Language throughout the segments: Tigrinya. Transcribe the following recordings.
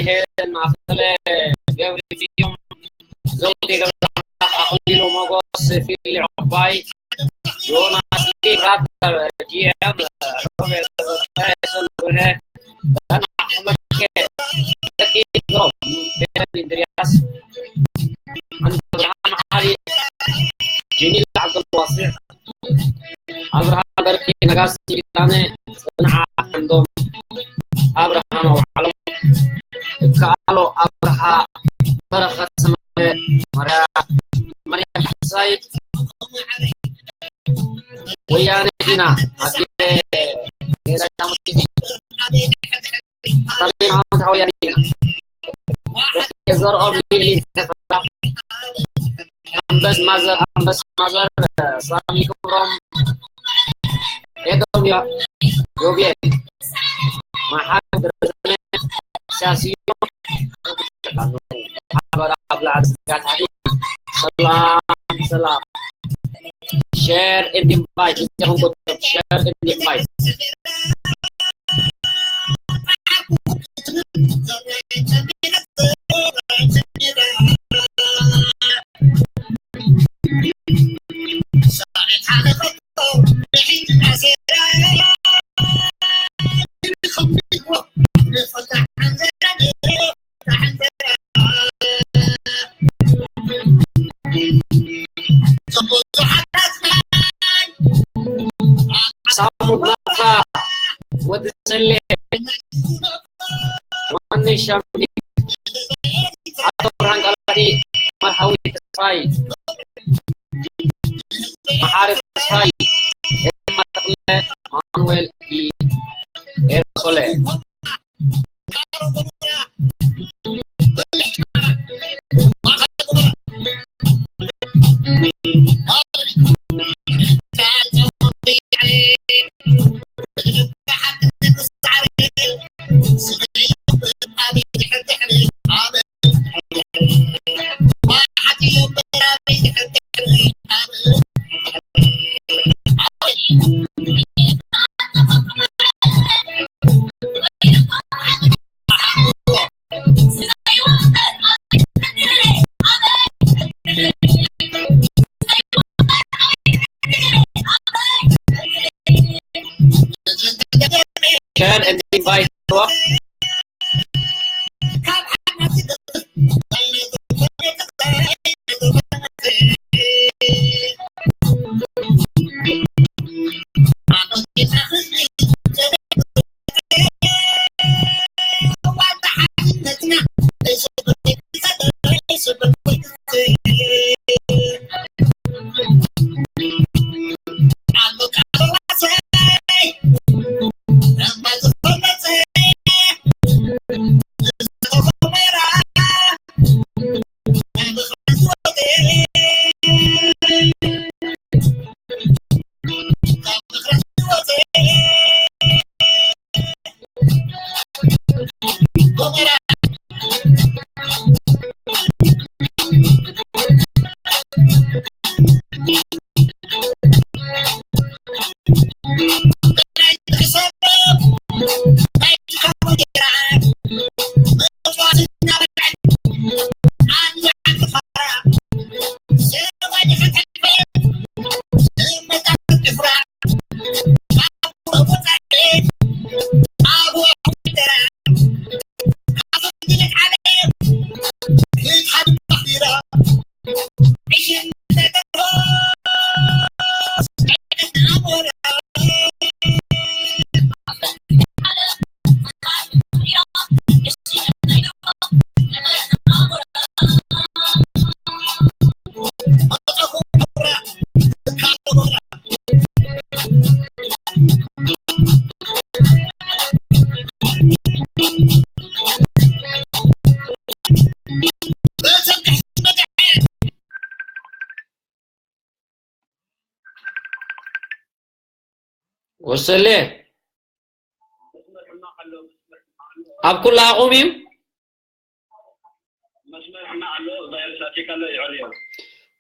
ሄለን ማእከለ፣ ገብሪ ፍዮም፣ ዘውዴ ገብረኣምላኽ፣ ኣኽሊሉ ሞጎስ፣ ፊሊ ዑቕባይ፣ ዮናስ ራተር፣ ጂ ኤም፣ ሮቤል ተስፋዬ፣ ሰን ብርሀ፣ ዳና ሓመድከ፣ ዘኪ ግሮም፣ ሄለን እንድርያስ፣ ኣንዱ ብርሃን መሓሪ፣ ጀሚል ዓብደልዋሲዕ፣ ኣብርሃ በርቂ፣ ነጋሲ ኪዳነ፣ ጽንዓት ዓንዶም፣ ኣብርሃም ኣውዓሎም፣ ይከኣሎ ኣብርሃ፣ በረኸት ሰመረ፣ ማርያ፣ ማርያም ሓሳይ፣ ወያነ ዲና፣ ኣዴ፣ ጌታ ዳሙት፣ ሰሜን ዓመት ወያነ ዲና፣ ዘርኦም ሊሊ፣ ኣንበስ ማዘር፣ ኣንበስ ማዘር፣ ሳሚ ክብሮም፣ ኤዶም ዮ-፣ ዮቤል፣ መሓሪ ደረጀ፣ ሲያሲዮ፣ ሓበራ ኣብ ላዕሊ ስጋታት። ሰላም፣ ሰላም። Share and invite። እዚኹም ቁጥር share and invite። ሳሙት ናፋ፣ ወዲ ሰሌ፣ ዮሃንስ ሻምቢ፣ ኣቶ ብርሃን ቃላቲ፣ መርሃዊ ተስፋይ፣ መሓሪ ተስፋይ፣ ኤማ ተኽለ፣ ማኑኤል ኢ፣ ኤርሶሌ። Share and invite. ወሰሌ ኣብ ኩላኹም እዩ።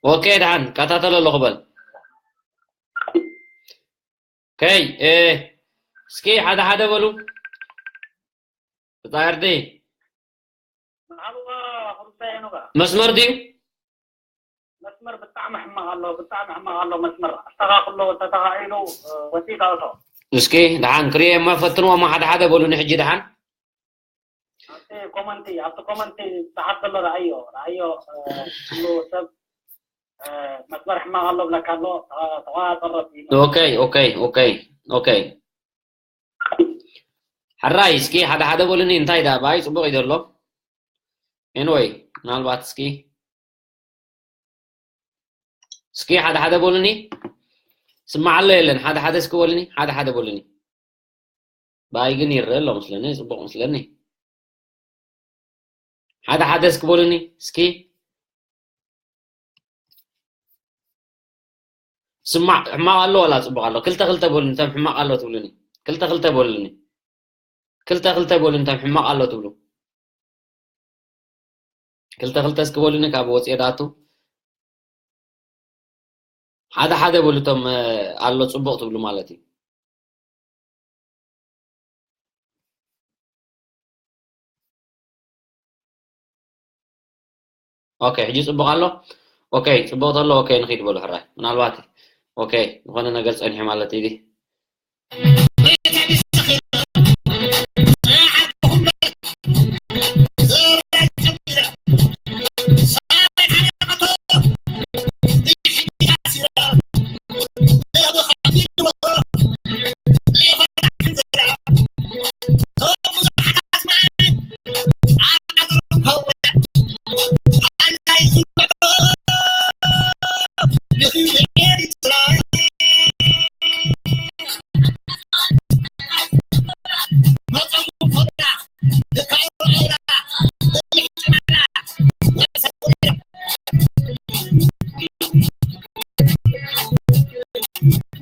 ኦኬ፣ ደሓን ከታተሎ ኣለኹ በል። ከይ፣ እ፣ እስኪ ሓደ ሓደ በሉ። ብጻዕርዲ። መስመር ድዩ? መስመር ብጣዕሚ ሕማቕ ኣሎ፣ ብጣዕሚ ሕማቕ ኣሎ መስመር። ኣስተኻኽሎ፣ ተተኻኢሉ ወፂእካ እቶ። እስኪ ደሓን ክሪኤ እሞ ፈትንዎ እሞ ሓደ ሓደ በሉኒ ሕጂ ደሓን። ኣብቲ ኮመንቲ ኣብቲ ኮመንቲ ዝፀሓፍ ዘሎ ረኣዮ ረኣዮ። ኩሉ ሰብ መስመር ሕማቕ ኣሎ ብለካ ኣሎ። ተቆፃፀር ረቢ። ኦኬ ኦኬ ኦኬ ኦኬ። ሕራይ እስኪ ሓደ ሓደ በሉኒ እንታይ ዳ ባይ ፅቡቕ እዩ ዘሎ። ኤንወይ ምናልባት እስኪ እስኪ ሓደ ሓደ በሉኒ። ስማዕ ኣሎ የለን ሓደ ሓደ እስኪ በሉኒ ሓደ ሓደ በሉኒ። ባይ ግን ይረአ ኣሎ መስለኒ፣ ጽቡቕ መስለኒ። ሓደ ሓደ እስኪ በሉኒ እስኪ። ስማዕ ሕማቕ ኣሎ ዋላ ጽቡቕ ኣሎ? ክልተ ክልተ በሉኒ እቶም ሕማቕ ኣሎ ትብሉኒ። ክልተ ክልተ በሉኒ። ክልተ ክልተ በሉኒ እቶም ሕማቕ ኣሎ ትብሉ። ክልተ ክልተ እስኪ በሉኒ ካብ ወጽኤ ዳኣቱ። ሓደ ሓደ በሉ እቶም ኣሎ ጽቡቕ ትብሉ ማለት እዩ። ኦኬ ሕጂ ጽቡቕ ኣሎ። ኦኬ ጽቡቕ ተሎ ኦኬ ንኺድ በሉ ሕራይ ምናልባት ኦኬ ዝኾነ ነገር ጸኒሑ ማለት እዩ።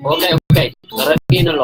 ኦኬ ኦኬ ተረዲእን ኣሎ።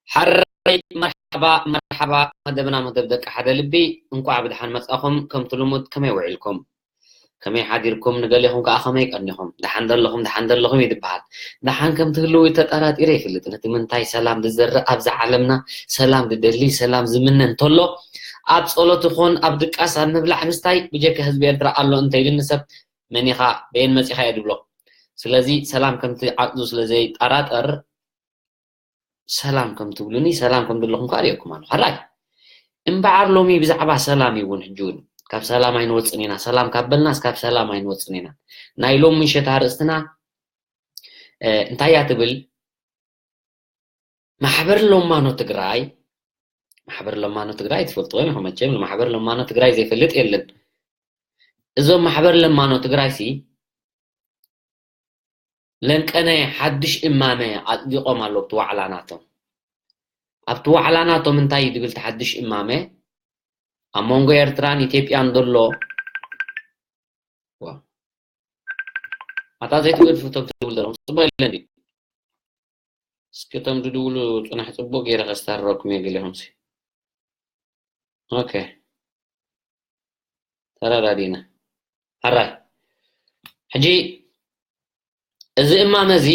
ሓረይ መርሓባ መርሓባ መደብና መደብ ደቂ ሓደ ልቢ እንኳዕ ብድሓን መጻኹም። ከምቲ ልሙድ ከመይ ውዒልኩም ከመይ ሓዲርኩም ንገሌኹም ከዓ ከመይ ቀኒኹም ደሓን ደለኹም ደሓን ደለኹም እዩ ዝበሃል። ደሓን ከም ትህልው ተጠራጢረ ይፈልጥ ነቲ ምንታይ ሰላም ዝዘርእ ኣብዛ ዓለምና ሰላም ዝደሊ ሰላም ዝምነ እንተሎ ኣብ ጸሎት ይኹን ኣብ ድቃስ ኣብ ምብላዕ ምስታይ ብጀካ ህዝቢ ኤርትራ ኣሎ እንተኢሉኒ ሰብ መን ኢኻ በየን መጺኻ እየ ድብሎ። ስለዚ ሰላም ከምቲ ዓቅዱ ስለ ዘይጠራጠር ሰላም ከም ትብሉኒ ሰላም ከም ዘለኹም ከዓ ርእየኩም ኣለኹ። ሕራይ እምበዓር ሎሚ ብዛዕባ ሰላም እዩ እውን ሕጂ እውን ካብ ሰላም ኣይንወፅን ኢና። ሰላም ካብ በልናስ ካብ ሰላም ኣይንወፅን ኢና። ናይ ሎም ምሸት ኣርእስትና እንታይ እያ ትብል? ማሕበር ለማኖ ትግራይ ማሕበር ለማኖ ትግራይ ትፈልጥዎ ኢኹም መቸም። ማሕበር ለማኖ ትግራይ ዘይፈልጥ የለን። እዞም ማሕበር ለማኖ ትግራይ ሲ ለንቀነ ሓድሽ እማመ ኣጽዲቖም ኣለዉ ኣብቲ ዋዕላ ናቶም። ኣብቲ ዋዕላ ናቶም እንታይ እዩ ዝብል እቲ ሓድሽ እማመ? ኣብ መንጎ ኤርትራን ኢትዮጵያን ዘሎ ኣታ ዘይትገድፉ እቶም ትድውል ዘለኹም ጽቡቕ የለን ድዩ? እስኪ እቶም ድድውሉ ጽናሕ ጽቡቕ ገይረ ከስታርረኩም እየ ገሊኹም ሲ ኦኬ ተረዳዲና። ሕራይ ሕጂ እዚ እማመ እዚ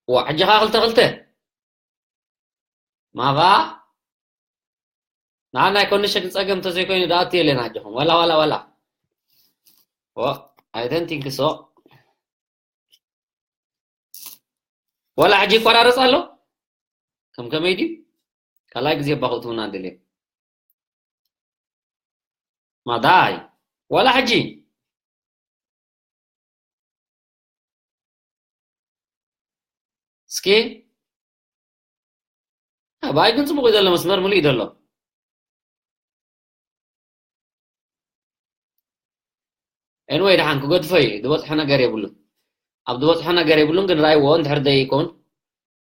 ዋ ሕጂ ኸዓ ክልተ ክልተ ማባ ንዓ ናይ ኮንሸክን ጸገም እንተዘይኮይኑ ደኣ ኣትየለን ኣጆኹም ዋላ ዋላ ዋላ ዋ I don't think so ዋላ ሕጂ ይቆራረጽ ኣሎ ከም ከመይ ድዩ ካልኣይ ግዜ እባ ክእትውና ደልየ ማዳይ ዋላ ሕጂ እስኪ ኣባይ ግን ጽቡቕ እዩ ዘሎ መስመር ሙሉእ እዩ ዘሎ ኤንወይ ደሓን ክገድፎ እዩ፣ ዝበፅሖ ነገር የብሉን። ኣብ ዝበፅሖ ነገር የብሉን፣ ግን ራይዎ እንድሕር ዘይኮን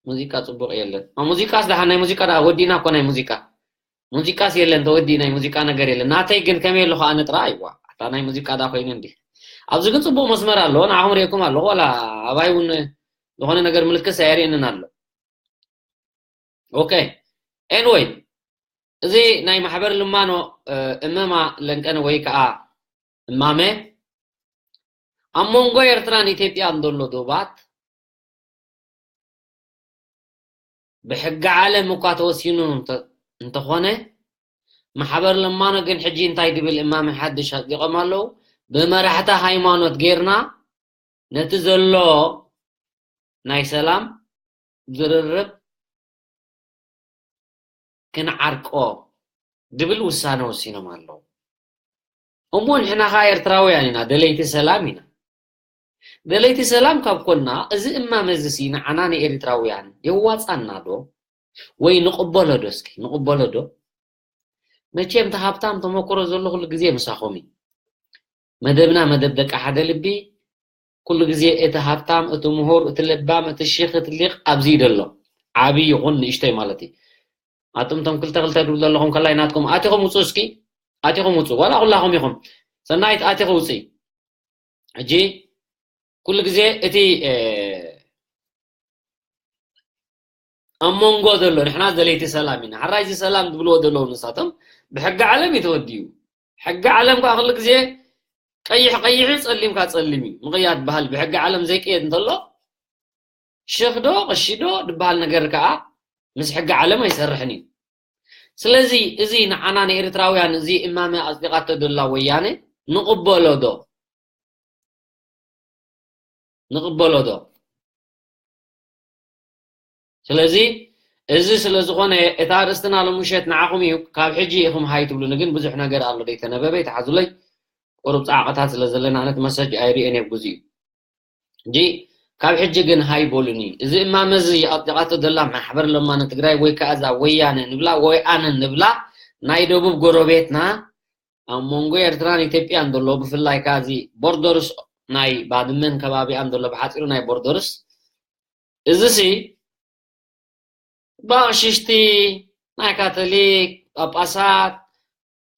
ሙዚቃ ፅቡቕ የለን። ኣብ ሙዚቃስ ደሓን ናይ ሙዚቃ ደኣ ወዲእና እኮ ናይ ሙዚቃ። ሙዚቃስ የለን ተወዲእ ናይ ሙዚቃ ነገር የለን። ናተይ ግን ከመይ ኣለኹ ኣነ ጥራይ ኣይዋ። ኣታ ናይ ሙዚቃ ደኣ ኮይኑ እንዲ። ኣብዚ ግን ፅቡቕ መስመር ኣሎ፣ ንዓኹም ርእየኩም ኣለኹ። ዋላ ኣባይ እውን ዝኾነ ነገር ምልክት ኣየርእየንን ኣሎ። ኦኬ። ኤንወይ እዚ ናይ ማሕበር ልማኖ እመማ ለንቀነ ወይ ከዓ እማመ ኣብ መንጎ ኤርትራን ኢትዮጵያን ዘሎ ዶባት ብሕጊ ዓለም እኳ ተወሲኑ እንተ- እንተኾነ ማሕበር ለማኖ ግን ሕጂ እንታይ ድብል እማመ ሓድሽ ኣጽዲቖም ኣለዉ? ብመራሕቲ ሃይማኖት ጌርና ነቲ ዘሎ ናይ ሰላም ዝርርብ ክንዓርቆ ድብል ውሳነ ወሲኖም ኣለዉ። እሞ ንሕና ኸኣ ኤርትራውያን ኢና፣ ደለይቲ ሰላም ኢና። ደለይቲ ሰላም ካብ ኮና፣ እዚ እማመ እዚ ሲ ንዓና ንኤርትራውያን የዋጻና ዶ? ወይ ንቕበሎ ዶ? እስኪ ንቕበሎ ዶ? መቸም እቲ ሃብታም ተመክሮ ዘሎ ኩሉ ግዜ ምሳኹም እዩ። መደብና መደብ ደቂ ሓደ ልቢ፣ ኩሉ ግዜ እቲ ሃብታም፣ እቲ ምሁር፣ እቲ ለባም፣ እቲ ሺኽ፣ እቲ ሊቕ ኣብዚ እዩ ዘሎ። ዓብዪ ይኹን ንእሽተይ ማለት እዩ። ኣቱም እቶም ክልተ ክልተ ትብሉ ዘለኹም ከላይ ናትኩም ኣቲኹም ውፁ እስኪ። ኣቲኹም ውፁ። ዋላ ኩላኹም ኢኹም። ሰናይት ኣቲኹ ውፂ። ሕጂ ኩሉ ግዜ እቲ፣ እ፣ ኣብ መንጎ ዘሎ ንሕና ደለይቲ ሰላም ኢና። ሕራይ እዚ ሰላም ዝብልዎ ዘለዉ ንሳቶም ብሕጊ ዓለም እዩ ተወዲኡ። ሕጊ ዓለም ከዓ ኩሉ ግዜ ቀይሕ ቀይሕ እዩ፣ ጸሊም ከዓ ጸሊም እዩ። ምቕያድ በሃል ብሕጊ ዓለም ዘይቅየድ እንተሎ ሽኽ ዶ ቀሺ ዶ ዝበሃል ነገር ከዓ ምስ ሕጊ ዓለም ኣይሰርሕን እዩ። ስለዚ እዚ ንዓና ንኤርትራውያን እዚ እማመ ኣጽዲቓቶ ዘላ ወያነ ንቕበሎ ዶ? ንቕበሎ ዶ? ስለዚ እዚ ስለ ዝኾነ እታ ኣርእስትና ሎሚ ምሸት ንዓኹም እዩ። ካብ ሕጂ ኢኹም ሃይ ትብሉኒ፣ ግን ብዙሕ ነገር ኣሎ ዘይተነበበ፣ ይትሓዙለይ። ቁሩብ ጻዕቕታት ስለ ዘለና ነቲ መሰጅ ኣይርእዮን እየ ብግዚኡ። ሕጂ ካብ ሕጂ ግን ሃይ በሉኒ። እዚ እማመ እዚ ኣጥሊቓቶ ዘላ ማሕበር ለማኒ ትግራይ ወይ ከኣ እዛ ወያነ ንብላ ወይ ኣነ ንብላ ናይ ደቡብ ጎረቤትና ኣብ መንጎ ኤርትራን ኢትዮጵያን ዘሎ ብፍላይ ከኣ እዚ ቦርደርስ ናይ ባድመን ከባቢኣን ዘሎ ብሓጺሩ ናይ ቦርደርስ እዚሲ ብኣቕሽሽቲ ናይ ካቶሊክ ጳጳሳት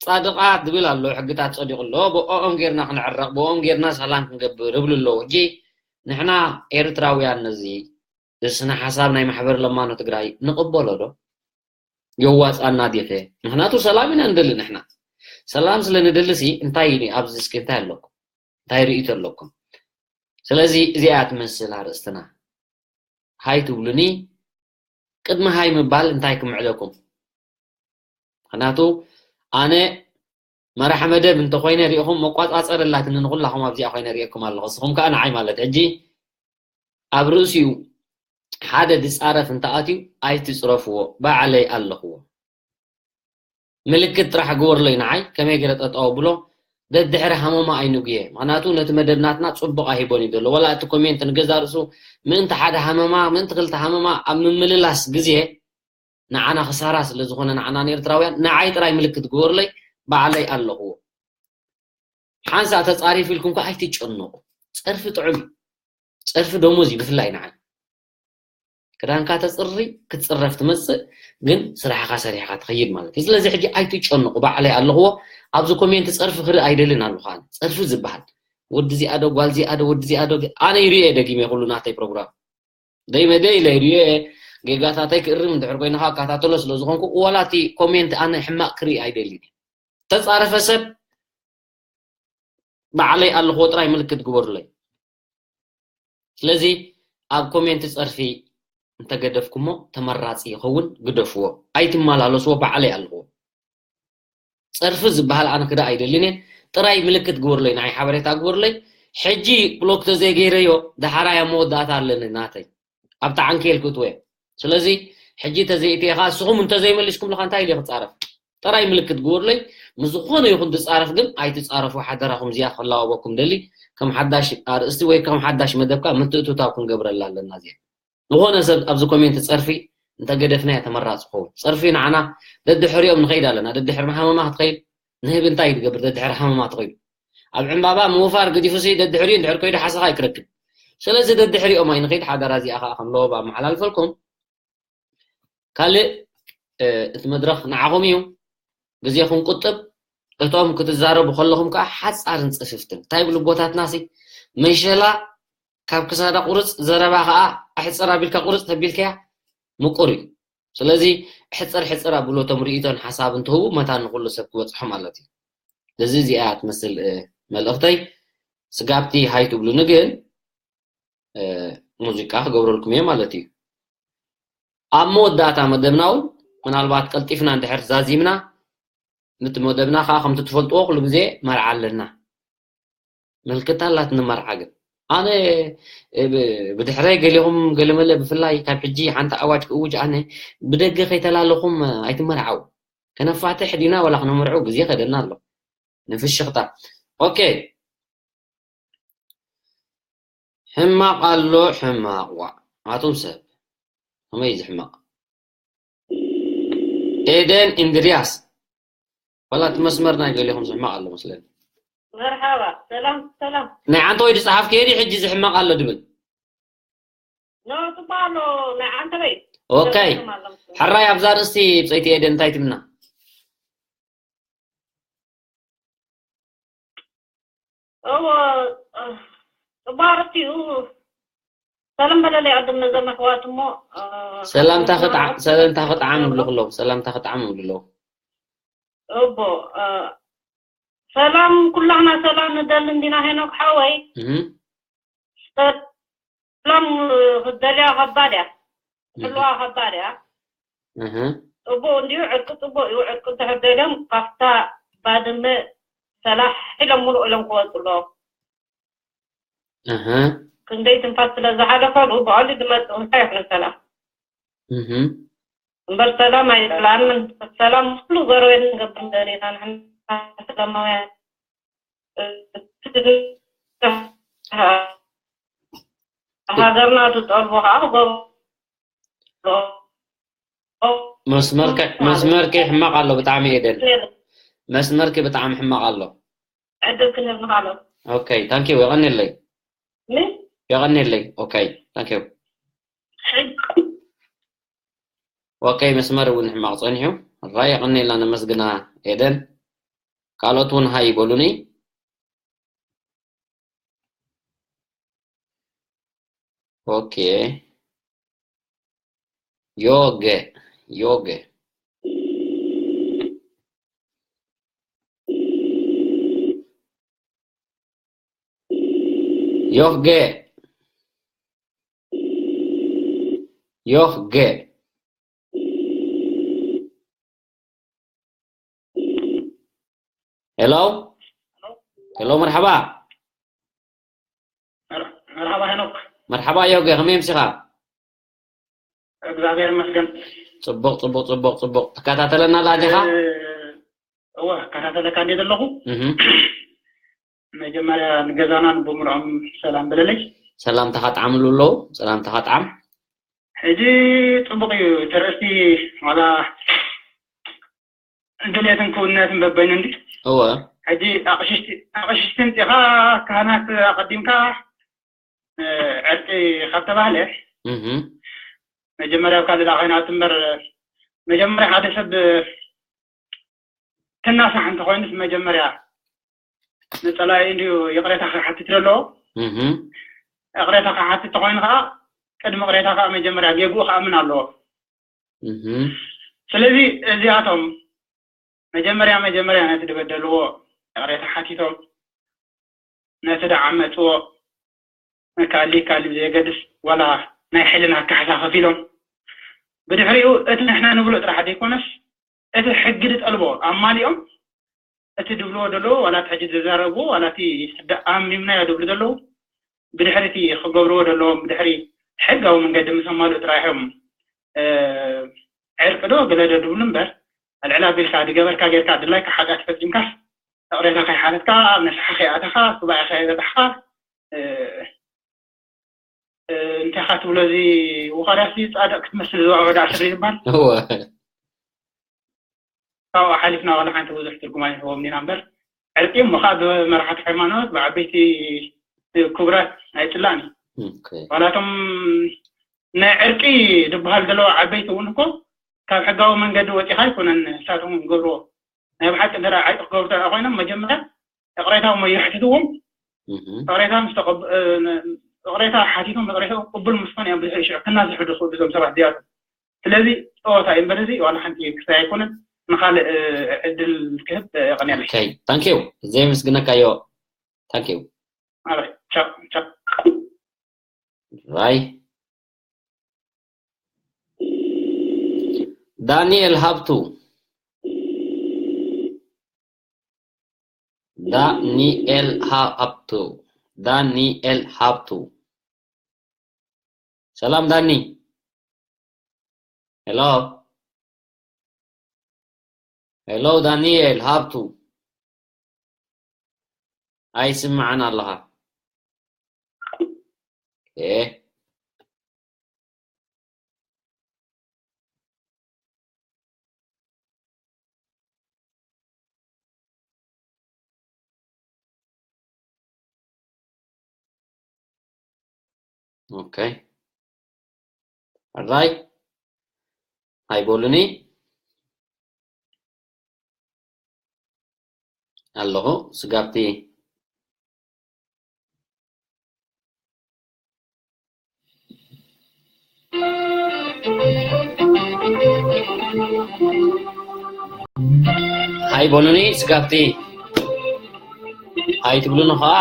ጻድቓት ዝብል ኣሎ፣ ሕግታት ጸዲቑ ኣሎ። ብኦም ጌርና ክንዕረቕ፣ ብኦም ጌርና ሰላም ክንገብር ይብሉ ኣለዉ። ሕጂ ንሕና ኤርትራውያን ነዚ ስነ ሓሳብ ናይ ማሕበር ለማኖ ትግራይ ንቕበሎ ዶ? የዋጻና ዲኸ? ምኽንያቱ ሰላም ኢና ንደሊ ንሕና። ሰላም ስለ ንደሊ ሲ እንታይ እዩ ኣብዚ እስኪ እንታይ ኣለኩም? እንታይ ርእይቶ ኣለኩም? ስለዚ እዚኣ እያ ትመስል ኣርእስትና። ሃይ ትብሉኒ፣ ቅድሚ ሃይ ምባል እንታይ ክምዕደኩም? ምኽንያቱ ኣነ መራሕ መደብ እንተኾይነ ሪኢኹም መቋጻጸሪ ኣላትኒ ንኹላኹም ኣብዚኣ ኮይነ ሪኤኩም ኣለኹ። ንስኹም ከኣ ንዓይ ማለት ሕጂ ኣብ ርእሲኡ ሓደ ዝጻረፍ እንተኣትዩ ኣይትጽረፍዎ፣ ባዕለይ ኣለኽዎ። ምልክት ጥራሕ ግበርለይ ንዓይ ከመይ ገይረ ጠጠው ኣብሎ ደድሕሪ ሃመማ ኣይንጉየ። ምኽንያቱ ነቲ መደብ ናትና ጽቡቕ ኣይቦን እዩ ዘሎ። ወላ እቲ ኮሜንት ንገዛ ርእሱ ምእንቲ ሓደ ሃመማ ምእንቲ ክልተ ሃመማ ኣብ ምምልላስ ግዜ ንዓና ክሳራ ስለ ዝኾነ ንዓና ንኤርትራውያን ንዓይ ጥራይ ምልክት ግበርለይ ባዕለይ ኣለኽዎ። ሓንሳእ ተጻሪፉ ኢልኩም ከ ኣይትጨነቑ። ጸርፊ ጥዑም እዩ። ጸርፊ ደሞዝ እዩ ብፍላይ ንዓይ። ክዳንካ ተጽሪ ክትጽረፍ ትመጽእ ግን ስራሕኻ ሰሪሕኻ ትኸይድ ማለት እዩ። ስለዚ ሕጂ ኣይትጨነቑ ባዕለይ ኣለኽዎ። ኣብዚ ኮሜንት ጸርፊ ክርኢ ኣይደልን ኣለኹ ኣነ። ጸርፊ ዝበሃል ወዲ እዚኣ ዶ ጓል እዚኣ ዶ ወዲ እዚኣ ዶ ኣነ ይርእየ ደጊመ ኩሉ ናተይ ፕሮግራም። ደይ መደይ ኢለ ይርእየ ጌጋታተይ ክእርም እንድሕር ኮይነ ከዓ እከታተሎ ስለ ዝኾንኩ ዋላ እቲ ኮሜንት ኣነ ሕማቕ ክርኢ ኣይደልን እየ። ተጻረፈ ሰብ ባዕለይ ኣለኽዎ ጥራይ ምልክት ግበሩለይ። ስለዚ ኣብ ኮሜንት ጸርፊ እንተገደፍኩሞ ተመራጺ ይኸውን፣ ግደፍዎ። ኣይትመላለስዎ፣ ባዕለይ ኣለኽዎ። ጸርፊ ዝበሃል ኣነ ክዳ ኣይደልን እየ። ጥራይ ምልክት ግበሩለይ፣ ንዓይ ሓበሬታ ግበሩለይ። ሕጂ ብሎክ ተዘይገይረዮ ደሓራይ ኣብ መወዳእታ ኣለኒ ናተይ። ኣብቲ ዓንኬል ክእትወ እየ። ስለዚ ሕጂ ተዘይእትየ ኸዓ ንስኹም እንተዘይመሊስኩም ለኻ እንታይ ኢለ ክጻረፍ? ጥራይ ምልክት ግበሩለይ። ምስ ዝኾነ ይኹን ዝጻረፍ ግን ኣይትጻረፉ ሓደራኹም። እዚኣ ክላወበኩም ደሊ ከም ሓዳሽ ኣርእስቲ ወይ ከም ሓዳሽ መደብካ ምትእትታው ክንገብረላ ኣለና። እዚኣ ዝኾነ ሰብ ኣብዚ ኮሜንት ጸርፊ እንተገደፍናዮ ተመራጺ ክኸውን። ጸርፊ ንዓና ደድሕሪኦም ንኸይድ ኣለና። ደድሕሪ ሃመማ ክትኸይድ ንህቢ እንታይ እዩ ዝገብር? ደድሕሪ ሃመማ ትኸይዱ። ኣብ ዕምባባ ምውፋር ገዲፉ ሲ ደድሕሪኡ እንድሕር ከይዱ ሓሰኻ ኣይክረክብ። ስለዚ ደድሕሪኦም ኣይንኸይድ። ሓደራ እዚኣ ከዓ ከም ለወብ ኣመሓላልፈልኩም። ካልእ እቲ መድረኽ ንዓኹም እዩ። ግዜ ክንቁጥብ፣ እቶም ክትዛረቡ ከለኹም ከዓ ሓፃርን ፅፍፍትን እንታይ ይብሉ ኣቦታትና ሲ፣ መሸላ ካብ ክሳዳ ቁርፅ፣ ዘረባ ከዓ ኣሕፅር ኣቢልካ ቁርፅ ተቢልካያ ምቁር እዩ። ስለዚ ሕፅር ሕፅር ኣብሉ፣ እቶም ርእይቶን ሓሳብን ትህቡ መታን ንኩሉ ሰብ ክበፅሖ ማለት እዩ። ስለዚ እዚኣ ትመስል መልእኽተይ። ስጋብቲ ሃይ ትብሉኒ ግን ሙዚቃ ክገብረልኩም እየ ማለት እዩ። ኣብ መወዳእታ መደብና እውን ምናልባት ቀልጢፍና እንድሕር ዛዚምና፣ ነቲ መደብና ከዓ ከምቲ ትፈልጥዎ ኩሉ ግዜ መርዓ ኣለና። ምልክታ ኣላትኒ መርዓ ግን ኣነ ብድሕረይ ገሊኹም ገለመለ ብፍላይ ካብ ሕጂ ሓንቲ ኣዋጅ ክእውጅ ኣነ ብደገ ከይተላለኹም ኣይትመርዓው። ከነፋትሕ ዲና ወላ ክነመርዑ ግዜ ከደና ኣሎ። ንፍሽኽታ። ኦኬ። ሕማቕ ኣሎ ሕማቕ። ዋ ኣቱም ሰብ ከመይ እዚ ሕማቕ? ኤደን እንድርያስ፣ ዋላ እቲ መስመር ናይ ገሊኹም ዝሕማቕ ኣሎ መስለኒ። መርሓባ። ሰላም ሰላም። ናይ ዓንተ ወይ ዝጸሓፍከዮ ድዩ ሕጂ ዝሕማቕ ኣሎ ድብል? ኖ ጽቡቕ ኣሎ። ናይ ዓንተ ወይ? ኦኬ። ዘበኖም ኣሎ መስለኒ። ሕራይ ኣብዛ ርእስቲ ብጸይቲ ኤደን እንታይ ትብልና? እዎ፣ ጽቡቕ ኣርእስቲ እዩ። ሰላም በለለይ ኣድም ነዘም ኣሕዋት እሞ፣ ሰላምታ ክጥዓ-፣ ሰላምታ ክጥዓም ይብሉ ክለዉ፣ ሰላምታ ክጥዓም ይብሉ ኣለዉ። እቦ፣ ሰላም ኩላህና ሰላም ንደሊ እንዲና ሄኖክ ሓወይ። እህ። ሰላም ክትደልያ ከባድ እያ። እህ። ክህልዋ ከባድ እያ። እህ። ጽቡቕ እንድዩ፣ ዕርቂ ጽቡቕ እዩ። ዕርቂ እንድሕር ደልዮም ካብታ ባድመ ሰላሕ ኢሎም ሙሉእ ኢሎም ክወጹ ኣለዎም። እህ። ክንደይ ትንፋስ ስለ ዝሓለፈሉ ብቐሊሉ ዝመጽእ እንታይ ይኹን ሰላም። እህ። እምበር ሰላም ኣይጠላምን። ሰላም ኩሉ ጎረቤት ንገብር ደሊና ንሕና ሰላማውያን። ሃገርና ትጠልቦ ከዓ ክገብሮ። መስመርኪ፣ መስመርኪ ሕማቕ ኣሎ ብጣዕሚ ኤደን። መስመርኪ ብጣዕሚ ሕማቕ ኣሎ። ዕድል ክንህብ ንኻልኦት። ኦኬ፣ ታንክ ዩ፣ የቐንየለይ። ምን? የቐንየለይ። ኦኬ፣ ታንክ ዩ። ሕጂ ኦኬ፣ መስመር እውን ሕማቕ ጸኒሑ። ራይ የቐንየልና፣ ነመስግና ኤደን። ካልኦት እውን ሃይ ይበሉኒ። ኦኬ። ዮገ፣ ዮገ። ዮገ። ዮገ። ሄሎ። ሄሎ፣ መርሓባ። መር-፣ መርሓባ ሄኖክ። መርሓባ ዮገ፣ ከመይ ኣምሲኻ? እግዚኣብሔር ይመስገን። ጽቡቕ፣ ጽቡቕ፣ ጽቡቕ፣ ጽቡቕ። ትከታተለና ኣላ ዲኻ? እ፣ እወ፣ እከታተለካ እንድየ ዘለኹ። እህ። መጀመርያ ንገዛና ንብምልኦም ሰላም በለለይ። ሰላምታኻ ጥዓምሉ ኣለዉ፣ ሰላምታኻ ጥዓም። ሕጂ ጽቡቕ እዩ፣ እቲ ርእሲ ዋላ ድሌትን ክውንነትን በበይኑ እንዲ። እወ። ሕጂ ኣቕሽሽቲ፣ ኣቕሽሽቲ ኣምጺኻ፣ ካህናት ኣቐዲምካ፣ እ፣ ዕርቂ ካብ ተባህለ፣ እህ። መጀመርያ ኣብ ካልእ ደኣ ኮይና እምበር፣ መጀመርያ ሓደ ሰብ ክናሳሕ እንተኾይኑስ መጀመርያ ንጸላኢ እንድዩ ይቕሬታ ክሓትት ዘለዎ። እህ። ይቕሬታ ክሓትት ተኾይኑ ኸኣ ቅድሚ ይቕሬታ ኸኣ መጀመርያ ጌግኡ ክኣምን ኣለዎ። እህ። ስለዚ እዚኣቶም መጀመርያ መጀመርያ ነቲ ዝበደልዎ ይቕሬታ ሓቲቶም፣ ነቲ ዝዓመጽዎ ካሊ ካሊ ብዘየገድስ ዋላ ናይ ሕልና ካሕሳ ከፊሎም፣ ብድሕሪኡ እቲ ንሕና ንብሎ ጥራሕ ዘይኮነስ እቲ ሕጊ ዝጠልቦ ኣማሊኦም እቲ ድብልዎ ደለዉ ዋላ እቲ ሕጂ ዝዛረብዎ ዋላ እቲ ሕጂ ኣሚምናዮ ድብሉ ደለዉ ብድሕሪ እቲ ክገብርዎ ደለዎም ብድሕሪ ሕጋዊ መንገዲ ምስ ኣማልኡ ጥራሕ እዮም፣ እ፣ ዕርቂ ዶ ገለ ዶ ድብሉ እምበር ኣልዕል ኣቢልካ ዝገበርካ ጌርካ ድላይካ ሓጢኣት ፈጺምካ ይቕሬታ ከይሓተትካ ኣብ ንስሓ ከይኣተኻ ሱባኤ ከየበጻሕካ፣ እ፣ እ፣ እንታይ ኢኻ ትብሎ፣ እዚ ውኻርያሲ ጻድቕ ክትመስል ዝወዕወ ደኣ ስሪ ይባል። እወ። ካብኡ ሓሊፍና ዋላ ሓንቲ ብዙሕ ትርጉም ኣይንህቦም ኢና እምበር፣ ዕርቂ እሞ ካብ መራሕቲ ሃይማኖት ብዓበይቲ ክቡራት ኣይፅላእን እዩ። ኦኬ። ዋላቶም ናይ ዕርቂ ዝበሃል ዘለዎ ዓበይቲ እውን እኮ ካብ ሕጋዊ መንገዲ ወፂኻ ኣይኮነን ንሳቶም ዝገብርዎ። ናይ ብሓቂ እንተ ዓይጢ ክገብሩ እንተ ኮይኖም መጀመርያ ይቕሬታ እሞ የሕትትዎም። እህ፣ ይቕሬታ ምስ ተቐብ-፣ እ፣ ነ-፣ ይቕሬታ ሓቲቶም ይቕሬታ ቅቡል ምስ ኮነ እዮም ብዙሕ ሽዕፍና ዝሕዱ ዝኽእሉ እዞም ሰባት እዚኣቶም። ስለዚ ፀወታ እዩ እምበር እዚ ዋላ ሓንቲ ክሳይ ኣይኮነን። ንኻልእ፣ እ፣ ዕድል ክህብ፣ እ፣ የቐንየለይ። ኦኬ፣ ታንክ ዩ። ዘየመስግነካዮ። ታንክ ዩ። ማለት ቻው፣ ቻው። ባይ። ዳንኤል ሃብቱ። ዳንኤል ሃብቱ። ዳንኤል ሃብቱ። ሰላም ዳኒ። ሄሎ። ሄሎ ዳንኤል ሃብቱ። ኣይስምዓን ኣለኻ። ኦኬ። ኦኬ። ሕራይ ኣይበሉኒ ኣለኹ። ስጋብቲ ሃይ በሉኒ። ስጋብቲ ሃይ ትብሉኒ ኸዓ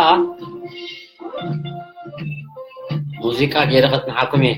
ሙዚቃ ገይረ ከጽንሓኩም እየ።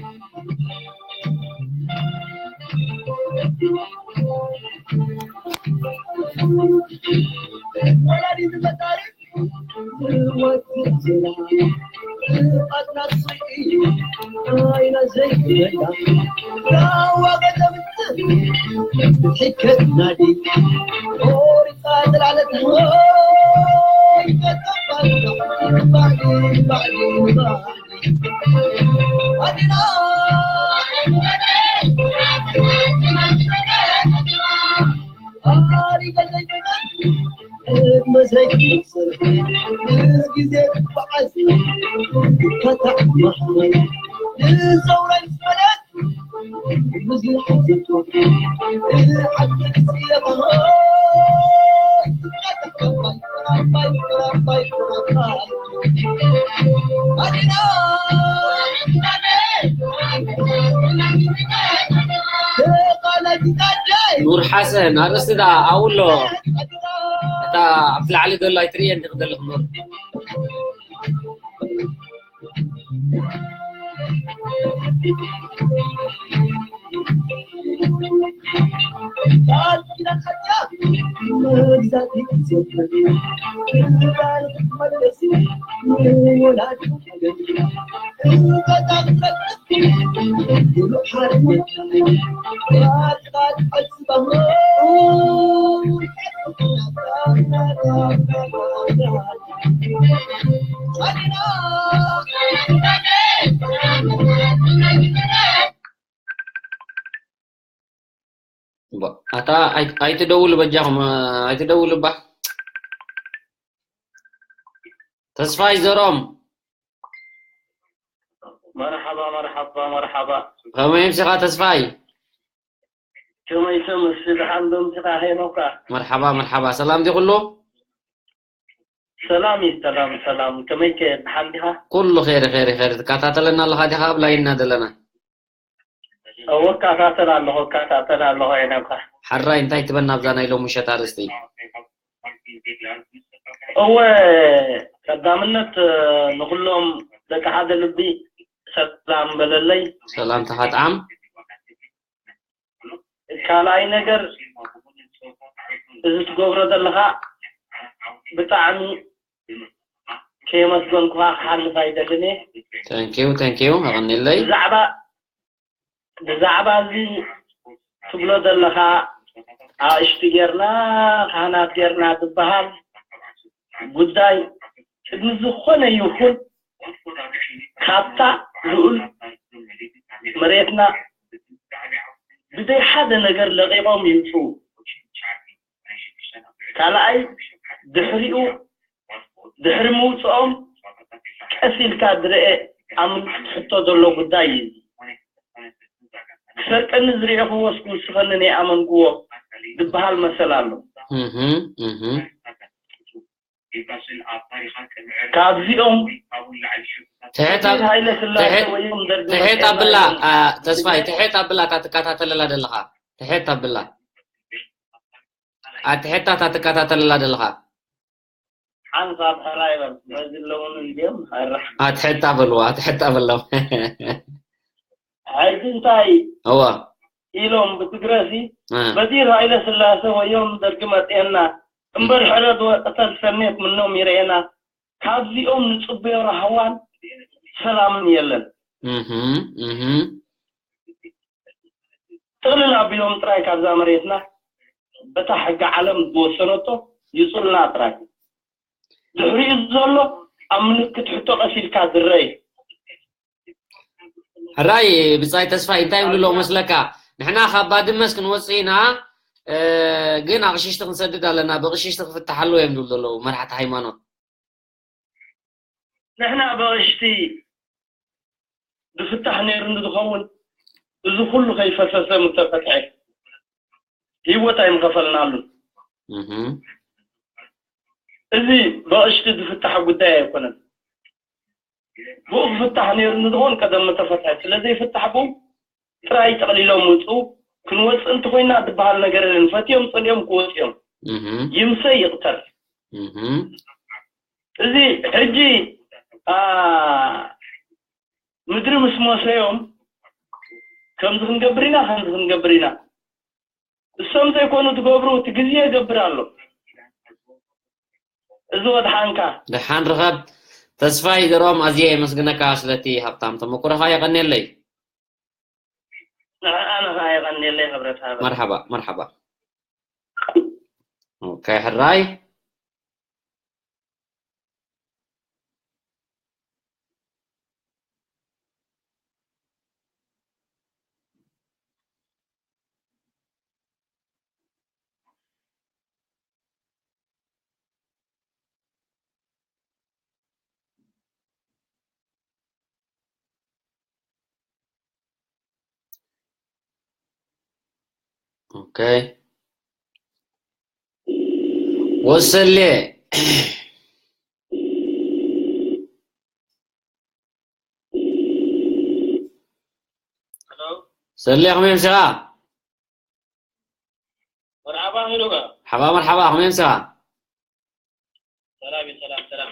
ኑር ሓሰን፣ ኣርእስቲ ደኣ ኣብሎ። እታ ኣብቲ ላዕሊ ዘሎ ኣይትርእየን ዲኺ ዘለኺ ኑር? እታ ኣይ-፣ ኣይትደውሉ በጃኹም፣ ኣይትደውሉ እባ። ተስፋይ ዘሮም። መርሓባ፣ መርሓባ፣ መርሓባ። ከመይ ኣምሲኻ ተስፋይ? ከመይ ተምሲ፣ ደሓን ዶ ኣምሲኻ ሄኖካ? መርሓባ፣ መርሓባ። ሰላም ድዩ ኩሉ? ሰላም እዩ፣ ሰላም፣ ሰላም። ከመይ ከ፣ ደሓን ዲኻ? ኩሉ ኸይሪ፣ ኸይሪ፣ ኸይሪ። ትከታተለና ኣለኻ ዲኻ? ኣብ ላይን ኢና ዘለና። እወ፣ እከታተል ኣለኹ፣ እከታተል ኣለኹ፣ ሄኖካ። ሓራይ እንታይ ትበና ኣብዛ ናይ ሎሚ ምሸት ኣርእስቲ? እወ፣ ቀዳምነት ንኹሎም ደቂ ሓደ ልቢ ሰላም በለለይ። ሰላምታኻ ጥዓም። ካልኣይ ነገር፣ እዚ ትገብሮ ዘለኻ ብጣዕሚ ከየመስገንኩኻ ክሓልፍ ኣይደልን እየ። Thank you, thank you። ኣቐኒለይ። ብዛዕባ፣ ብዛዕባ እዚ ትብሎ ዘለኻ ኣእሽቲ ጌርና፣ ካህናት ጌርና ዝበሃል ጉዳይ ቅድሚ ዝኾነ ይኹን ካብታ ልኡል መሬትና ብዘይ ሓደ ነገር ለቒቖም ይምፅኡ። ካልኣይ ድሕሪኡ ድሕሪ ምውፅኦም ቀስ ኢልካ ዝረአ ኣምልክት ሕቶ ዘሎ ጉዳይ እዩ። ክሰርቀኒ ዝረእኹዎስ ክውስኸኒ ናይ ኣመንግዎ ዝበሃል መሰል ኣሎ። ካብዚኦም ትሕት ከቢር ሃይለ ስላሴ ወዮም ደርጊ ትሕት ኣብላ ተስፋይ ትሕት ኣብላ እታ ትከታተለላ ዘለኻ ትሕት ኣብላ ትሕት ኣብላ እታ ትከታተለላ ዘለኻ ሓንሳብ ሕራይ በል በዚ ኣለውን እንዲዮም ሕራ ኣትሕት ኣበልዋ ኣትሕት ኣበሎም ሕጂ እንታይ እዋ ኢሎም ብትግረሲ በዲር ሃይለ ስላሰ ወዮም ደርጊ መፅኤና እምበር ሕረድ ወቅተል ሰሜት ምኖም ይርኤና ካብዚኦም ንፅበዮ ራህዋን ሰላምን የለን ጥቕልል ኣቢሎም ጥራይ ካብዛ መሬትና በታ ሕጊ ዓለም ዝወሰነቶ ይፁልና ጥራይ ድሕሪኡ ዘሎ ኣብ ምልክት ሕቶ ቀሲልካ ዝረይ ሕራይ ብፃይ ተስፋይ እንታይ ይብሉ ኣለዉ መስለካ ንሕና ካብ ባድመስ ክንወፅእ ኢና ግን ኣቕሽሽቲ ክንሰድድ ኣለና ብቕሽሽቲ ክፍትሓሉ እዮም ዝብሉ ዘለዉ መራሕቲ ሃይማኖት ንሕና ብቕሽቲ ዝፍታሕ ነይሩ ዝኸውን እዚ ኩሉ ከይፈሰሰ ምተፈትሐ ህይወት ኣይምኸፈልናሉን እዚ ብቕሽቲ ዝፍታሕ ጉዳይ ኣይኮነን ብኡ ክፍታሕ ነይሩ ንዝኾን ቀደም ምተፈትሐ ስለዘይፍታሕ ብኡ ጥራይ ጠቕሊሎም ውፅኡ ክንወፅእ እንተኮይና ዝበሃል ነገር የለን ፈትዮም ፀሊኦም ክወፅኡ እዮም ይምሰ ይቕተል እዚ ሕጂ ምድሪ ምስ መሰዮም ከምዚ ክንገብር ኢና ከምዚ ክንገብር ኢና እሶም ዘይኮኑ ትገብሩ እቲ ግዜ ይገብር ኣሎ እዚ ወድሓንካ ደሓን ርኸብ ተስፋይ ዘርኦም ኣዝየ የመስግነካ ስለቲ ሃብታም ተመኩረኻ የቐንየለይ ንዓኻ የቐንየለይ ክብረት ሃበ መርሓባ መርሓባ ኦኬ ሕራይ ኦኬ ወሰሌ ሰሌ ከመይ ምሲኻ መርሓባ ሄኖጋ ሓባ መርሓባ ከመይ ምሲኻ ሰላም እዩ ሰላም ሰላም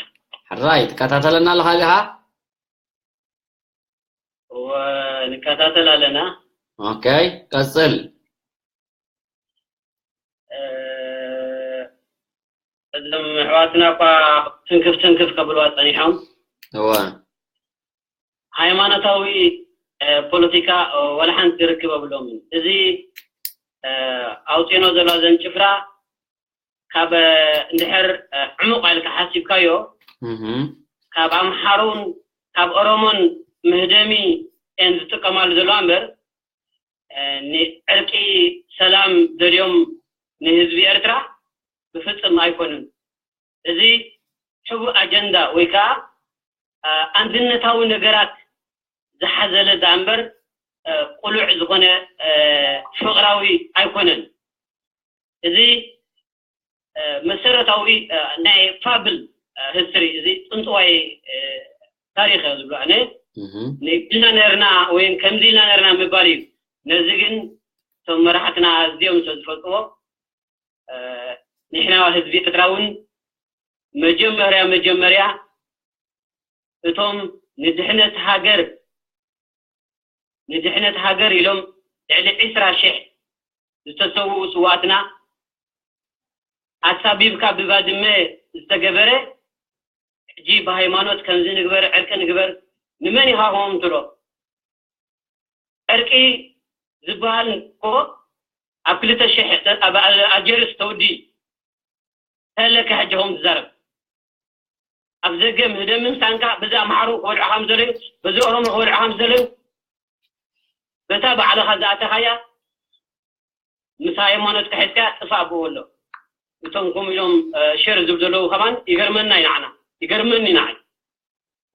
ሕራይ ትከታተለና ኣለኻ ኢኻ እወ ንከታተል ኣለና ኦኬ ቀፅል እዞም ኣሕዋትና እኳ ትንክፍ ትንክፍ ከብልዋ ፀኒሖም እወ ሃይማኖታዊ ፖለቲካ ወላ ሓንቲ ርክብ ኣብሎምን እዚ ኣውፂኖ ዘሎ ዘን ጭፍራ ካብ እንድሕር ዕሙቕ ኢልካ ሓሲብካዮ ካብ ኣምሓሩን ካብ ኦሮሞን ምህደሚ እየን ዝጥቀማሉ ዘለዋ እምበር ንዕርቂ ሰላም ደልዮም ንህዝቢ ኤርትራ ብፍፅም ኣይኮኑን እዚ ሕቡእ ኣጀንዳ ወይ ከዓ ኣንድነታዊ ነገራት ዝሓዘለ ዳኣ እምበር ቁሉዕ ዝኾነ ፍቕራዊ ኣይኮነን። እዚ መሰረታዊ ናይ ፋብል ሂስትሪ እዚ ጥንጥዋይ ታሪኽ እየ ዝብሎ ኣነ ንኢልና ነርና ወይ ከምዚ ኢልና ነርና ምባል እዩ። ነዚ ግን እቶም መራሕትና ኣዝዮም ስለ ዝፈልጥዎ ንሕና ህዝቢ ኤርትራ እውን መጀመርያ መጀመርያ እቶም ንድሕነት ሃገር ንድሕነት ሃገር ኢሎም ልዕሊ ዕስራ ሽሕ ዝተሰውኡ ስዋእትና ኣሳቢብካ ብባድመ ዝተገበረ ሕጂ ብሃይማኖት ከምዚ ንግበር ዕርቂ ንግበር ንመን ኢኻ ከምኡ ትብሎ ዕርቂ ዝበሃል እኮ ኣብ ክልተ ሽሕ ኣብ ኣልጀርስ ተውዲ ተለካ ሕጂ ከም ትዛረብ ኣብ ዘገ ምህደምን ሳንካ በዚ ኣምሓሩ ክበልዑ ከም ዘለዩ በዚ ኦሮሞ ክበልዑ ከም ዘለዩ በታ ባዕልኻ ዝኣተኻያ ምስ ሃይማኖትካ ሒዝካ ጥፋእ ብኡ ኣሎ እቶም ከምኡ ኢሎም ሸር ዝብሉ ዘለዉ ከማን ይገርመና እዩ ንዓና፣ ይገርመኒ ንዓይ።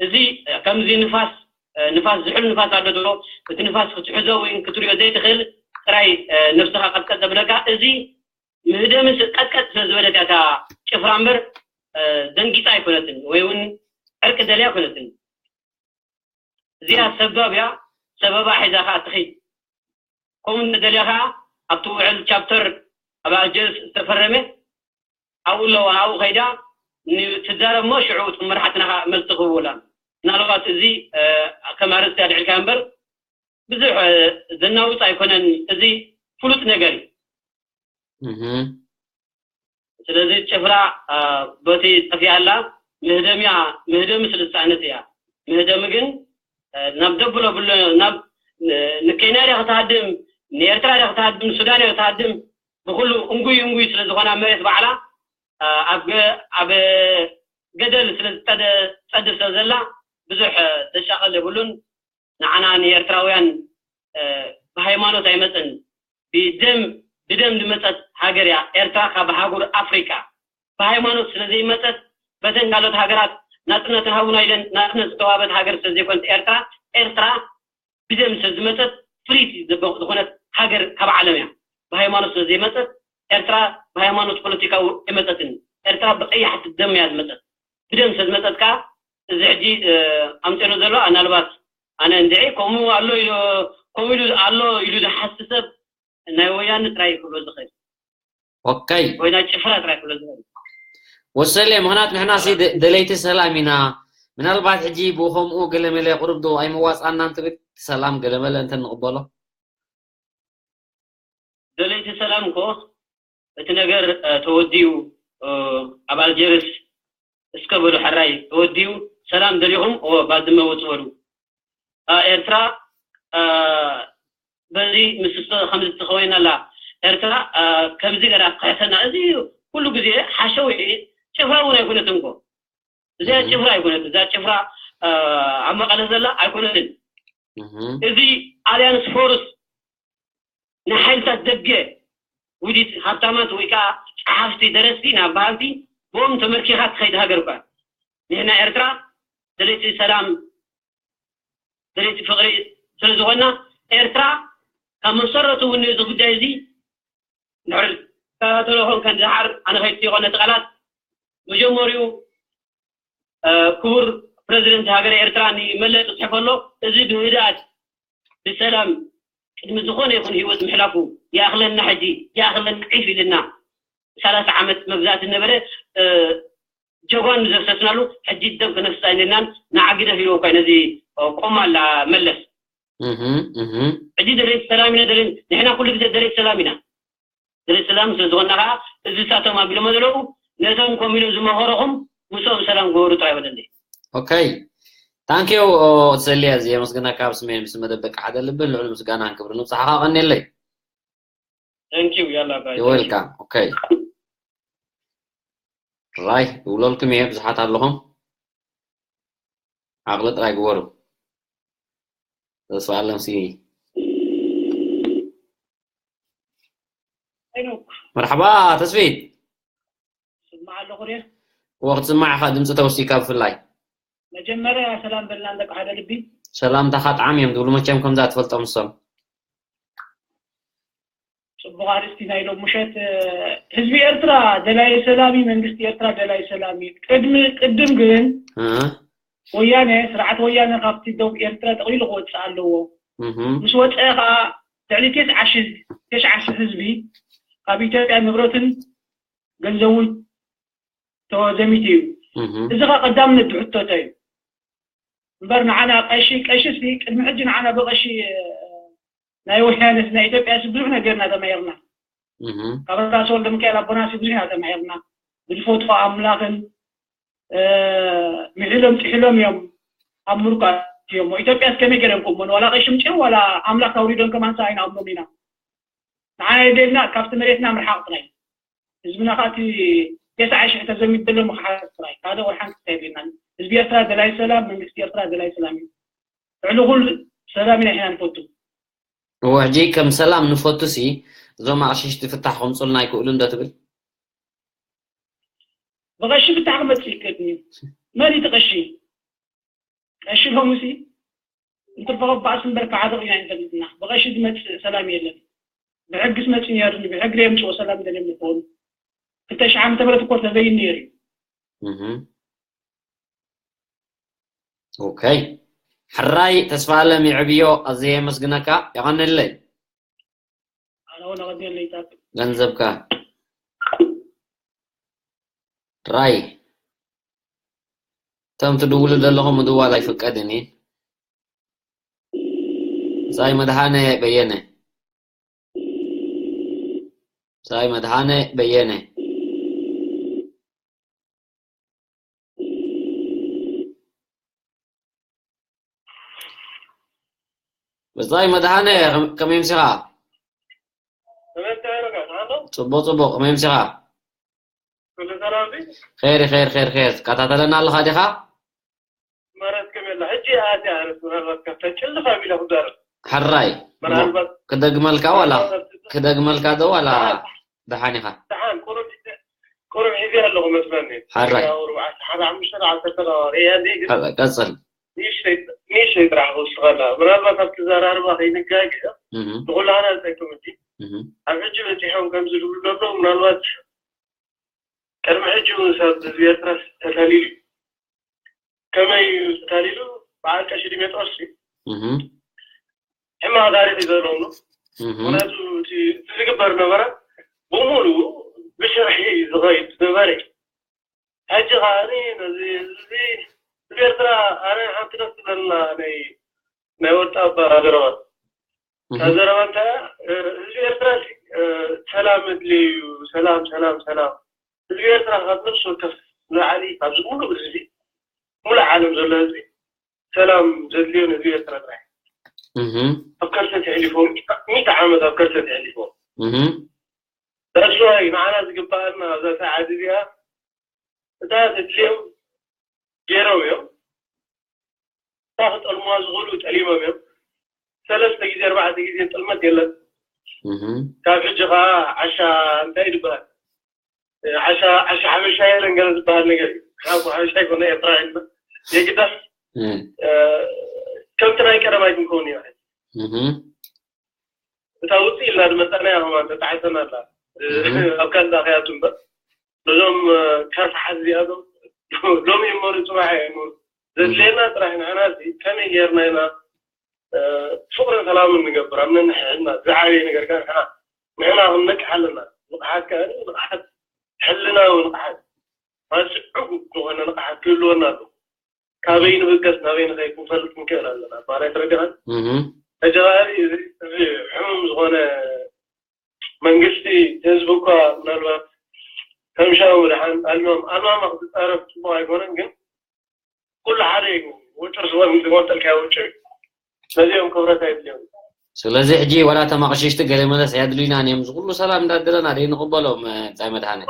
እዚ ከምዚ ንፋስ ንፋስ ዝሑል ንፋስ ኣሎ ዶ፣ እቲ ንፋስ ክትሕዞ ወይ ክትሪኦ ዘይትኽእል ጥራይ ነብስኻ ቀጥቀጥ ዘብለካ። እዚ ምህደምስ ቀጥቀጥ ስለ ዝበለት እያ እታ ጭፍራ እምበር ደንጊፃ ኣይኮነትን ወይ እውን ዕርቂ ደልያ ኣይኮነትን። እዚኣ ሰበብ እያ፣ ሰበባ ሒዛ ከዓ ትኸይድ። ከምኡ እንተደልያ ከዓ ኣብቲ ውዕል ቻፕተር ኣብ ኣልጀርስ ዝተፈረመ ኣብኡ ኣለዋ፣ ኣብኡ ከይዳ ትዛረብ እሞ ሽዑ እቶም መራሕትና ከዓ መልሲ ክህብውላ። ምናልባት እዚ ከም ኣርእስቲ ኣልዒልካ እምበር ብዙሕ ዘናውፅ ኣይኮነን። እዚ ፍሉጥ ነገር እዩ። ስለዚ ጭፍራ በቲ ጠፊኣላ ምህደምያ ምህደም ስለ ዝፀዓነት እያ። ምህደም ግን ናብ ደብሎ ብሎ ናብ ንኬንያ ዲያ ክትሃድም፣ ንኤርትራ ዲያ ክትሃድም፣ ንሱዳን ዲያ ክትሃድም፣ ብኩሉ እንጉይ እንጉይ ስለ ዝኾነ ኣብ መሬት ባዕላ ኣብ ገ- ኣብ ገደል ስለ ዝፀደ- ዝፀድፍ ስለ ዘላ ብዙሕ ዘሻቐል የብሉን። ንዓና ንኤርትራውያን ብሃይማኖት ኣይመፅን፣ ብደም ብደም ዝመፀት ሃገር እያ ኤርትራ። ካብ ሃገር ኣፍሪቃ ብሃይማኖት ስለ ዘይመፀት በተን ካልኦት ሃገራት ናፅነት ሃቡና ኢለን ናፅነት ዝተዋበት ሃገር ስለ ዘይኮነት ኤርትራ፣ ኤርትራ ብደም ስለ ዝመፀት ፍርይቲ ዝኾነት ሃገር ካብ ዓለም እያ። ብሃይማኖት ስለ ዘይመፀት ኤርትራ ብሃይማኖት ፖለቲካዊ ኣይመፀትን። ኤርትራ ብቀያሕቲ ደም እያ ዝመፀት። ብደም ስለ ዝመፀት ከዓ እዚ ሕጂ ኣምፅኦ ዘሎ ኣናልባት ኣነ እንድዒ ከምኡ ኣሎ ኢሉ ከምኡ ኢሉ ኣሎ ኢሉ ዝሓስብ ሰብ ናይ ወያነ ጥራይ ክብሎ ዝኽእል ኦከይ ወይ ናይ ጭፍራ ጥራይ ክብሎ ዝኽእል። ወሰሌ ምክንያቱ ንሕና ሲ ደ- ደለይቲ ሰላም ኢና። ምናልባት ሕጂ ብከምኡ ገለመለ ቁሩብ ዶ ኣይመዋፅኣናን ትብል ሰላም ገለመለ እንተ ንቕበሎ ደለይቲ ሰላም እኮ እቲ ነገር ተወዲኡ ኣብ ኣልጀርስ እስከ በሉ ሕራይ ተወዲኡ ሰላም ደሊኹም እወ ባድመ ውፁ በሉ። ኤርትራ በዚ ምስ ከምዚ ትኸውን ኣላ ኤርትራ ከምዚ ገራ ክሕሰና እዚ ኩሉ ግዜ ሓሸዊ ጭፍራ እውን ኣይኮነትን እኮ እዚኣ ጭፍራ ኣይኮነት እዛ ጭፍራ ኣብ መቐለ ዘላ ኣይኮነትን። እዚ ኣልያንስ ፎርስ ንሓይልታት ደገ ውዲት ሃብታማት ወይ ከዓ ፀሓፍቲ ደረስቲ ናብ በሃልቲ ብኦም ተመርኪኻ ትኸይድ ሃገር እኳ ንሕና ኤርትራ ደለይቲ ሰላም ደለይቲ ፍቕሪ ስለዝኾና ኤርትራ ካብ መሰረቱ እውን እዚ ጉዳይ እዚ ድሕር ተለኹም ከም ዝሓር ኣነ ከይትይቆ ነቲ ቃላት መጀመሪኡ ክቡር ፕረዚደንት ሃገረ ኤርትራ ንመለስ ክፅሕፈሎ እዚ ብህድኣት ብሰላም ቅድሚ ዝኾነ ይኹን ህይወት ምሕላፉ ይኣኽለና ሕጂ ይኣኽለና ዒፍ ኢልና ሰላሳ ዓመት መግዛእቲ ነበረ ጀጓን ዘፍሰስናሉ ሕጂ ደም ክነፍስ ኣይነናን ንዓግደ ሂልዎ እኳ ነዚ ቆማላ መለስ ሕጂ ደለይቲ ሰላም ኢና ደለይቲ ንሕና ኩሉ ግዜ ደለይቲ ሰላም ኢና ደለይቲ ሰላም ስለ ዝኾንና ከዓ እዚ ሳቶም ኣቢሎሞ ዘለዉ ነቶም ኮም ኢሎም ዝመኸሩኹም ምስኦም ሰላም ግበሩ ጥራይ በለለይ ኦከይ ታንኪዩ ትሰልየ እዚ የመስግነካ ኣብ ስሜን ምስ መደብ ደቂ ሓደ ልብን ልዑል ምስጋናን ክብሪ ንብፅሓኻ ቀኒለይ Thank you ያላ ባይ You're welcome okay ጥራይ እብለልኩም እየ ብዙሓት ኣለኹም ዓቕሊ ጥራይ ግበሩ ተስፋ ኣለም ሲ ሄኖክ መርሓባ ተስፊት ስማዕ ኣለኹ ደ እወ ክትስማዕ ኢኻ ድምፂ ተወሲካ ብፍላይ መጀመርያ ሰላም በልና ደቂ ሓደ ልቢ ሰላምታኻ ጣዕም እዮም ዝብሉ መቸም ከምዛ ትፈልጦም ንሶም ፅቡቕ ኣርእስቲ ናይ ሎም ምሸት ህዝቢ ኤርትራ ደላይ ሰላም እዩ መንግስቲ ኤርትራ ደላይ ሰላም እዩ ቅድሚ ቅድም ግን ወያነ ስርዓት ወያነ ካብቲ ደቡብ ኤርትራ ጠቕሊሉ ክወፅእ ኣለዎ ምስ ወፀአ ከዓ ልዕሊ ተስዓ ሽሕ ህዝቢ ካብ ኢትዮጵያ ንብረትን ገንዘቡን ተዘሚቱ እዩ እዚ ከዓ ቀዳምነት ዝሕተቶ እዩ እምበር ንዓና ቀሺ ቀሺ ሲ ቅድሚ ሕጂ ንዓና ብቀሺ ናይ ወያነስ ናይ ኢትዮጵያ ሲ ብዙሕ ነገርና ተማሂርና ካብ ራስ ወልደ ሚካኤል ኣቦና ሲ ብዙሕ ኢና ተማሂርና ብዝፈትፎ ኣምላኽን ምሒሎም ጥሒሎም እዮም ኣብ ምርኳ እዮም ኢትዮጵያ ከመይ ገይሮም ከምኡን ዋላ ቀሺ ምጭን ዋላ ኣምላኽ ኣውሪዶም ከማን ሲ ኣይንኣምኖም ኢና ንዓና የድልየና ካብቲ መሬትና ምርሓቕ ጥራይ ህዝብና ከዓ እቲ ተስዓ ሽሕ ተዘሚት ዘሎ ምኽሓስ ጥራይ ካልእ ወላ ሓንቲ የብልናን ህዝቢ ኤርትራ ደላይ ሰላም መንግስቲ ኤርትራ ደላይ ሰላም እዩ ልዕሊ ኩሉ ሰላም ኢና ኢና ንፈቱ እወ ሕጂ ከም ሰላም ንፈቱ ሲ እዞም ኣቕሽሽቲ ፍታሕ ከምፁልና ኣይክእሉ እንዶ ትብል ብቐሺ ፍታሕ ክመጽእ ይከድን እዩ። መን እዩ እቲ ቀሺ? ቀሺ ሎምሲ እንተፈቐባእስ እምበር ክዓርቕ ኢና እንተልና፣ ብቐሺ ዝመጽእ ሰላም የለን። ብሕጊ ዝመጽእ ነይሩ፣ ብሕጊ የምጽኦ ሰላም እንደልዮም ንኸውን። ክልተ ሽሕ ዓመተ ምህረት እኮ ተበይኑ ነይሩ እዩ። እህ። ኦከይ። ሕራይ ተስፋ ኣለም ይዕብዮ፣ ኣዝየ የመስግነካ። የቐንለይ። ኣነ እውን ኣቐንየለይ ይጻቅ። ገንዘብካ። ራይ። እቶም ትድውሉ ዘለኹም ምድዋል ኣይፍቀድን እዩ። ሳይ መድሃነ በየነ። ሳይ መድሃነ በየነ። ብጻይ መድሃነ፣ ከመይ ምሲኻ? ጽቡቕ፣ ጽቡቕ፣ ከመይ ምሲኻ? ኸይር፣ ኸይር፣ ኸይር፣ ኸይር። ትከታተለና ኣለኻ ዲኻ? ሕራይ። ክደግመልካ ዋላ ክደግመልካ ዶ ዋላ ደሓን ኢኻ? ደሓን ቁሩብ ቁሩብ ሒዘ ኣለኹ መስለኒ። ሕራይ። ያው ኣርባዕተ ሓደ ሓሙሽተ ዓሰርተ ዳዋ ሪያ እንዲ ግን ሕራይ፣ ቀጽል። ንእሽተይ ንእሽተይ ጥራሕ ክውስኸላ። ምናልባት ኣብቲ ዘራርባ ከይንጋገ እህ፣ ንኹላህና ዝጠቅም እንጂ እህ፣ ኣብ ሕጂ በፂሖም ከምዚ ዝብሉ ዘሎ ምናልባት ቅድሚ ሕጂ እውን ሰብ ህዝቢ ኤርትራ ተታሊሉ እዩ። ከመይ እዩ ተታሊሉ? በዓል ቀሺ ዲሜጥሮስ እዩ። እህ፣ ሕማቕ ታሪኽ እዩ ዘለዎም። እህ፣ ምክንያቱ እቲ እቲ ዝግበር ነበረ ብምሉኡ ብሽርሒ ዝኸይድ ዝነበረ እዩ። ሕጂ ከዓኒ ነዚ ህዝቢ ህዝቢ ኤርትራ ኣነ ሓንቲ ደስ ትብለና ናይ ናይ ወጣ ኣባ ዘረባ እታ እህ፣ ዘረባ እንታይ እያ? ህዝቢ ኤርትራ ሲ ሰላም ኣድልዮ እዩ። ሰላም ሰላም ሰላም። ህዝቢ ኤርትራ ካብ ነፍሲ ወከፍ ንላዕሊ ካብዚ ሙሉእ ህዝቢ ሙሉእ ዓለም ዘሎ ህዝቢ ሰላም ዘድልዮ ንህዝቢ ኤርትራ ጥራሕ። እህ፣ ኣብ ከርተት የሕሊፎም። ሚእቲ ዓመት ኣብ ከርተት የሕሊፎም። እህ፣ that's why ንዓና ዝግበኣና ኣብዛ ሰዓት እዚኣ እታ ዘድልዮም ገይሮም እዮም። እታ ክጠልሙዋ ዝኽእሉ ጠሊሞም እዮም። ሰለስተ ግዜ ኣርባዕተ ግዜ ጥልመት የለን። እህ፣ ካብ ሕጂ ከዓ ዓሻ እንታይ ይድበሃል? ዓሻ ዓሻ ሓበሻ የለን ገለ ዝበሃል ነገር እዩ። ካብ ሓበሻ ይኮነ ኤርትራ ኢልና የግዳስ እህ፣ ከምቲ ናይ ቀደም ኣይክንከውን እዩ። እህ፣ እታ ውፅእ ኢልና ዝመፃእናያ ከማን ተጣዒሰና ኣላ። እህ፣ ኣብ ካልእ ከያቱ እምበር ነዞም ከርፋሓት እዚኣቶም ሎሚ ይመሩ ፅባሕ እዮም። ዘድልየና ጥራሕ ንሕና እዚ ከመይ ጌርና ኢና ፍቅርን ሰላምን ንገብር ኣብ ነንሕሕድና። ዝዓበየ ነገር ከ ንሕና ንሕና ክንነቅሕ ኣለና። ንቕሓት ከ ንቕሓት ሕልናዊ ንቕሓት ማለት ዕጉብ ዝኾነ ንቕሓት ክህልወና ኣሎ። ካበይ ንብገስ ናበይ ንኸይድ ክንፈልጥ ክንክእል ኣለና። ማለት ረዲኻን እህ፣ ተጀማሪ እዚ እዚ ሕሙም ዝኾነ መንግስቲ ህዝቢ እኳ ምናልባት ከምሻው ድሓን ኣልማም ኣልማማ ክትፃረፍ ፅቡቅ ኣይኮነን ግን ኩሉ ሓደ እዩ። ውጭ ስወን ዝወጠልካዮ ውጭ ነዚኦም ክብረት ኣይድልዮም። ስለዚ ሕጂ ዋላ ተማቕሽሽቲ ገለ መለስ ኣየድልዩናን እዮም። ዝኩሉ ሰላም እንዳደለና ደይ ንቕበሎም። እንታይ መድሃነ?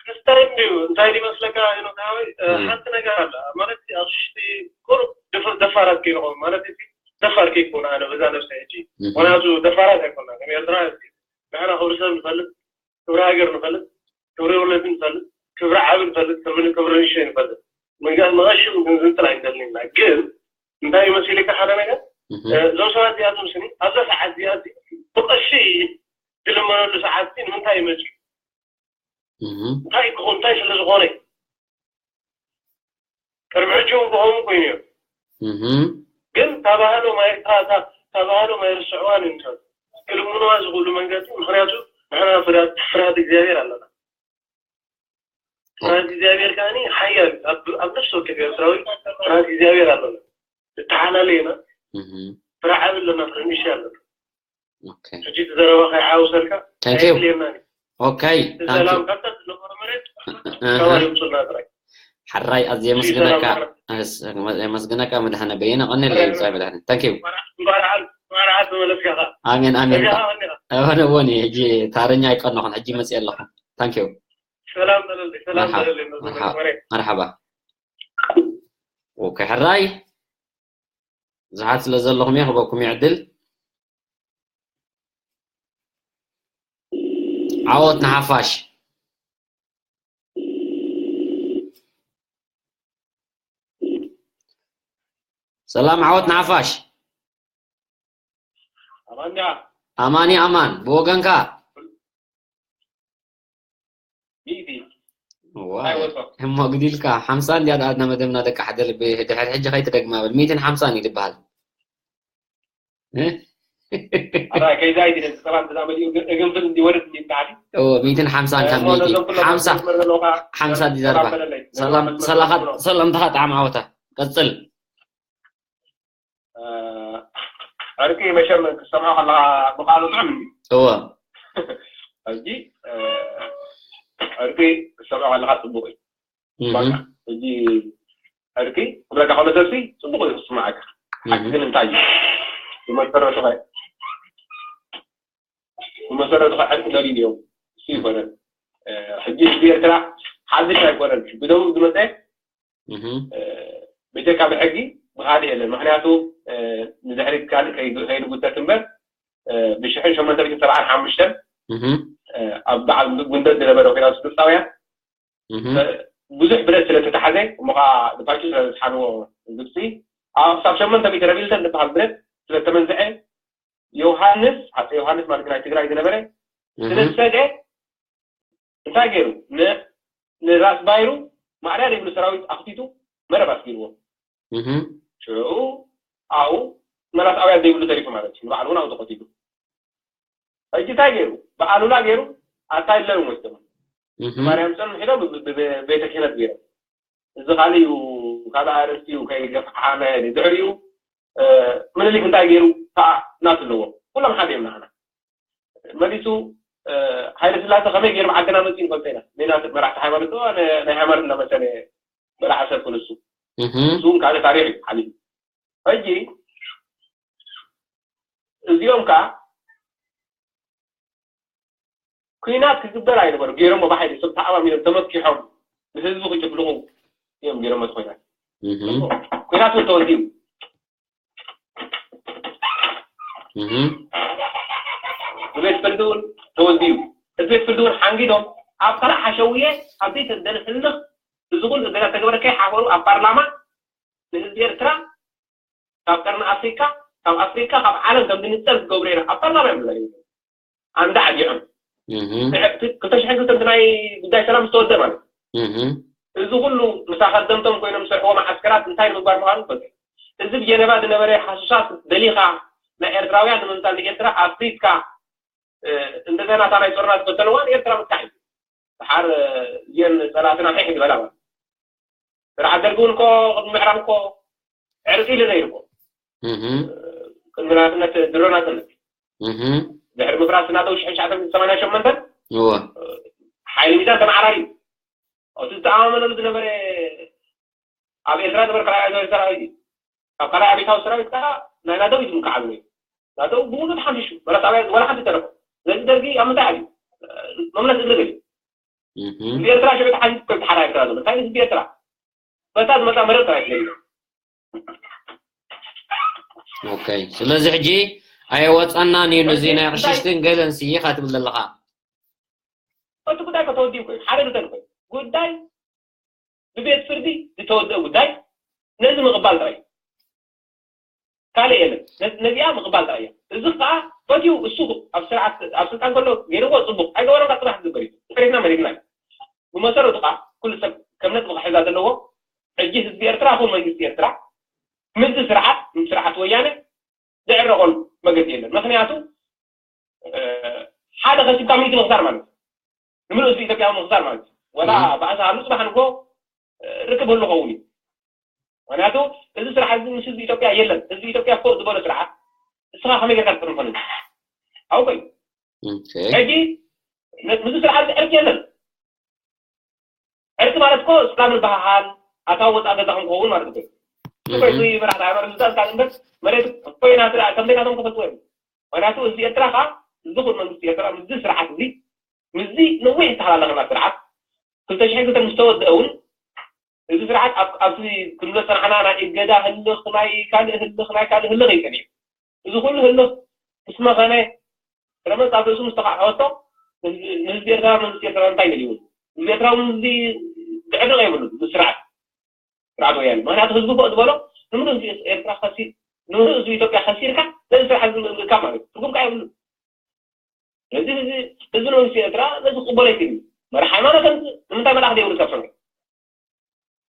ክስታይ እንድዩ እንታይ ይመስለካ? ኖታዊ ሓንቲ ነገር ኣላ ማለት ኣቕሽሽቲ ቁሩብ ድፍር ደፋራት ከይንኾኑ ማለት ደፋር ከይኮኑ ኣነ በዛ ነብሰ ሕጂ ምክንያቱ ደፋራት ኣይኮና ከም ኤርትራ ንሕና ክብሪ ሰብ ንፈልጥ፣ ክብሪ ሃገር ንፈልጥ፣ ክብሪ ወለዲ ንፈልጥ፣ ክብሪ ዓቢ ንፈልጥ፣ ክብሪ ንክብሪ ንእሽተይ ንፈልጥ። መጋዝ መቐሽም ክንዝንጥል ኣይንደልን ኢና። ግን እንታይ መሲልካ ሓደ ነገር እዞም ሰባት እዚኣቶም ስኒ ኣብዛ ሰዓት እዚኣ ብቐሺ ዝልመነሉ ሰዓት እዚ ንምንታይ ይመፅኡ? እንታይ ክኾን እንታይ ስለ ዝኾነ እዩ። ቅድሚ ሕጂ እውን ብኸምኡ ኮይኑ እዩ። ግን ታባህሎም ኣይ- ታ- ታ- ታባህሎም ኣይርስዕዋን እዮም ሰብ ክልምንዋ ዝኽእሉ መንገዲ ምክንያቱ ንሕና ፍርሃት ፍርሃት እግዚኣብሔር ኣለና። ፍርሃት እግዚኣብሔር ከዓኒ ሓያል እዩ። ኣብ ኣብ ነፍሲ ወከፍ ኤርትራዊ ፍርሃት እግዚኣብሔር ኣለና። እተሓላለየና ፍርሃት ዓቢ ኣለና ፍርሃት ንእሽተይ ኣለና። ሕጂ እቲ ዘረባ ከይዓውሰልካ ኣየድልየናን እዩ። ኦኬ እቲ ሰላም ቀጠል ዝነበረ መሬት ሰላም የምፅልና ጥራይ። ሓራይ ኣዝየ የመስግነካ። የመስግነካ መድሃነ በየነ ቀኒለ እዩ ብጻይ መድሃነ። Thank you። እንኳዕ ደሓን ተመለስካ። ኣሜን ኣሜን። ኣነ እውን ሕጂ ታረኛ ኣይቀነኹን ሕጂ መፅእ ኣለኹ። Thank you። ሰላም በለለይ ሰላም በለለይ። መርሓባ። ኦኬ ሕራይ ብዙሓት ስለ ዘለኹም እየ ክበኩም ይዕድል። ዓወት ንሓፋሽ። ሰላም ዓወት ንሓፋሽ። ኣማን ዲኻ? ኣማን እዩ ኣማን። ብወገንካ? ሚእቲ። ዋይ፣ እንታይ ወሶ? እሞ ግዲልካ፣ ሓምሳ እንድያ ደኣ መደብና ደቂ ሓደ ልቢ፣ ድሕሪ ሕጂ ከይትደግማ በል። ሚእትን ሓምሳን እዩ ዝበሃል። እ? ኣታ ከይዛ ይድነ፣ ሰላም ተዛመድ እዩ፣ እግንፍል እንዲወርድ እንዲምታሊ። እዎ፣ ሚእትን ሓምሳን ካብ እሞ ሚእቲ። ነዞም ኩሎም ሓምሳ፣ መስመር ዘለውኻ ሓምሳ እንዲ ዘርባ። ሰላም በለለይ። ሰላም፣ ነዞም መስመር ሰላኻ፣ ዘለውኻ። ሰላምታኻ ጣዕሚ ዓወታ። ቀጽል። እ፣ ዕርቂ መሸም ክትሰምዖ ከለኻ ብቃሉ ጥዑም እዩ። እወ። ሕጂ፣ እ፣ ዕርቂ ክትሰምዖ ከለኻ ጽቡቕ እዩ። እህ። በቃ፣ ሕጂ ዕርቂ ክብለካ ከሎ ሰብሲ ጽቡቕ እዩ ክስምዓካ። ሓቂ እህ። ግን እንታይ እዩ? ብመሰረቱ ኸ፣ ብመሰረቱ ኸ ዕርቂ ደልዩ ድዮም? እሱ ይኮነን። እ፣ ሕጂ ህዝቢ ኤርትራ ሓድሽ ኣይኮነን። ብደቡብ ዝመጸ እህ። እ፣ ብጀካ ብሕጊ ብኻልእ የለን። ምኽንያቱ፣ እ፣ ንድሕሪት ካልእ ከይ-፣ ከይንጉተት እምበር፣ እ፣ ብሽሕን ሸሞንተ ሚእትን ሰብዓን ሓሙሽተን፣ እህ። እ፣ ኣብ በዓል ጉንደት ዝነበረ ኲናት ግብጻውያን፣ እህ። እ፣ ብዙሕ ብረት ስለ ተታሕዘ፣ እሞ ኸዓ ድፋጩ ስለ ዝሓንዎ ግብጺ፣ ኣብ ክሳብ ሸሞንተ ሚእቲ ረቢልተን ዝበሃል ብረት ስለ ተመንዝዐ፣ ዮሃንስ፣ ኣጼ ዮሃንስ ማለት ናይ ትግራይ ዝነበረ፣ እህ። ስለ ዝሰግአ፣ እንታይ ገይሩ? ን-፣ ንራስ ባይሩ ማእለያ ዘይብሉ ሰራዊት ኣኽቲቱ መረብ ኣስጊርዎ። እህ። ሽዑ ኣብኡ መላስ ኣውያት ዘይብሉ ተሪፉ ማለት እዩ። ንባዕሉ እውን ኣብኡ ተቐቲሉ። ሕጂ እንታይ ገይሩ? ብኣሉላ ገይሩ ኣታይለን ወስዶም። እህ። ማርያም ጸን ሒዶም ብ-፣ ብ-፣ ብ-፣ ቤተ ክህነት ገይሮም። እዚ ካልእ እዩ፣ ካልእ ኣርእስቲ እዩ፣ ከይገፍሓና ድሕሪኡ፣ እ፣ ምኒልክ እንታይ ገይሩ? ከዓ ናቱ ኣለዎ። ኩሎም ሓደ እዮም ንዓና። መሊሱ፣ እ፣ ሃይለ ስላሴ ከመይ ገይሩ ዓድና መጺኡ ንፈልጦ ኢና። ንናት መራሕቲ ሃይማኖት፣ እ፣ ን-፣ ናይ ሃይማኖት እናመሰለ በላዓ ሰብ ክንሱ። እህ። እሱ እውን ካልእ ታሪኽ እዩ ሓሊፉ። ሕጂ እዚኦም ከዓ ኲናት ክግበር ኣይነበሩ። ገይሮሞ ብሓይሊ ሰብ ተኣማሚኖም ተመኪሖም ንህዝቢ ክጭፍልቑ እዮም ገይሮሞ እቲ ኲናት። እህ። ኲናት እውን ተወዲኡ። እህ። ብቤት ፍርዲ እውን ተወዲኡ። እቲ ቤት ፍርዲ እውን ሓንጊዶም ኣብ ካልእ ሓሸውየ ኣብ ዘይተደለ ሕልኽ እዚ ኩሉ እገዳ ተገበረ ከይሓፈሩ ኣብ ፓርላማ ንህዝቢ ኤርትራ ካብ ቀርኒ ኣፍሪካ፣ ካብ ኣፍሪካ፣ ካብ ዓለም ከም ዝንጸል ዝገብሩ እዮም። ኣብ ፓርላማ እዮም ዝዛረቡ። ኣንዳ ዓቢዖም። እህ። ክልተ ሽሕን ክልተን ናይ ጉዳይ ሰላም ዝተወደአ ማለት እዩ። እህ። እዚ ኩሉ ምስ ኣኸደምቶም ኮይኖም ዝሰርሕዎ መዓስከራት እንታይ ንምግባር ምዃኑ ትፈልጡ። እዚ ብጀነቫ ዝነበረ ሃሱሳት ደሊኻ ናይ ኤርትራውያን ንምምሳል ንኤርትራ ኣፍሪካ፣ እ፣ እንደገና እታ ናይ ጦርና ዝፈተንዋ ንኤርትራ ምጥቃዕ እዩ። ድሓር፣ እ፣ እዚአን ጸላእትና ሕሕ ዝበላ ማለት። ስርዓት ደርጊ እውን እኮ ቅድሚ ምዕራብ እኮ ዕርቂ ኢሉ ነይሩ እኮ። እህ። ቅድሚ ናጽነት፣ ድሮ ናጽነት። እህ። ድሕሪ ምፍራስ ናተው ሽሕን ትሽዓተ ሚእትን ሰማንያን ሸሞንተን፣ እወ። ሓይሊ ሚዛን ተመዓራርዩ። እቲ ዝተኣማመነሉ ዝነበረ ኣብ ኤርትራ ዝነበረ ካልኣይ ኣብዮታዊ ሰራዊት እዩ። ካብ ካልኣይ ኣብዮታዊ ሰራዊት ከዓ ናይ ናተው እዩ ዝምክዓሉ ነይሩ። ናተው ብሙሉ ተሓምሺሹ። መለስ ኣባይ ወላ ሓንቲ ተረፈ። ስለዚ ደርጊ ኣብ ምንታይ ዓብዩ? መምለስ እግሪ ገሊኡ። እህ። ህዝቢ ኤርትራ ሽዑ ተሓቲቱ ከም ተሓራ ኤርትራ ዘሎ። እንታይ ህዝቢ ኤርትራ? በታ ዝመጻ መረብ ጥራይ ትደልዩ። ኦኬ፣ ስለዚ ሕጂ ኣየወጻናን እዩ ነዚ ናይ ቅሽሽትን ገለን ስይኻ ትብል ዘለኻ። እቲ ጉዳይ እኮ ተወዲኡ እኮ እዩ። ሓደ ግልጸሉ እኮ እዩ። ጉዳይ ብቤት ፍርዲ ዝተወደአ ጉዳይ ነዚ ምቕባል ጥራይ እዩ። ካልእ የለን። ነዚ-፣ ነዚኣ ምቕባል ጥራይ እያ። እዚ ከዓ ፈትዩ እሱ ኣብ ስርዓት፣ ኣብ ስልጣን ከሎ ገይርዎ ጽቡቕ። ኣይገበሮን፣ ካብ ጽባሕ ዝግበር እዩ። ተፈሪድና መሪድና እዩ። ብመሰረቱ ከዓ ኩሉ ሰብ ከም ነጥቢ ክሕዛ ዘለዎ፣ ሕጂ ህዝቢ ኤርትራ ይኹን መንግስቲ ኤርትራ ምስዚ ስርዓት፣ ምስ ስርዓት ወያነ ዝዕረቐሉ መገዲ የለን። ምኽንያቱ፣ እ፣ ሓደ ከሲብካ ሚእቲ ምኽሳር ማለት እዩ። ንምሉእ ህዝቢ ኢትዮጵያ ምኽሳር ማለት እዩ። ወላ እም። ባእሲ ሃሉ ጽባሕ ንግሆ፣ እ፣ ርክብ ህሉ ኸውን እዩ። ምኽንያቱ እዚ ስርዓት እዚ ምስ ህዝቢ ኢትዮጵያ የለን። ህዝቢ ኢትዮጵያ ፎእ ዝበሎ ስርዓት ንስኻ ከመይ ጌርካ ትጥርንፎ ንህዝቢ? ኣውቀ እዩ። ኦኬ። ሕጂ ነ-፣ ምስዚ ስርዓት እዚ ዕርቂ የለን። ዕርቂ ማለት እኮ ሰላም ንበሃሃል፣ ኣታዊ ወጻኢ ገዛ ክንከውን ማለት እኮ እዩ። እሱ እህ። ኮይኑ መራሕቲ ሃይማኖት ምዛዝ ካልእ እምበር መሬት ኮይና ስርዓት ከም ዘይናቶም ክፈልጥዎ እዮም። ምኽንያቱ ህዝቢ ኤርትራ ከዓ፣ እዚ ኩሉ መንግስቲ ኤርትራ ምስዚ ስርዓት እዚ፣ ምስዚ ነዊሕ ዝተሓላለኸና ስርዓት፣ ክልተ ሽሕን ክልተን ምስ ተወደአ እውን፣ እዚ ስርዓት ኣብ-፣ ኣብዚ ክንብሎ ዝጸናሕና ናይ እገዳ ህልኽ፣ ናይ ካልእ ህልኽ፣ ናይ ካልእ ህልኽ እዩ ጸኒሑ። እዚ ኩሉ ህልኽ ምስ መኸነ፣ ረመጽ ኣብ ርእሱ ምስ ተኻዕወቶ፣ ንህዝቢ፣ ንህዝቢ ኤርትራ፣ መንግስቲ ኤርትራ እንታይ ገሊዎ? ህዝቢ ኤርትራ እውን እዚ ክዕርቕ የብሉን፣ እዚ ስርዓት፣ ስርዓት ወያነ። ምኽንያቱ ህዝቢ ፎእ ዝበሎ፣ ንምህዝቢ ኤርትራ ከሲር ንምህዝቢ ኢትዮጵያ ከሲርካ ነዚ ስራሕ እዚ ምእካብ ማለት እዩ። ትርጉም ከዓ የብሉ። ስለዚ እዚ ህዝቢ መንግስቲ ኤርትራ ነዚ ክቕበሎ ይክእል እዩ። መራሕ ሃይማኖት ኣምፅ ንምንታይ መልኣኽ ዘይብሉ ካብ ሰምዑ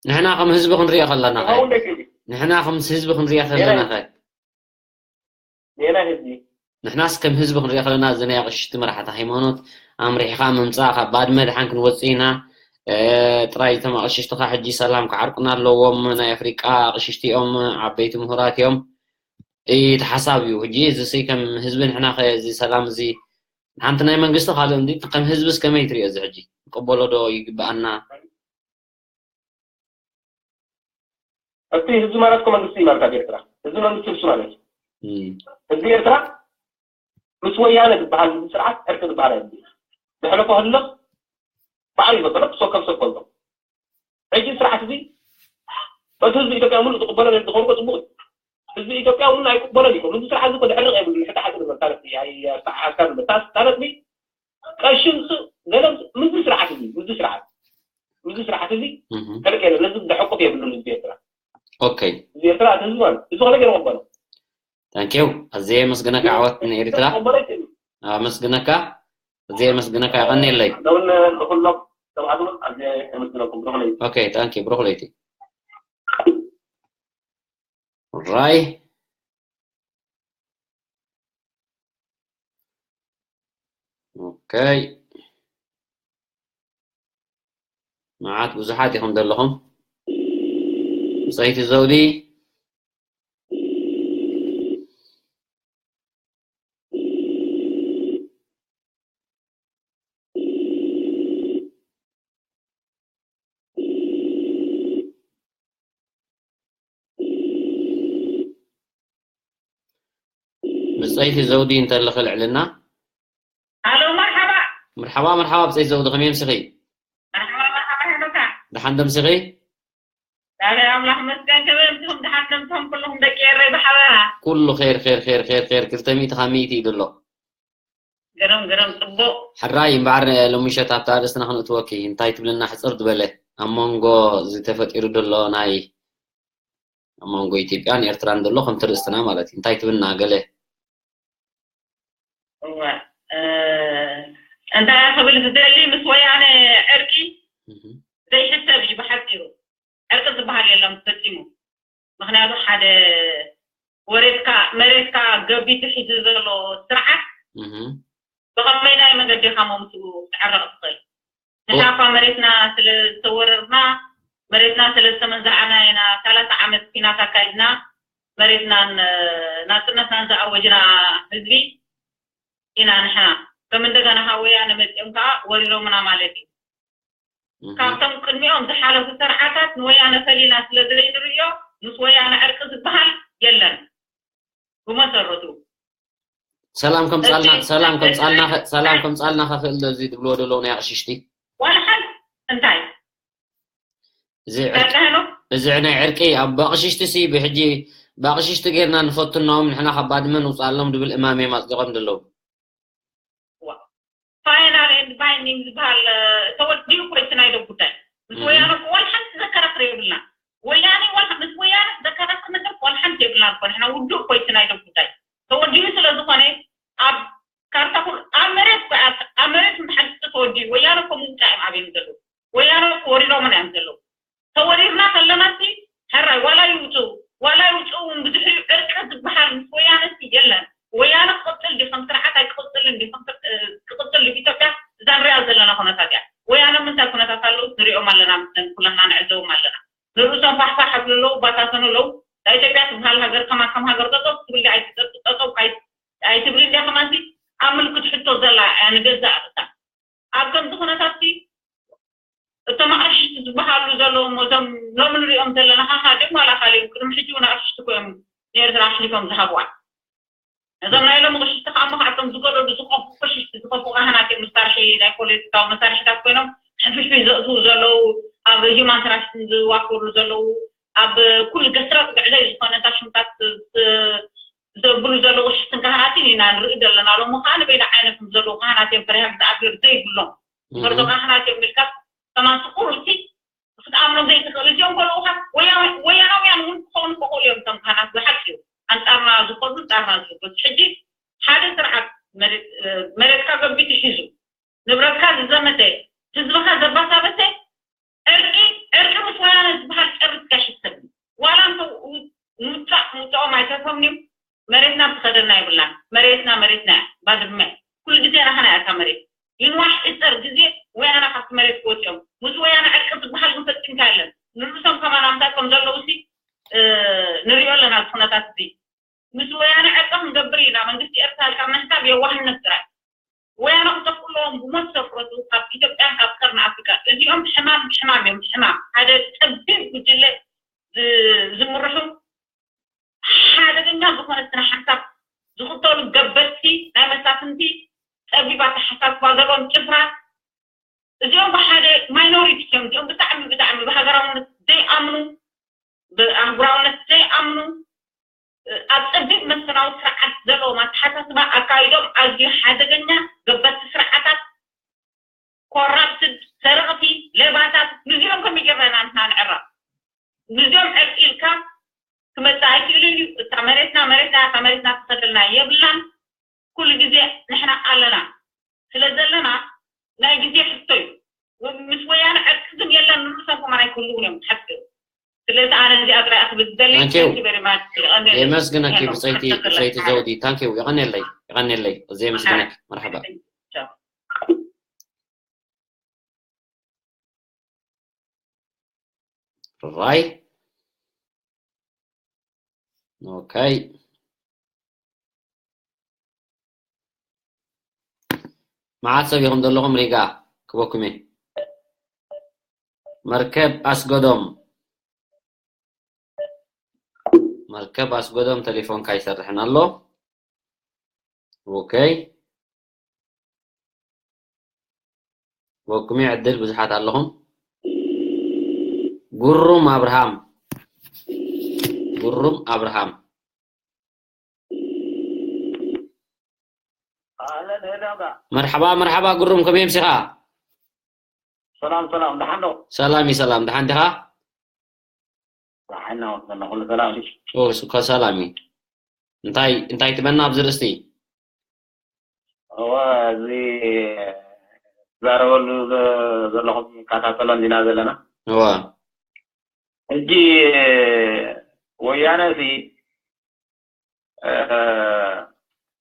ንሕና ከም ህዝቢ ክንሪኦ ከለና ከ ክኸውን ዶ ይክእል እዩ? ንሕና ከም ህዝቢ ክንሪኦ ከለና ከ ሌላ ህዝቢ ንሕናስ ከም ህዝቢ ክንሪኦ ከለና እዚ ናይ ኣቕሽቲ መራሕቲ ሃይማኖት ኣምሪሕኻ ምምፃእ ካብ ባድመ ድሓን ክንወፅእ ኢና ጥራይ እቶም ኣቕሽሽትኻ ሕጂ ሰላም ክዓርቁና ኣለዎም ናይ ኣፍሪቃ ኣቕሽሽቲ እዮም ዓበይቲ ምሁራት እዮም እቲ ሓሳብ እዩ ሕጂ እዚ ሲ ከም ህዝቢ ንሕና ከ እዚ ሰላም እዚ ሓንቲ ናይ መንግስቲ ካልእ እንዲ ከም ህዝብስ ከመይ ትሪኦ እዚ ሕጂ ንቀበሎ ዶ ይግበኣና እቲ ህዝቢ ማለት እኮ መንግስቲ እዩ ማለት ኣብ ኤርትራ ህዝቢ መንግስቲ ህዝቢ ማለት እዩ ህዝቢ ኤርትራ ምስ ወያነ ዝበሃል ህዝቢ ስርዓት ዕርቂ ዝበሃል ኣይብሉ ዘሕለፎ ህልኽ ባዕሉ ይፈልጦ ሰብ ከም ሰብ ፈልጦ ሕጂ ስርዓት እዚ በቲ ህዝቢ ኢትዮጵያ ሙሉእ ዝቕበሎ ዝኸርጎ ፅቡቅ እዩ ህዝቢ ኢትዮጵያ እውን ኣይቅበሎን እዩ እዚ ስርዓት እዚ ድሕርቕ የብሉ ሕቲ ሓቂ ንበል ታሪክ ኣስተሓሓዝካ ንበል ታሪክ ቀሽምሱ ገለ ምስዚ ስርዓት እዚ ምስዚ ስርዓት ምስዚ ስርዓት እዚ ሕርቅ የለ ነዚ ዘሐቁፍ የብሉ ህዝቢ ኤርትራ ኦኬ ህዝቢ ኤርትራ እቲ ህዝቢ ማለት እዚ ኮነ ገይሩ ቅበሎ ታንኪዩ ኣዘየ መስግነካ ዓወት ንኤርትራ ቅበሎ ይክእል እዩ ኣመስግነካ ኣዘየ መስግነካ የቐኒየለይ ለውን ንኩሎም ተባዕቱ ኣዘየ የመስግነኩም ብሩክ ለይቲ ኦኬ ታንኪዩ ብሩክ ለይቲ ራይ ኦኬ መዓት ብዙሓት ኢኹም ዘለኹም ብፀይቲ ዘውዲ ብፀይቲ ዘውዲ እንተለኺ ልዕልና ኣሎ መርሓባ መርሓባ መርሓባ ብፀይቲ ዘውዲ ከመይ ኣምሲኺ መርሓባ መርሓባ ሄኖካ ደሓን ደምሲኺ ዳላይ ኣምላኽ መስገን ከመይ ኣምሲኹም ደሓን ደምስኹም ኩልኹም ደቂ ኤረይ ብሓበራ ኩሉ ኸይር ኸይር ኸይር ኸይር ኸይር ክልተ ሚእቲ ካብ ሚእቲ እዩ ዘሎ ግርም ግርም ፅቡቅ ሕራይ እምበዓር ሎሚ ምሸት ኣብታ ኣርእስትና ክንእትወኪ እንታይ ትብልና ሕፅር ዝበለ ኣብ መንጎ ዝተፈጢሩ ዘሎ ናይ ኣብ መንጎ ኢትዮጵያን ኤርትራን ዘሎ ከምቲ ርእስትና ማለት እዩ እንታይ ትብልና ገለ እወ እንታይ ክብል ዝደሊ ምስ ወያነ ዕርቂ ዘይሕሰብ እዩ ብሓፂሩ ዕርቂ ዝበሃል የለን ፈፂሙ ምክንያቱ ሓደ ወሬትካ መሬትካ ገቢቱ ሒዙ ዘሎ ስርዓት ብኸመይናይ መንገዲ ኢኻ መምስኡ ክትዕረቕ ትኽእል ንሕና እኳ መሬትና ስለ ዝተወረርና መሬትና ስለ ዝተመንዛዕና ኢና ሰላሳ ዓመት ኲናት ኣካይድና መሬትናን ናፅነትናን ዝኣወጅና ህዝቢ ኢና ንሕና ከም እንደገና ካብ ወያነ መፂኦም ከዓ ወሪሮምና ማለት እዩ ካብቶም ቅድሚኦም ዝሓለፉ ስርዓታት ንወያነ ፈሊና ስለ ዘይንርእዮ ምስ ወያነ ዕርቂ ዝበሃል የለን ብመሰረቱ ሰላም ከምፃልና ሰላም ከምፃልና ሰላም ከምፃልና ከኽእል እዚ ዝብልዎ ዘለዉ ናይ ኣቕሽሽቲ ዋላ ሓንቲ እንታይ እዚ ዕርቂ እዚ ናይ ዕርቂ ኣብ ኣቕሽሽቲ ሲ ብሕጂ ብኣቕሽሽቲ ጌርና ንፈትኖም ንሕና ካብ ባድመ ንውፅኣሎም ዝብል እማም እዮም ኣፅዲቖም ዘለዉ final and binding ዝበሃል ተወዲኡ እኮ እቲ ናይ ዶ ጉዳይ ምስ ወያነ እኮ ዋላ ሓንቲ ዘከራክር የብልና ወያነ ዋላ ምስ ወያነ ዘከራክር ነገር ዋላ ሓንቲ የብልና እኮ ንሕና ውዱእ እኮ እቲ ናይ ዶ ጉዳይ ተወዲኡ ስለ ዝኾነ ኣብ ካርታ ኩሉ ኣብ መሬት እኮ ኣብ መሬት ምሓልፍቲ ተወዲኡ ወያነ እኮ ምውፃእ እዮም ኣብዮም ዘለዉ ወያነ እኮ ወሪሮምና እዮም ዘለዉ ተወሪርና ከለና ሲ ሕራይ ዋላ ይውፅኡ ዋላ ይውፅኡ እውን ብድሕሪኡ ዕርቂ ዝበሃል ምስ ወያነ ሲ የለን ወያነ ክቕፅል ድዩ ከም ስርዓት ኣይክቕፅልን ድዩ ክቕፅል ድዩ ኢትዮጵያ እዛ ንሪኣ ዘለና ኩነታት እያ ወያነ ምንታይ ኩነታት ኣለውስ ንሪኦም ኣለና ምስለን ኩላህና ንዕዘቦም ኣለና ንርእሶም ፋሕፋሕ ኣብሉ ኣለዉ ባታተኑ ኣለዉ ናይ ኢትዮጵያ ትበሃል ሃገር ከማ ከም ሃገር ጠጠው ክትብል ኣይትጠጠው ኣይትብል እንዲያ ከማንሲ ኣብ ምልክት ሕቶ ዘላ እያ ንገዛእ ርእሳ ኣብ ከምዚ ኩነታት እቶም ኣቕሽቲ ዝበሃሉ ዘለዉ እቶም ሎሚ ንሪኦም ዘለና ሃሃ ድም ዋላ ካልኦም ቅድሚ ሕጂ እውን ኣቕሽቲ ኮይኖም ንኤርትራ ኣሕሊፎም ዝሃብዋ እዞም ናይ ሎሚ ቅሽቲ ከዓ እሞ ከዓቶም ዝገደዱ ዝኸፉ ቅሽሽቲ ዝኸፉ ካህናት እዮም መሳርሒ ናይ ፖለቲካዊ መሳርሒታት ኮይኖም ሕንፍሽፍሽ ዘእትዉ ዘለዉ ኣብ ሂማን ትራፊክን ዝዋፈሩ ዘለዉ ኣብ ኩሉ ገስራጥ ግዕዘይ ዝኾነ እታ ሽምታት ዘብሉ ዘለዉ ቅሽሽትን ካህናትን ኢና ንርኢ ዘለና ሎሚ ከዓ ንበይና ዓይነቶም ዘለዉ ካህናት እዮም ፈሪሃ እግዚኣብሔር ዘይብሎም ፈርዶ ካህናት እዮም ኢልካ ከማን ስቁር እቲ ክትኣምኖ ዘይትኽእል እዚኦም ከለውካ ወያናውያን እውን ክኾኑ ክኽእሉ እዮም። እቶም ካህናት ብሓቂ እዩ ኣንጻርና ዝኾኑ ኣንጻርና ዝሕጎስ ሕጂ ሓደ ስርዓት መሬትካ ገቢቱ ሒዙ ንብረትካ ዝዘመተ ህዝብኻ ዘባሳበሰ ዕርቂ ዕርቂ ምስ ወያነ ዝበሃል ጨርስ ጋሽ ሰብ ዋላ እንተ ምውፃእ ምውፅኦም ኣይተርፎም ድዩ? መሬትና ትኸደና የብላን። መሬትና መሬትና እያ። ባድመ ኩሉ ግዜ ናህና እያ እታ መሬት። ይንዋሕ እፀር ግዜ ወያነ ካብቲ መሬት ክወፅኦም ምስ ወያነ ዕርቂ ዝበሃል ግን ፈፂምካ የለን። ንርእሶም ከማን ኣምሳቶም ዘለዉ ሲ ንሪኦ ኣለና። እዚ ኩነታት እዚ ምስ ወያነ ዕርቂ ክንገብር ኢና መንግስቲ ኤርትራ ኢልካ ምሕሳብ የዋህነት ጥራይ። ወያነ ክጠፍኡ ኣለዎም ብሞት ዘፍረሱ ካብ ኢትዮጵያን ካብ ቀርኒ ኣፍሪካ። እዚኦም ሕማም ሕማም እዮም። ሕማም ሓደ ፀቢብ ጉጅለ ዝምርሑ ሓደገኛ ዝኾነ ስነ ሓሳብ ዝኽተሉ ገበትቲ ናይ መሳፍንቲ ፀቢብ ኣተሓሳስባ ዘለዎም ጭፍራ። እዚኦም ብሓደ ማይኖሪቲ እዮም። እዚኦም ብጣዕሚ ብጣዕሚ ብሃገራውነት ዘይኣምኑ ብኣህጉራውነት ዘይኣምኑ ኣብ ፀቢብ መስፍናዊ ስርዓት ዘለዎም ኣተሓሳስባ ኣካይዶም ኣዝዩ ሓደገኛ ገበርቲ ስርዓታት ኮራፕትድ ሰረቕቲ ሌባታት ምስዚኦም ከመይ ጌርና ኢና ንሕና ንዕረቕ? ምስዚኦም ዕርቂ ኢልካ ክመፅእ ኣይክእልን እዩ። እታ መሬትና መሬትና እታ መሬትና ትኸደልና የብላን። ኩሉ ግዜ ንሕና ኣለና ስለ ዘለና ናይ ግዜ ሕቶ እዩ። ምስ ወያነ ዕርቂ ግን የለን ንርእሶም ከማን ኣይክህልውን እዮም ሓቂ። ስለዚ ኣነ እዚኣ ጥራይ ክብል ዝደሊ። Thank you። Thank you very much። የቐንየለይ። የመስግነኪ ሄኖክ፣ ብፀይቲ ሓሰብ ብፀይቲ ዘለካ። ዘውዲ ታንኪዩ። የቐንየለይ የቐንየለይ። እዚ የመስግነኪ። መርሓባ። ቻው። ራይ ኦኬ። መዓት ሰብ ኢኹም ዘለኹም ሪጋ ክበኩም እየ። መርከብ ኣስገዶም መርከብ ኣስገዶም ቴሌፎንካ ይሰርሕን ኣሎ። ኦኬ። ወኩሚ ዕድል ብዙሓት ኣለኹም። ጉሩም ኣብርሃም ጉሩም ኣብርሃም ኣህለን ሄኖጋ መርሓባ መርሓባ ጉሩም ከመይ ምሲኻ? ሰላም ሰላም ደሓን ዶ? ሰላም እዩ ሰላም ደሓን ዲኻ? ደሓን ነው ኩሉ ሰላም እዩ። እኮ ሰላም እዩ። እንታይ እንታይ ትበና ኣብዚ ርእስቲ? እወ እዚ ትዛረበሉ ዘለኹም ንከታተሎ እንዲና ዘለና። እወ ሕጂ ወያነ ሲ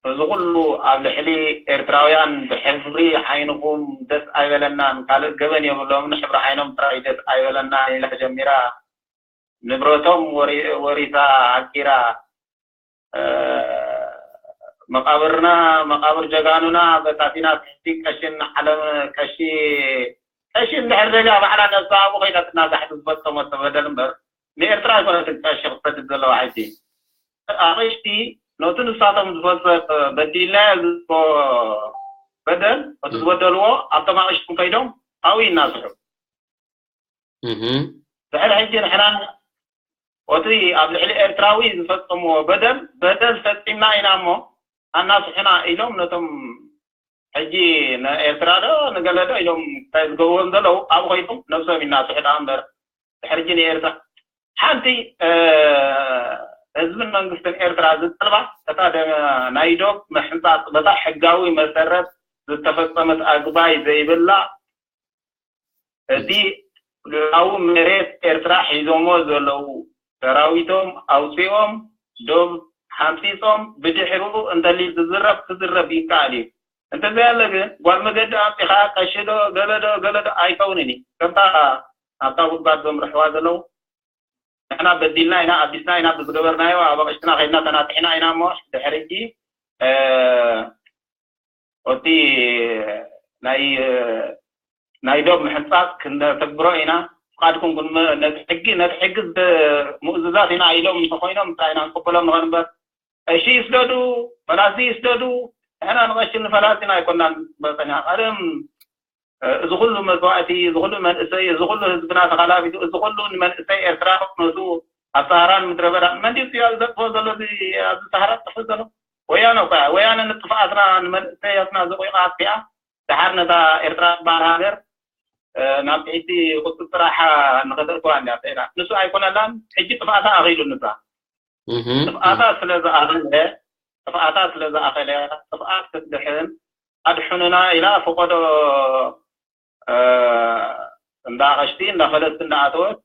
እዚ ኩሉ ኣብ ልዕሊ ኤርትራውያን ብሕብሪ ዓይንኹም ደስ ኣይበለናን ካልእ ገበን የብሎምን ሕብሪ ዓይኖም ጥራይ ደስ ኣይበለናን ኢላ ጀሚራ ንብረቶም ወሪሳ ኣኪራ መቃብርና መቃብር ጀጋኑና በታቲና ትሕቲ ቀሽን ዓለም ቀሺ ቀሺ እንድሕር ደልያ ባዕላ ነብሳ ኣብኡ ከይዳ ትናሳሕ ዝፈጸመቶ በደል እምበር ንኤርትራ ኣይኮነትን ቀሺ ክትሰድድ ዘለዋ ሕጂ ኣቅሽቲ ነቲ ንሳቶም ዝፈጸ በዲልናዮ ዝበ በደል እቲ ዝበደልዎ ኣብቶም ኣቅሽቶም ከይዶም ኣብኡ ይናስሑ ድሕሪ ሕጂ ንሕና እቲ ኣብ ልዕሊ ኤርትራዊ ዝፈጸምዎ በደል በደል ፈጺምና ኢና እሞ ኣናስሑና ኢሎም ነቶም ሕጂ ንኤርትራ ዶ ንገለ ዶ ኢሎም እንታይ ዝገብዎም ዘለዉ ኣብኡ ከይዶም ነብሶም ይናስሑ ደኣ እምበር ድሕሪ ሕጂ ንኤርትራ ሓንቲ ህዝብን መንግስትን ኤርትራ ዝጠልባ እታ ናይ ዶብ ምሕንጻጽ በታ ሕጋዊ መሰረት ዝተፈጸመት ኣግባይ ዘይብላ እቲ ልዑላዊ መሬት ኤርትራ ሒዞሞ ዘለዉ ሰራዊቶም ኣውጺኦም ዶብ ሓንጺጾም ብድሕሪኡ እንተልዩ ዝዝረብ ክዝረብ ይከኣል እዩ። እንተዘይኣለ ግን ጓል መገዲ ኣምጺኻ ቀሺ ዶ ገለ ዶ ገለ ዶ ኣይከውንን እዩ። ከምታ ኣብታ ጉድጓድ ዘምርሕዋ ዘለዉ ንሕና በዲልና ኢና ኣቢስና ኢና ብዝገበርናዮ ኣብ ኣቕሽትና ከይድና ተናጢሕና ኢና እሞ ድሕሪ ሕጂ ኦቲ ናይ ናይ ዶብ ምሕንጻጽ ክንተግብሮ ኢና ፍቃድኩም ግን ነቲ ሕጊ ነቲ ሕጊ ምእዙዛት ኢና ኢሎም እንተኮይኖም እንታይ ኢና ንቅበሎም ንኾን እምበር ቀሺ ይስደዱ ፈላሲ ይስደዱ ንሕና ንቀሺ ንፈላሲን ኣይኮናን መፀኛ ቀደም እዚ ኩሉ መስዋእቲ እዚ ኩሉ መንእሰይ እዚ ኩሉ ህዝብና ተኻላቢቱ እዚ ኩሉ ንመንእሰይ ኤርትራ ክቅነሱ ኣብ ሰሃራን ምድረ በዳ መን ድዩ ዘጥፎ ዘሎ ኣብዚ ሰሃራ ዝጥፍእ ዘሎ ወያነ እኳ ወያነ ንጥፍኣትና ንመንእሰያትና ዘቑይቓ ኣጥፊኣ ደሓር ነታ ኤርትራ ትበሃል ሃገር ናብ ትሕቲ ቁፅፅር ጥራሕ ንኸተእትዋ እንዲያ ተኢላ። ንሱ ኣይኮነላን፣ ሕጂ ጥፍኣታ ኣኺሉ ንሳ። ጥፍኣታ ስለ ዝኣኸለ፣ ጥፍኣታ ስለ ዝኣኸለ፣ ጥፍኣት ክትድሕን ኣድሕኑና ኢላ ፈቆዶ እንዳ ኣቐሽቲ፣ እንዳ ፈለስቲ እንዳኣተወት፣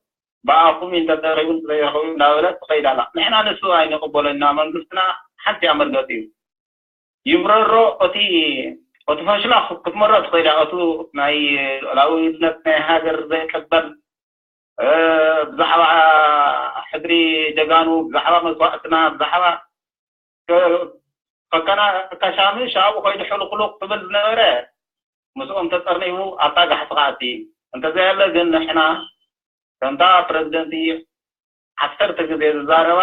ብኣኹም እንተተረኺቡ እንተዘይረኸቡ እንዳበለት ትኸይድ ኣላ። ንሕና ንሱ ኣይንቕበሎን ኢና። መንግስትና ሓንቲ እያ መርገፂኡ። ይምረሮ እቲ እቲ ፈሽላ ክትመሮ ትኽእል እያ። እቲ ናይ ልኡላውነት ናይ ሃገር ዘይቅበል፣ እ፣ ብዛዕባ ሕድሪ ጀጋኑ፣ ብዛዕባ መስዋእትና፣ ብዛዕባ ከ-፣ ከከና-፣ ከሻምሽ ኣብኡ ከይዱ ሕልኽሉኽ ክብል ዝነበረ ምስኦም ተጠርኒፉ ኣብታ ጋሕሲ ክኣቲ። እንተዘየለ ግን ንሕና ከምታ ፕረዚደንት ዓሰርተ ግዜ ዝዛረባ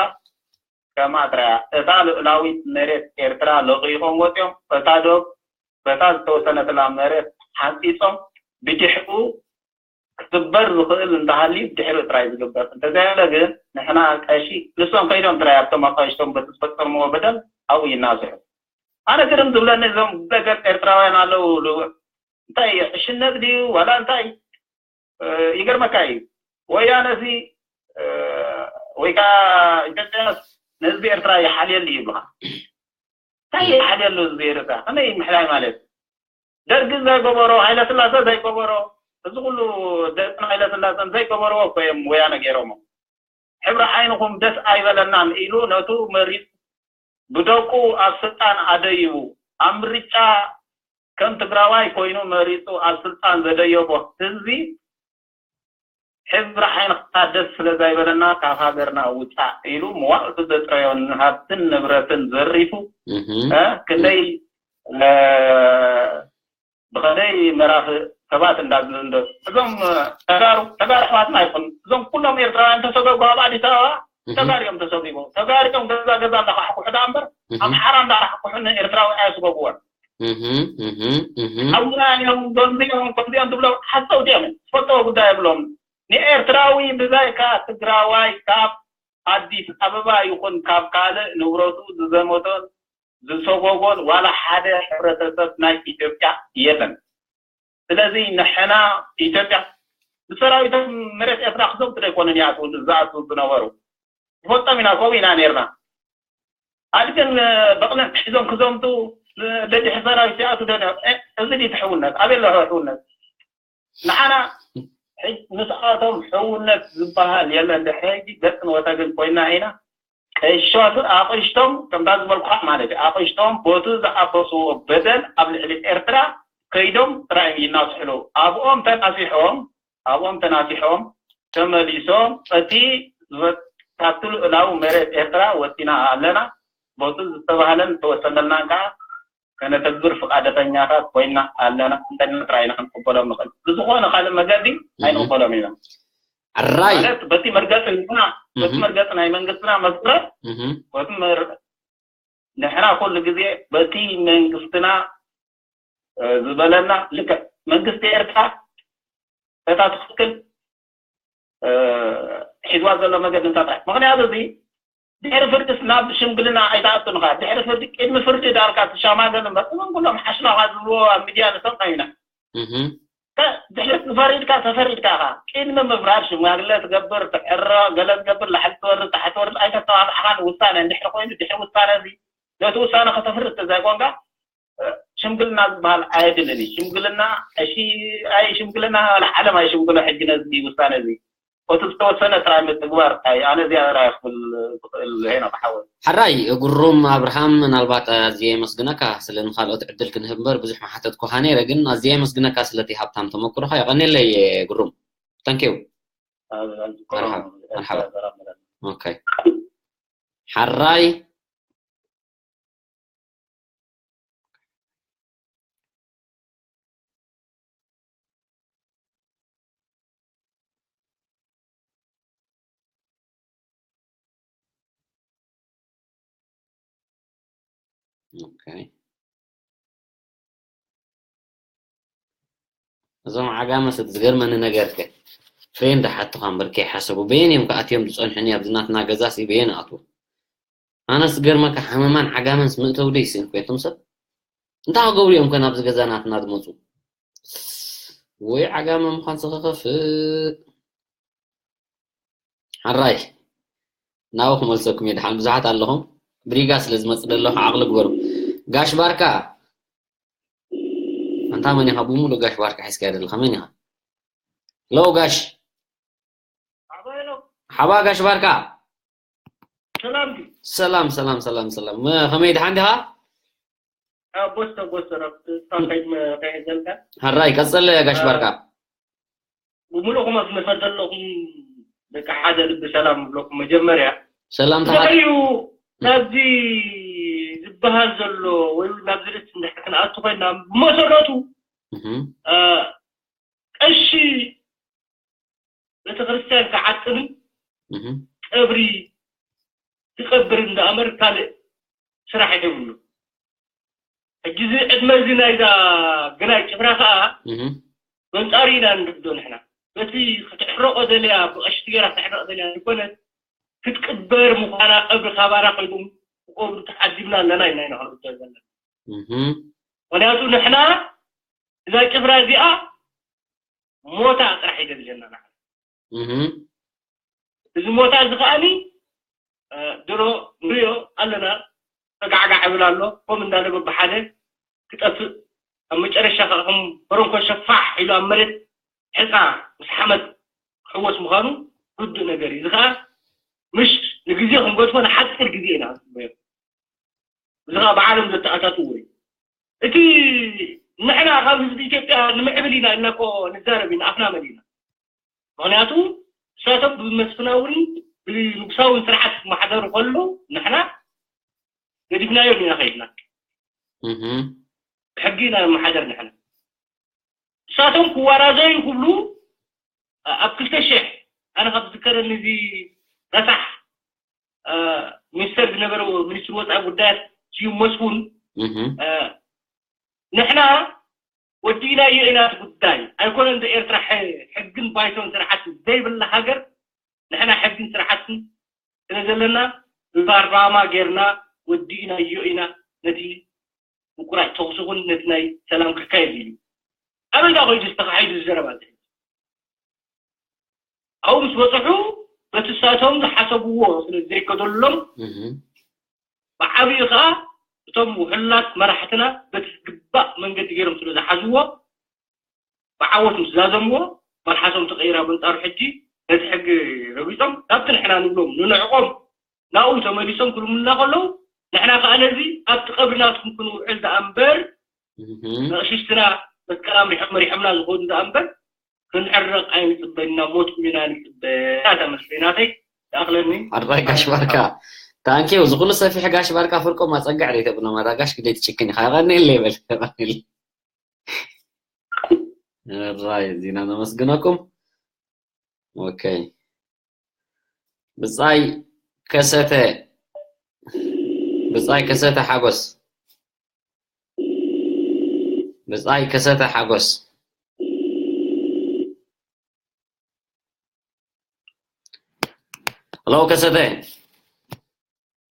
ከምኣ ጥራይ እያ። እታ ልኡላዊት መሬት ኤርትራ ለቒቖም ወጺኦም፣ እታ ዶብ በታ ዝተወሰነትላ መሬት ሓንጺጾም ብድሕሪኡ ክስበር ዝኽእል እንተሃልዩ ብድሕሪኡ ጥራይ ዝግበር። እንተዘየለ ግን ንሕና ቀሺ፣ ንሶም ከይዶም ጥራይ ኣብቶም ኣቃይሽቶም በቲ ዝፈጸምዎ በደል ኣብኡ ይናስሑ። ኣነ ግርም ዝብለኒ እዞም ገገት ኤርትራውያን ኣለዉ፣ እንታይ እዩ ዕሽነት ድዩ ዋላ እንታይ? እ፣ ይገርመካ እዩ። ወያነ እዚ፣ እ፣ ወይ ከዓ ኢትዮጵያስ ንህዝቢ ኤርትራ ይሓልየሉ ይብልኻ። እንታይ ይሓልየሉ ህዝቢ ኤርትራ? ከመይ ምሕላይ ማለት? ደርጊ ዘይገበሮ፣ ሃይለስላሴ ዘይገበሮ፣ እዚ ኩሉ ደቅን ሃይለስላሴን ዘይገበርዎ እኮ እዮም ወያነ ገይሮሞ። ሕብሪ ዓይንኹም ደስ ኣይበለናን ኢሉ ነቱ መሪጹ ብደቁ ኣብ ስልጣን ኣደይቡ፣ ኣብ ምርጫ ከም ትግራዋይ ኮይኑ መሪጹ ኣብ ስልጣን ዘደየቦ ህዝቢ፣ ሕብሪ ዓይንኻ ደስ ስለ ዘይበለና ካብ ሃገርና ውጻእ ኢሉ መዋእቱ ዘጥረዮ ንሃብትን ንብረትን ዘሪፉ፣ እህ። እ፣ ክንደይ፣ እ፣ ብኸደይ መራፍ ሰባት እንዳዝንዶ እዞም ተጋሩ፣ ተጋሩ ኣሕዋትና ኣይኮኑ። እዞም ኩሎም ኤርትራውያን ተሰገጉ ኣብ ኣዲስ ኣበባ፣ እህ። ተጋሩ እዮም ተሰጊቦም። ተጋሩ እዮም ገዛ ገዛ እንዳካሕኩሑ ደኣ እምበር፣ እህ። ኣምሓራ እንዳካሕኩሑ ንኤርትራዊ ኣየስገጉዎን። እህ፣ እህ፣ እህ። ሓውና እዮም፣ ከምዚ እዮም፣ ከምዚ እዮም ትብሎም ሓሰውቲ እዮም። ዝፈልጥዎ ጉዳይ የብሎም። ንኤርትራዊ ብዛይካ ትግራዋይ ካብ ኣዲስ ኣበባ ይኹን ካብ ካልእ ንብረቱ ዝዘመቶን ዝሰጎጎን ዋላ ሓደ ሕብረተሰብ ናይ ኢትዮጵያ የለን። ስለዚ ንሕና ኢትዮጵያ ብሰራዊቶም መሬት ኤርትራ ክዘምቱ ዶ ኣይኮኑን ይኣትዉ፣ ዝኣትዉ ዝነበሩ? ንፈልጦም ኢና፣ ከምኡ ኢና ነርና። ኣድግን በቕልን ሒዞም ክዘምቱ ደድሕሪ ሰራዊት ይኣትዉ ዶ ነይሮም? እ፣ እዚ ድዩ እቲ ሕውነት? ኣበይ ኣሎ ሕውነት? ንዓና ሕጂ ምስኣቶም ሕውነት ዝበሃል የለን። ድሕሪ ሕጂ ገጽን ወተግን ኮይና ኢና። ቀሾት ኣቕሽቶም፣ ከምታ ዝበልኩኻ ማለት እዩ፣ ኣቕሽቶም ቦቲ ዝኣበስዎ በደል ኣብ ልዕሊ ኤርትራ ከይዶም ጥራይ ይናስሕሉ። ኣብኦም ተናሲሖም፣ ኣብኦም ተናሲሖም ተመሊሶም እቲ ዝወ-፣ ካብቲ ልኡላዊ መሬት ኤርትራ ወጺና ኣለና፣ ቦቲ ዝተባህለን ዝተወሰነልናን ከኣ ከነተግብር ፍቓደተኛታት ኮይና ኣለና። እንታይ ጥራይ ኢና ክንቅበሎም ንኽእል። ብዝኾነ ካልእ መገዲ እህ። ኣይንቕበሎም ኢና። ሕራይ። ማለት በቲ መርገጺ ንሕና፣ በቲ እህ። መርገጺ ናይ መንግስትና መስረት፣ እህ። በቲ መር-፣ ንሕና ኩሉ ግዜ በቲ መንግስትና፣ እ፣ ዝበለና ልክዕ መንግስቲ ኤርትራ እታ ትኽክል፣ እ፣ ሒዝዋ ዘሎ መገዲ እንታይ ጥራሕ። ምኽንያቱ እዚ ድሕሪ ፍርድስ ናብ ሽምግልና ኣይትኣቱን ኢኻ። ድሕሪ ፍርዲ፣ ቅድሚ ፍርዲ ዳርጋ ትሸማገል እምበር፣ እዞም ኩሎም ሓሽማኻ ዝብልዎ ኣብ ሚድያ ንሰምዖ ኢና። እህ። ከ-፣ ድሕሪ ፈሪድካ ተፈሪድካ ኢኻ። ቅድሚ ምፍራድ ሽማግለ ትገብር፣ ትሕሮ፣ ገለ ትገብር፣ ላዕሊ ትወርድ፣ ታሕቲ ትወርድ፣ ኣይተተባብዕኻን ውሳነ እንድሕሪ ኮይኑ፣ ድሕሪ ውሳነ እዚ፣ ነቲ ውሳነ ከተፍርድ ተዘይኮንካ፣ እ፣ ሽምግልና ዝበሃል ኣየድልን እዩ። ሽምግልና፣ እሺ፣ ኣይ ሽምግልና ንዓለም ኣይሽምግሎ ሕጂ ነዚ ውሳነ እዚ። እቲ ዝተወሰነ ጥራይ ምትግባር ጥራይ፣ ኣነ እዚኣ ጥራይ ክብል ዝኽእል ሄኖክ ሓወይ። ሕራይ፣ ግሩም ኣብርሃም፣ ምናልባት ኣዝየ የመስግነካ፣ ስለ ንኻልኦት ዕድል ክንህብ እምበር ብዙሕ ምሓተትኩኻ ነይረ፣ ግን ኣዝየ የመስግነካ ስለቲ ሃብታም ተመኩሮኻ። የቐንየለይ ግሩም። Thank you። ኣብ፣ ኣብ፣ መርሓባ፣ መርሓባ። ኦኬ። ሕራይ። ኦኬ። እዞም ዓጋመ ሰብ ዝገርመኒ ነገር ከ ፍሬንድ ሓትኻ እምበር ከይሓሰቡ በየን እዮም ከኣትዮም ዝጸንሑኒ ኣብዚ ናትና ገዛሲ በየን ኣትዎ? ኣነስ ዝገርመካ ሓመማን ዓጋመንስ ምእተው ደይ ስእልኩ እቶም ሰብ እንታይ ክገብሩ እዮም ከ ናብዚ ገዛ ናትና ዝመጹ? ወይ ዓጋመ ምዃን ስኸኸፍእ። ሓራይ፣ ናብኡ ክመልሰኩም እየ። ደሓን ብዙሓት ኣለኹም። ብሪጋ ስለ ዝመጽእ ዘለኹ ዓቕሊ ግበሩ። ጋሽ ባርካ፣ ኣንታ መን ኢኻ? ብምሉእ ጋሽ ባርካ ሒዝካዮ ዘለኻ መን ኢኻ? ሎ ጋሽ፣ ሓባ ጋሽ ባርካ። ሰላም ድዩ? ሰላም፣ ሰላም፣ ሰላም፣ ሰላም። መ-፣ ከመይ ደሓን ዲኻ? ኣቦስተ፣ ኣቦስተ፣ ናብቲ ስታፍ ከይድ-፣ ከይድ ዘልካ። ሓራይ፣ ቀጽል ጋሽ አ፣ ባርካ። ብምሉእኹም ኣብ መፈት ዘለኹም ደቂ ሓደ ልቢ ሰላም እብለኩም መጀመርያ። ሰላም ተሓት-፣ ድሕሪኡ ናብዚ ዝበሃል ዘሎ ወይ ናብዚ ርእሲ እንድሕር ክንኣቱ ኮይና፣ ብመሰረቱ፣ እህ። አ፣ ቀሺ ቤተክርስትያን ክዓጥብን እህ። ቀብሪ ክቐብርን ደኣምበር ካልእ ስራሕ የብሉ። ሕጂ እዚ ዕድመ እዚ ናይዛ ግናይ ጭፍራ ከኣ እህ። በንጻሩ ኢና ንርዶ ንሕና። በቲ ክትሕረቆ ደልያ፣ ብቐሽቲ ገይራ ክትሕረቅ ደልያ ዘይኮነት፣ ክትቅበር ምዃና ቀብሪ ካባና ከይዶም ክቀብሩ ተዓዲብና ኣለና ኢና ኢና ክንርዶ ዘለና። እህ። ምኽንያቱ ንሕና እዛ ጭፍራ እዚኣ ሞታ ጥራሕ እዩ ዘድልየና ንዓና። እህ። እዚ ሞታ እዚ ከኣኒ፣ እ፣ ድሮ ንሪኦ ኣለና፣ ተጋዕጋዕ ይብል ኣሎ፣ ከምኡ እንዳለ በብሓደ ክጠፍእ፣ ኣብ መጨረሻ ከኣ ከም ፈረንኮ ሸፋሕ ኢሉ ኣብ መሬት ሕጻ ምስ ሓመድ ክሕወስ ምዃኑ ርዱእ ነገር እዩ። እዚ ከኣ ምሽ ንግዜ ክንገድፎ ንሓጺር ግዜ ኢና ንጽበዮ። እዚ ኸኣ ብዓለም ዘተኣታትዎ እዩ። እቲ ንሕና ካብ ህዝቢ ኢትዮጵያ ንምዕብል ኢና ኢልና እኮ ንዛረብ ኢና፣ ኣፍና መሊእና። ምኽንያቱ ንሳቶም ብመስፍናውን ብንጉሳውን ስርዓት ክመሓደሩ ከለዉ ንሕና ገዲፍናዮም ኢና ከይድና። እህ። ብሕጊ ኢና ንመሓደር ንሕና። ንሳቶም ክወራዘዩ ክብሉ ኣ-፣ ኣብ ክልተ ሽሕ ኣነ ካብ ዝከረኒ እዚ ረሳሕ፣ ኣ፣ ሚኒስተር ዝነበረ ሚኒስትሪ ወፃኢ ጉዳያት ስዩም መስፉን፣ እህ። ኣ፣ ንሕና ወዲእናዮ ኢና እቲ ጉዳይ። ኣይኮነን ዶ ኤርትራ ሐ-፣ ሕግን ባይቶን ስርዓትን ዘይብላ ሃገር፣ ንሕና ሕግን ስርዓትን ስለ ዘለና ብፓርላማ ጌርና ወዲእናዮ ኢና ነቲ ምቁራጭ ተኹሲ እውን ነቲ ናይ ሰላም ክካየድ ኢሉ። ኣበይ ደኣ ከይዱ ዝተኻሒዱ እዚ ዘረባ እዚ? ኣብኡ ምስ በጽሑ በቲ ንሳቶም ዝሓሰብዎ ስለ ዘይከደሎም እህ። ብዓብዩ ከኣ እቶም ውሕላት መራሕትና በቲ ዝግባእ መንገዲ ገይሮም ስለ ዝሓዝዎ ብዓወት ምስ ዛዘምዎ መልሓሶም ተቐይራ በንጻሩ ሕጂ ነቲ ሕጊ ረጊጾም ናብቲ ንሕና ንብሎም ንንዕቆም ናብኡ ተመሊሶም ክልምኑና ከለዉ ንሕና ከኣ ነዚ ኣብቲ ቀብሪ ናትኩም ክንውዕል ደኣ እምበር እህ። ንቕሽሽትና መስቀል ኣምሪሖም መሪሖምና ዝኸዱ ደኣ እምበር ክንሕረቕ ኣይንጽበይን፣ ናብ ሞትኩም ኢና ንጽበ። እታ መስለይ ናተይ ይኣኽለኒ። ሓራይ ጋሽ ባርካ። ታንኪው። እዚ ኩሉ ሰፊሕ ጋሽ ባርካ ፍርቆም ኣጸግዕ ደይ ተብሎም፣ ኣታ ጋሽ ግደይ ትጭክን ኢኻ። የቐንየለይ በል፣ የቐንየለይ። ራይ ዚና ነመስግነኩም። ኦኬ። ብጻይ ከሰተ፣ ብጻይ ከሰተ ሓጎስ፣ ብጻይ ከሰተ ሓጎስ። ሄሎ ከሰተ።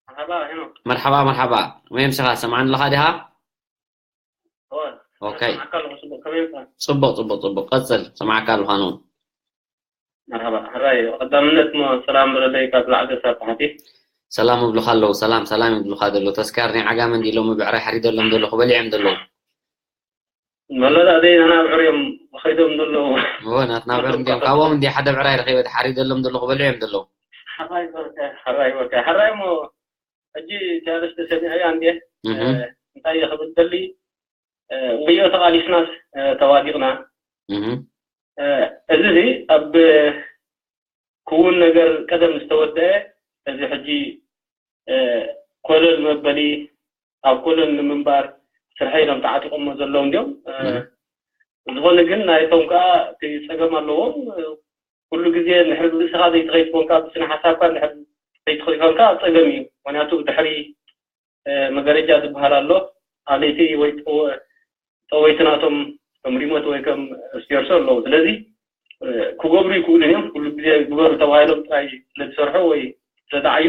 መርሓባ፣ ሄሎ። መርሓባ፣ መርሓባ። መን ምሳኻ? ሰምዓኒ ኣለኻ ዲኻ? እወ። ኦኬ። ሰማዕካ ኣለኹ፣ ጽቡቕ። ከመይ ኢልካ? ጽቡቕ፣ ጽቡቕ፣ ጽቡቕ። ቀጽል። ሰማዕካ ኣለኹ ኣነ እውን። መርሓባ። ሕራይ፣ ቀዳምነት እሞ ሰላም በለለይ ካብ ላዕሊ ክሳብ ታሕቲ። ሰላም እብሉኻ ኣለዉ። ሰላም፣ ሰላም ይብሉኻ ዘለዉ። ተስካር ናይ ዓጋመ እንዲ ሎሚ ብዕራይ ሓሪደሎም ዘለኹ፣ በሊዖም ዘለዉ። መለዳ ደይ ናና ብዕር እዮም ከይዶም ዘለዉ። እወ፣ ናትና ብዕር እንዲዮም። ካብኦም እንዲ ሓደ ብዕራይ ረኺበ ሓሪደሎም ዘለኹ፣ በሊዖም ዘለዉ። ሕራይ በልካ፣ ሕራይ በልካ። ሕራይ እሞ ሕጂ ቻለስ ተሰሚዐያ እንዴ? እህ። እ፣ እንታይ እየ ክብል ደሊ? እ፣ ወዮ ተቓሊስናስ፣ እ፣ ተዋዲቕና። እህ። እ፣ እዚ እዚ ኣብ ክውን ነገር ቀደም ዝተወደአ፣ እዚ ሕጂ፣ እ፣ ኮለል መበሊ፣ ኣብ ኮለል ንምንባር ስርሐ ኢሎም ተዓጢቖሞ ዘለዉ እንዲዮም። እ፣ እህ። ዝኾነ ግን ናይቶም ከኣ እቲ ጸገም ኣለዎም። ኩሉ ግዜ እንድሕር ርእስኻ ዘይትኸይድ ኮንካ፣ ብስነ ሓሳብካ እንድሕር ዘይትኸይድ ኮንካ ጸገም እዩ። ምኽንያቱ ድሕሪ፣ እ፣ መገረጃ ዝበሃል ኣሎ። ኣለይቲ ወይ ጠወ-፣ ጠወይቲ ናቶም ከም ሪሞት ወይ ከም ስቴርሶ ኣለዉ። ስለዚ፣ እ፣ ክገብሩ ይክእሉን እዮም። ኩሉ ግዜ ግበሩ ተባሂሎም ጥራይ ስለ ዝሰርሑ ወይ ስለ ዝዓዩ፣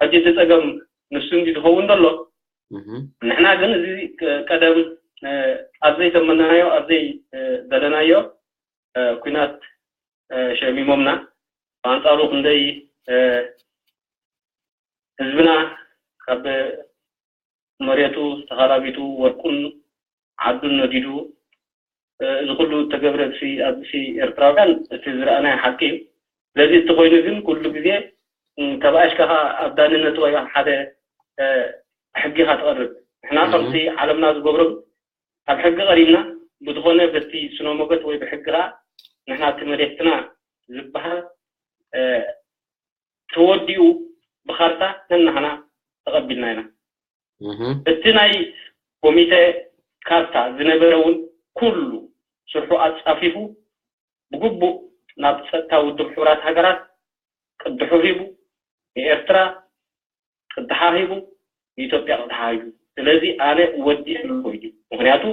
ሕጂ እቲ ጸገም ንሱ እንዲ ዝኸውን ዘሎ። እህ። ንሕና ግን እዚ ቀ-፣ ቀደም፣ እ፣ ኣብ ዘይተመናዮ፣ ኣብ ዘይ፣ እ፣ ደለናዮ፣ እ፣ ኲናት፣ እ፣ ሸሚሞምና። ብኣንጻሩ ክንደይ፣ እ፣ ህዝብና ካብ መሬቱ ተኻላቢቱ፣ ወርቁን ዓዱን ነዲዱ፣ እ፣ እዚ ኩሉ እተገብረ ብሲ-፣ ኣብዚ ኤርትራውያን እቲ ዝረኣናዮ ሓቂ እዩ። ስለዚ እቲ ኮይኑ ግን ኩሉ ግዜ፣ እ፣ ተባኢሽካ ኸኣ ኣብ ዳንነት ወይ ኣብ ሓደ፣ እ፣ ሕጊ ኢኻ ትቐርብ። ንሕና እህ። ከምቲ ዓለምና ዝገብሮ ኣብ ሕጊ ቀሪብና፣ ብዝኾነ በቲ ስነ ሞገት ወይ ብሕጊ ኸኣ ንሕና እቲ መሬትና ዝበሃል፣ እ፣ ተወዲኡ ብኻርታ ነናህና ተቐቢልና ኢና። እህ። እቲ ናይ ኮሚተ ካርታ ዝነበረ እውን ኩሉ ስርሑ ኣጻፊፉ ብግቡእ ናብ ጸጥታ ውድብ ሕቡራት ሃገራት ቅድሑ ሂቡ፣ ንኤርትራ ቅድሓ ሂቡ፣ ንኢትዮጵያ ቅድሓ ሂቡ። ስለዚ ኣነ ወዲኤ ኣለኹ እዩ። ምኽንያቱ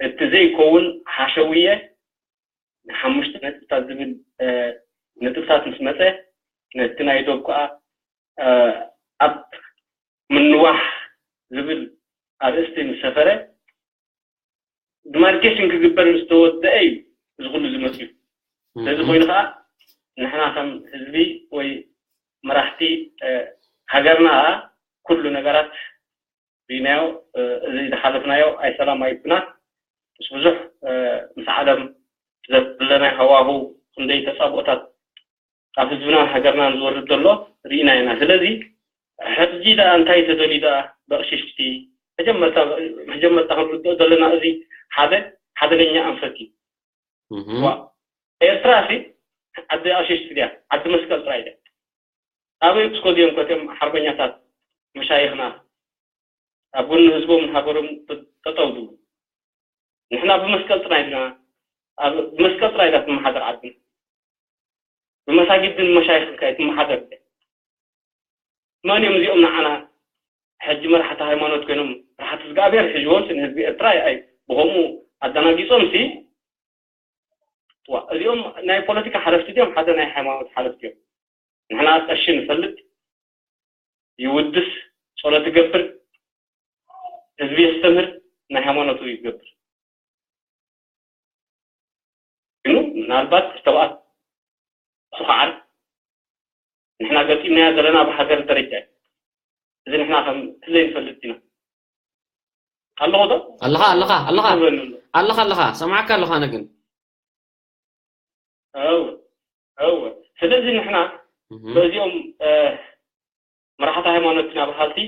እቲ ዘይከውን ሓሸውየ ንሓሙሽተ ነጥብታት ዝብል፣ እ፣ ነጥብታት ምስ መጸ፣ ነቲ ናይ ዶብ ከኣ፣ እ፣ ኣብ ምንዋሕ ዝብል ኣርእስቲ ምስ ሰፈረ፣ ዲማርኬሽን ክግበር ምስ ተወደአ እዩ እዚ ኩሉ ዝመጽእ እዩ። ስለዚ እህ። ኮይኑ ከኣ ንሕና ከም ህዝቢ ወይ መራሕቲ፣ እ፣ ሃገርና ከኣ ኩሉ ነገራት ርኢናዮ፣ እ፣ እዚ ዝሓለፍናዮ ኣይሰላም ኣይኩናት፣ ምስ ብዙሕ፣ እ፣ ምስ ዓለም ዘለናዮ ሃዋሁ ክንደይ ተጻብኦታት ኣብ ህዝብናን ሃገርናን ዝወርድ ዘሎ ርኢና ኢና። ስለዚ ሕጂ ደኣ እንታይ ተደልዩ ደኣ ብኣቕሽሽቲ መጀመርታ፣ መጀመርታ ክንርድኦ ዘለና እዚ ሓደ ሓደገኛ ኣንፈት እዩ። እህ። ዋ፣ ኤርትራ ሲ ዓዲ ኣቕሽሽቲ ድያ? ዓዲ መስቀል ጥራይ ድያ? ኣበይ ምስ ከዱ እዮም ከትዮም ሓርበኛታት መሻይኽና ኣብ ጎኒ ህዝቦም ሃገሮም ጠጠው ዝብሉ? ንሕና ብመስቀል ጥራይ ድና፣ ኣብ ብመስቀል ጥራይ ድና ትመሓደር ዓድና? ብመሳጊድን መሻይኽን ከ ትመሓደር ድያ? መን እዮም እዚኦም ንዓና ሕጂ መራሕቲ ሃይማኖት ኮይኖም? መራሕቲ እግዚኣብሔር ሕጅዎም ንህዝቢ ኤርትራ ኣይ ብኸምኡ ኣደናጊጾም ሲ ዋ፣ እዚኦም ናይ ፖለቲካ ሓለፍቲ ድዮም? ሓደ ናይ ሃይማኖት ሓለፍቲ እዮም? ንሕና ቀሺ ንፈልጥ፣ ይውድስ፣ ጸሎት ይገብር፣ ህዝቢ የስተምህር፣ ናይ ሃይማኖቱ ይገብር። ግን ምናልባት ዝተባኣት ስኹዓት ንሕና ገጢምናዮ ዘለና ኣብ ሃገር ደረጃ እዩ። እዚ ንሕና ከም እቲ ዘይንፈልጥ ኢና። ኣለኹ ዶ? ኣለኻ፣ ኣለኻ፣ ኣለኻ። ትብለኒ ኣሎ። ኣለኻ፣ ኣለኻ። ሰማዕካ ኣለኻ ኣነ ግን። እወ፣ እወ። ስለዚ ንሕና እህ። በዚኦም፣ እ፣ መራሕቲ ሃይማኖት ኢና በሃልቲ፣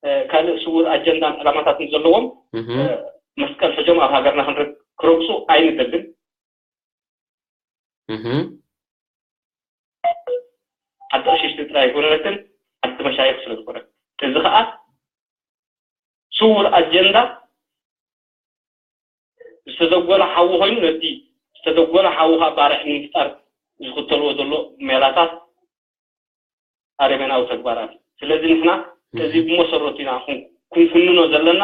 እ፣ ካልእ ስውር ኣጀንዳን ዕላማታትን ዘለዎም፣ እህ። እ፣ መስቀል ሕጆም ኣብ ሃገርና ክንረ-፣ ክረግጹ ኣይንደልን። እህ። ዓዲ ቀሽሽቲ ጥራይ ኣይኮነትን፣ ዓዲ መሻይኽ ስለ ዝኾነ። እዚ ኸኣ ስውር ኣጀንዳ ዝተዘጎለ ሓዊ ኮይኑ፣ ነቲ ዝተዘጎለ ሓዊ ኸኣ ባርዕ ንምፍጣር ዝኽተልዎ ዘሎ ሜላታት ኣረሜናዊ ተግባራት እዩ። ስለዚ ንሕና እዚ እህ። ብመሰረቱ ኢና ክን-፣ ክንኩንኖ ዘለና።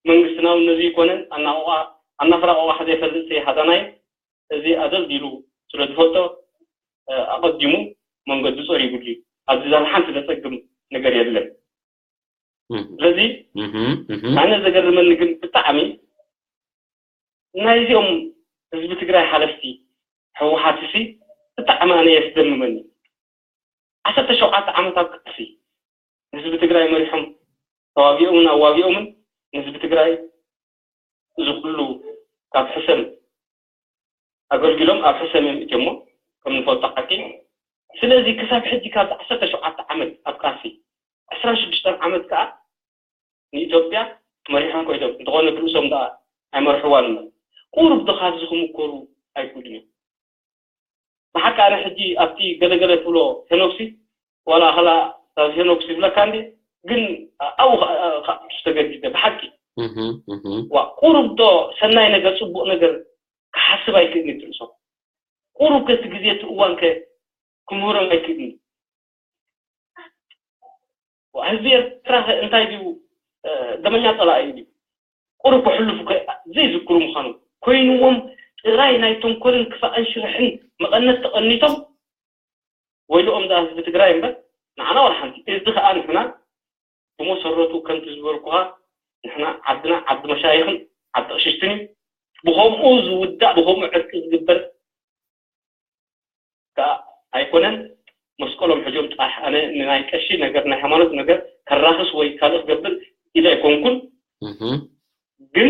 መንግስትና እውን ነዚ ይኮነን፣ ኣናቆቃ-፣ ኣናፈራቆቃ ዘይፈልጥ ዘይሃዳናይ፣ እዚ ኣደልዲሉ ስለ ዝፈልጦ፣ እ፣ ኣቐዲሙ መንገዱ ጸሪጉሉ እዩ። ኣብዚ ዘር ሓንቲ ዘጸግም ነገር የለን። እህ። ስለዚ እህ፣ እህ። ኣነ ዘገርመኒ ግን ብጣዕሚ ናይዚኦም ህዝቢ ትግራይ ሓለፍቲ ህወሓትሲ ብጣዕሚ ኣነ የስደምመኒ። ዓሰርተ ሸውዓተ ዓመት ኣብ ቃልሲ ንህዝቢ ትግራይ መሪሖም ተዋጊኦምን ኣዋጊኦምን ንህዝቢ ትግራይ እዚ ኩሉ ካብ ሕሰም ኣገልጊሎም ኣብ ሕሰም እዮም እትዮሞ ከም ንፈልጦ ሓቂ። ስለዚ ክሳብ ሕጂ ካብዚ ዓሰርተ ሸውዓተ ዓመት ኣብ ቃልሲ ዕስራን ሽዱሽተን ዓመት ከዓ ንኢትዮጵያ መሪሖም ኮይዶም እንተኾነ ብርእሶም ደኣ ኣይመርሕዋን እምበር ቁሩብ ዶ ካብዚ ክምኮሩ ኣይክእሉን እዮም። ብሓቂ ኣነ ሕጂ ኣብቲ ገለገለ ትብሎ ሄኖክሲ ዋላ ኸላ ካብ ሄኖክሲ ይብለካ እንዴ ግን ኣብኡ ከዓ ተገዲደ ብሓቂ እህ፣ እህ። ዋ ቁሩብ ዶ ሰናይ ነገር ፅቡቅ ነገር ክሓስብ ኣይክእልን እዩ ርእሶም ቁሩብ ከቲ ግዜ እቲ እዋን ከ ክምህሮም ኣይክእልን ህዝቢ ኤርትራ ከ እንታይ ድዩ ደመኛ ፀላኢ ድዩ ቁሩብ ክሕልፉ ዘይዝክሩ ምዃኑ ኮይንዎም ጥራይ ናይ ተንኮልን ክፋእን ሽርሕን መቐነት ተቐኒቶም ወይልኦም ደኣ ህዝቢ ትግራይ እምበር ንዓና ዋላ ሓንቲ እዚ ከዓ ንሕና ብመሰረቱ ከምቲ ዝበልኩኻ ንሕና ዓድና ዓዲ መሻይኽን ዓዲ ቅሽሽትን እዩ ብኸምኡ ዝውዳእ ብኸምኡ ዕርቂ ዝግበር ኣይኮነን። መስቀሎም ሕጆም ጥራሕ። ኣነ ንናይ ቀሺ ነገር፣ ናይ ሃይማኖት ነገር ከራኽስ ወይ ካልእ ክገብር ኢለ ኣይኮንኩን። ግን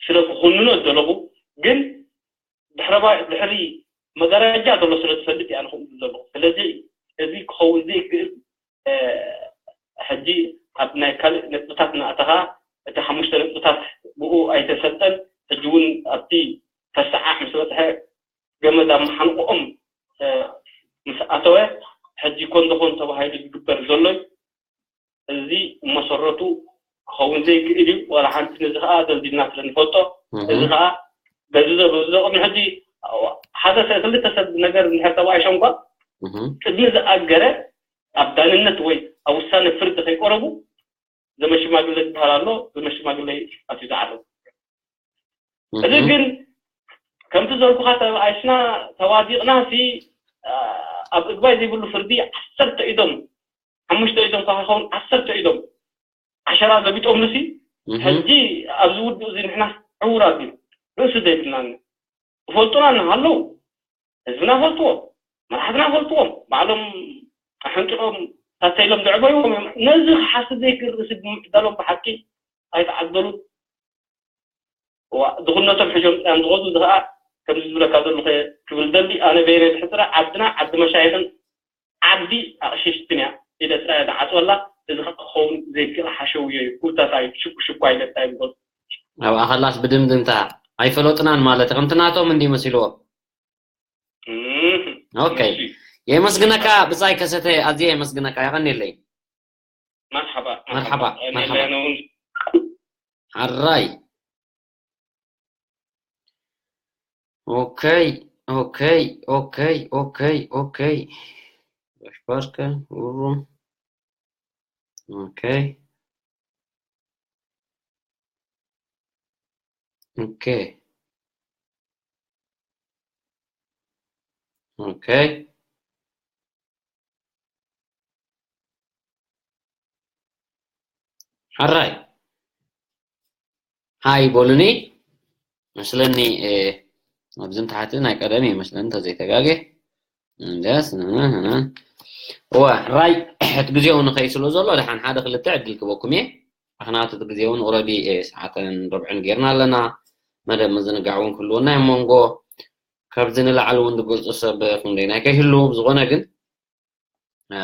ስለ ክኹንኖ ዘለኹ፣ ግን ድሕሪ መጋረጃ ዘሎ ስለ ዝፈልጥ እያ ንኽእሉ ዘለኹ። ስለዚ እዚ ክኸውን ዘይክእል ሕጂ ኣብ ናይ ካልእ ነጥብታት እናእተኻ፣ እቲ ሓሙሽተ ነጥብታት ብኡ ኣይተሰጠን። ሕጂ እውን ኣብቲ ተሰዓሕ ምስ በፅሐ ገመድ ኣብ መሓንቆኦም ምስ ኣተወ፣ ሕጂ ኮን ተባሂሉ ዝግበር ዘሎ እዚ መሰረቱ ክኸውን ዘይክእል እዩ። ዋላ ሓንቲ፣ ነዚ ከዓ ደልዲልና ስለ ንፈልጦ፣ እዚ ከዓ በዚ ዘሎ፣ እዚ ቅድሚ ሕጂ ሓደ ሰብ፣ ክልተ ሰብ ነገር እንድሕር ተባኢሾም እኳ፣ ቅድሚ ዝኣገረ ኣብ ዳንነት ወይ ኣብ ውሳነ ፍርዲ ከይቀረቡ ዘመሽማግለ ዝበሃል ኣሎ። ዘመሽማግለ ኣትዩ ዝዓረቡ። እዚ ግን ከምቲ ዘልኩኻ፣ ተባኢስና ተዋዲቕና ሲ ኣብ እግባይ ዘይብሉ ፍርዲ ዓሰርተ ኢዶም፣ ሓሙሽተ ኢዶም ከኸውን ዓሰርተ ኢዶም ዓሸራ ዘቢጦምሉ ሲ፣ ሕጂ ኣብዚ ውድእ እዚ ንሕና ዕውራት እዩ፣ ርእሲ ዘይብልና። ይፈልጡና እናሃለዉ፣ ህዝብና ፈልጥዎ፣ መራሕትና ፈልጥዎም፣ ባዕሎም ኣሕንቂቖም ታተይሎም ዘዕበይዎም እዮም። ነዚ ክሓስብ ዘይክእል ርእሲ ብምዕዳሎም ብሓቂ ኣይተዓደሉን። እዋ፣ ድኽነቶም ሕጆም ጥራይ እዮም ዝኸዱ። እዚ ኸዓ ከምዚ ዝብለካ ዘለኹ እየ ክብል ደሊ። ኣነ በይነይ ዝሕጽረ፣ ዓድና ዓዲ መሻይኽን ዓዲ ኣቕሽሽትን እያ ኢለ ጥራይ እየ ዝዓጽወላ። እዚ ኸዓ ክኸውን ዘይክእል ሓሸውዮ እዩ። ኩታታ እዩ፣ ሽኩ ሽኳ ኢለ ጥራይ እየ ዝገልጾ። ኣብኣ ኸላስ ብድምድምታ ኣይፈለጡናን ማለት እዩ። ከምቲ ናቶም እንድዩ መሲልዎም። እም፣ ኦኬ። እሺ። የመስግነካ ብጻይ ከሰተ፣ ኣዝየ የመስግነካ። የቐንየለይ። መርሓባ፣ መርሓባ፣ መርሓባ። መርሓባ። ኣነ እውን። ሓራይ። ኦኬ፣ ኦኬ፣ ኦኬ፣ ኦኬ፣ ኦኬ። ባሽባርከ፣ ውሩ። ኦኬ። ኦኬ። ኦኬ። ሓራይ። ሃይ በሉኒ። መስለኒ፣ እ፣ ኣብዚ ንታሕቲ ናይ ቀደም እዩ መስለኒ፣ እንተዘይተጋግየ። እንድያስ፣ እ፣ እ፣ እ። እወ፣ ራይ፣ እቲ ግዜ እውን ንኸይ ስለ ዘሎ፣ ደሓን ሓደ ክልተ ዕድል ክበኩም እየ። ምኽንያቱ እቲ ግዜ እውን ኦረዲ፣ እ፣ ሰዓትን ርብዕን ጌርና ኣለና። መደብ ምዝንጋዕ እውን ክህልወና እዩ። መንጎ ካብዚ ንላዕሊ እውን ዝገልጾ ሰብ ክንደይ ናይ ከይህሉ፣ ብዝኾነ ግን፣ እ፣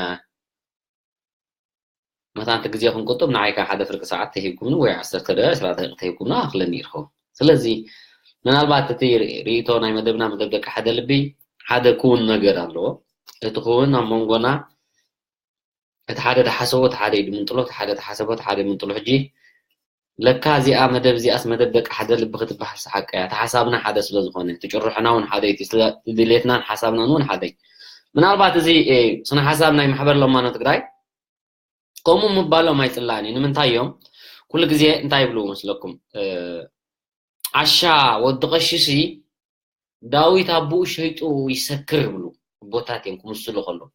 መታን እቲ ግዜ ክንቁጥብ፣ ንዓይ ከኣ ሓደ ፍርቂ ሰዓት ተሂብኩምኒ ወይ ዓሰርተ ደቂቕ፣ ዕስራ ደቂቕ ተሂብኩምኒ፣ ኣኽለኒ ኢልኩም። ስለዚ ምናልባት እቲ ርኢቶ ናይ መደብና፣ መደብ ደቂ ሓደ ልቢ፣ ሓደ ክውን ነገር ኣለዎ። እቲ ክውን ኣብ መንጎና፣ እቲ ሓደ ዝሓሰቦ እቲ ሓደ ይድምንጥሎ፣ እቲ ሓደ ዝሓሰቦ እቲ ሓደ ይምንጥሎ። ሕጂ ለካ እዚኣ መደብ እዚኣስ መደብ ደቂ ሓደ ልቢ ክትበሃል ሓቂ እያ። እቲ ሓሳብና ሓደ ስለ ዝኾነ፣ እቲ ጭርሖና እውን ሓደ እዩ፣ እቲ ስለ-፣ ድሌትናን ሓሳብናን እውን ሓደ እዩ። ምናልባት እዚ፣ እ፣ ስነ ሓሳብ ናይ ማሕበር ለማኖ ትግራይ ከምኡ ምባሎም ኣይጽላእን እዩ። ንምንታይ እዮም ኩሉ ግዜ እንታይ ይብሉ መስለኩም? እ፣ ዓሻ ወዲ ቀሺሲ ዳዊት ኣቦኡ ሸይጡ ይሰክር ይብሉ ኣቦታት እዮም ክምስሉ ከለዉ።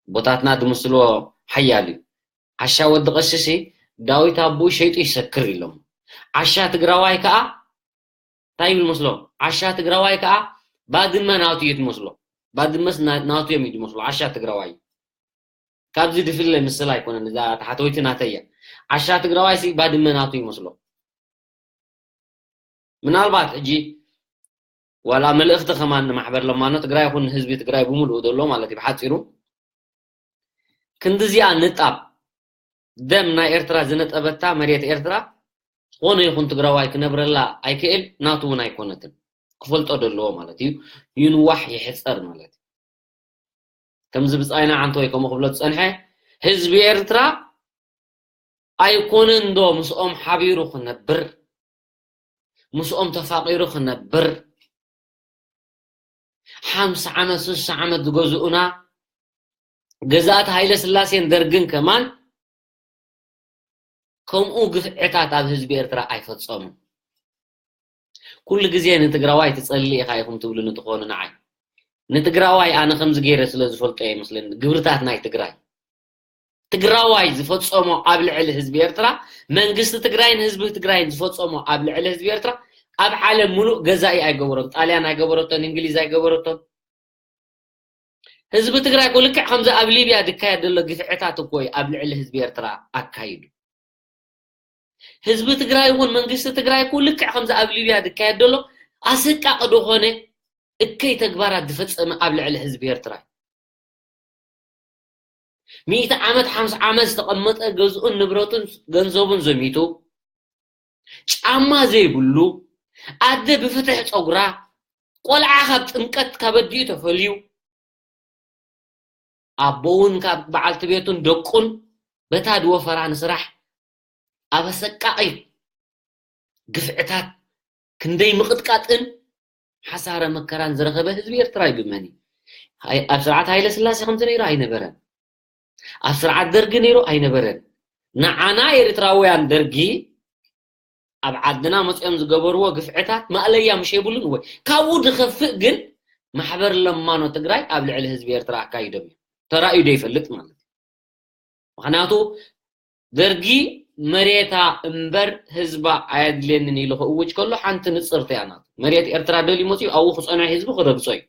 ኣቦታትና ዝምስልዎ ሓያል እዩ። ዓሻ ወዲ ቀሺሲ ዳዊት ኣቦኡ ሸይጡ ይሰክር ኢሎም። ዓሻ ትግራዋይ ከኣ እንታይ ይብል መስሎ? ዓሻ ትግራዋይ ከኣ ባድመ ናቱ እዩ ትመስሎ። ባድመስ ና-፣ ናቱ እዮም እዩ ዝመስሎ። ዓሻ ትግራዋይ ካብዚ ድፍለ ምስላ ኣይኮነን። እዛ ታሕተወይቲ ናተይ እያ። ዓሻ ትግራዋይ ሲ ባድመ ናቱ ይመስሎ። ምናልባት ሕጂ ዋላ መልእኽቲ ከማን ንማሕበር ለማኖ ትግራይ ይኹን ንህዝቢ ትግራይ ብምልኡ ዘሎ ማለት እዩ፣ ብሓፂሩ ክንድዚኣ ንጣብ ደም ናይ ኤርትራ ዝነጠበታ መሬት ኤርትራ ዝኾነ ይኹን ትግራዋይ ክነብረላ ኣይክእል፣ ናቱ እውን ኣይኮነትን። ክፈልጦ ዘለዎ ማለት እዩ። ይንዋሕ ይሕፀር ማለት እዩ። ከምዚ ብጻይና ዓንተወይ ከምኡ ክብሎ ዝጸንሐ፣ ህዝቢ ኤርትራ ኣይኮነን ዶ ምስኦም ሓቢሩ ክነብር፣ ምስኦም ተፋቒሩ ክነብር? ሓምሳ ዓመት፣ ስሳ ዓመት ዝገዝኡና ገዛእቲ ሃይለ ስላሴን ደርግን ከማን ከምኡ ግፍዕታት ኣብ ህዝቢ ኤርትራ ኣይፈጸሙን። ኩሉ ግዜ ንትግራዋይ ትጸልእ ኢኻ ኢኹም ትብሉኒ ትኾኑ ንዓይ። ንትግራዋይ ኣነ ከምዚ ገይረ ስለ ዝፈልጦ እየ መስለኒ። ግብርታት ናይ ትግራይ። ትግራዋይ ዝፈጸሞ ኣብ ልዕሊ ህዝቢ ኤርትራ፣ መንግስቲ ትግራይን ህዝቢ ትግራይን ዝፈጸሞ ኣብ ልዕሊ ህዝቢ ኤርትራ፣ ኣብ ዓለም ሙሉእ ገዛኢ ኣይገበሮን። ጣልያን ኣይገበረቶን፣ እንግሊዝ ኣይገበረቶን። ህዝቢ ትግራይ እኮ ልክዕ ከምዚ ኣብ ሊብያ ዝካየድ ዘሎ ግፍዕታት እኮ እዩ ኣብ ልዕሊ ህዝቢ ኤርትራ ኣካይዱ። ህዝቢ ትግራይ ይኹን መንግስቲ ትግራይ እኮ ልክዕ ከምዚ ኣብ ሊብያ ዝካየድ ዘሎ ኣሰቃቂ ዝኾነ እከይ ተግባራት ዝፈጸመ ኣብ ልዕሊ ህዝቢ ኤርትራ እዩ። ሚእቲ ዓመት ሓምሳ ዓመት ዝተቐመጠ ገዝኡን ንብረቱን ገንዘቡን ዘሚቱ፣ ጫማ ዘይብሉ፣ ኣደ ብፍትሕ ፀጉራ፣ ቆልዓ ካብ ጥምቀት ካብ ኣዲኡ ተፈልዩ፣ ኣቦውን ካብ በዓልቲ ቤቱን ደቁን በታ ድወፈራ ንስራሕ ኣብ ኣሰቃቒ ግፍዕታት ክንደይ ምቕጥቃጥን ሓሳረ መከራን ዝረኸበ ህዝቢ ኤርትራ እዩ። ብመኒ ኣብ ስርዓት ሃይለ ስላሴ ከምዚ ነይሩ ኣይነበረን። ኣብ ስርዓት ደርጊ ነይሩ ኣይነበረን። ንዓና ኤርትራውያን ደርጊ ኣብ ዓድና መፅኦም ዝገበርዎ ግፍዕታት ማእለያ ምሽ የብሉን። ወይ ካብኡ ዝኸፍእ ግን ማሕበር ለማኖ ትግራይ ኣብ ልዕሊ ህዝቢ ኤርትራ ኣካይዶም እዩ። ተራእዩ ዶ ይፈልጥ ማለት እዩ። ምክንያቱ ደርጊ መሬታ እምበር ህዝባ ኣየድልየንን ኢሉ ክእውጅ ከሎ ሓንቲ ንፅርቲ እያ ናቱ። መሬት ኤርትራ ደልዩ መፅኡ ኣብኡ ክፀንዖ ህዝቢ ክረግፆ እዩ።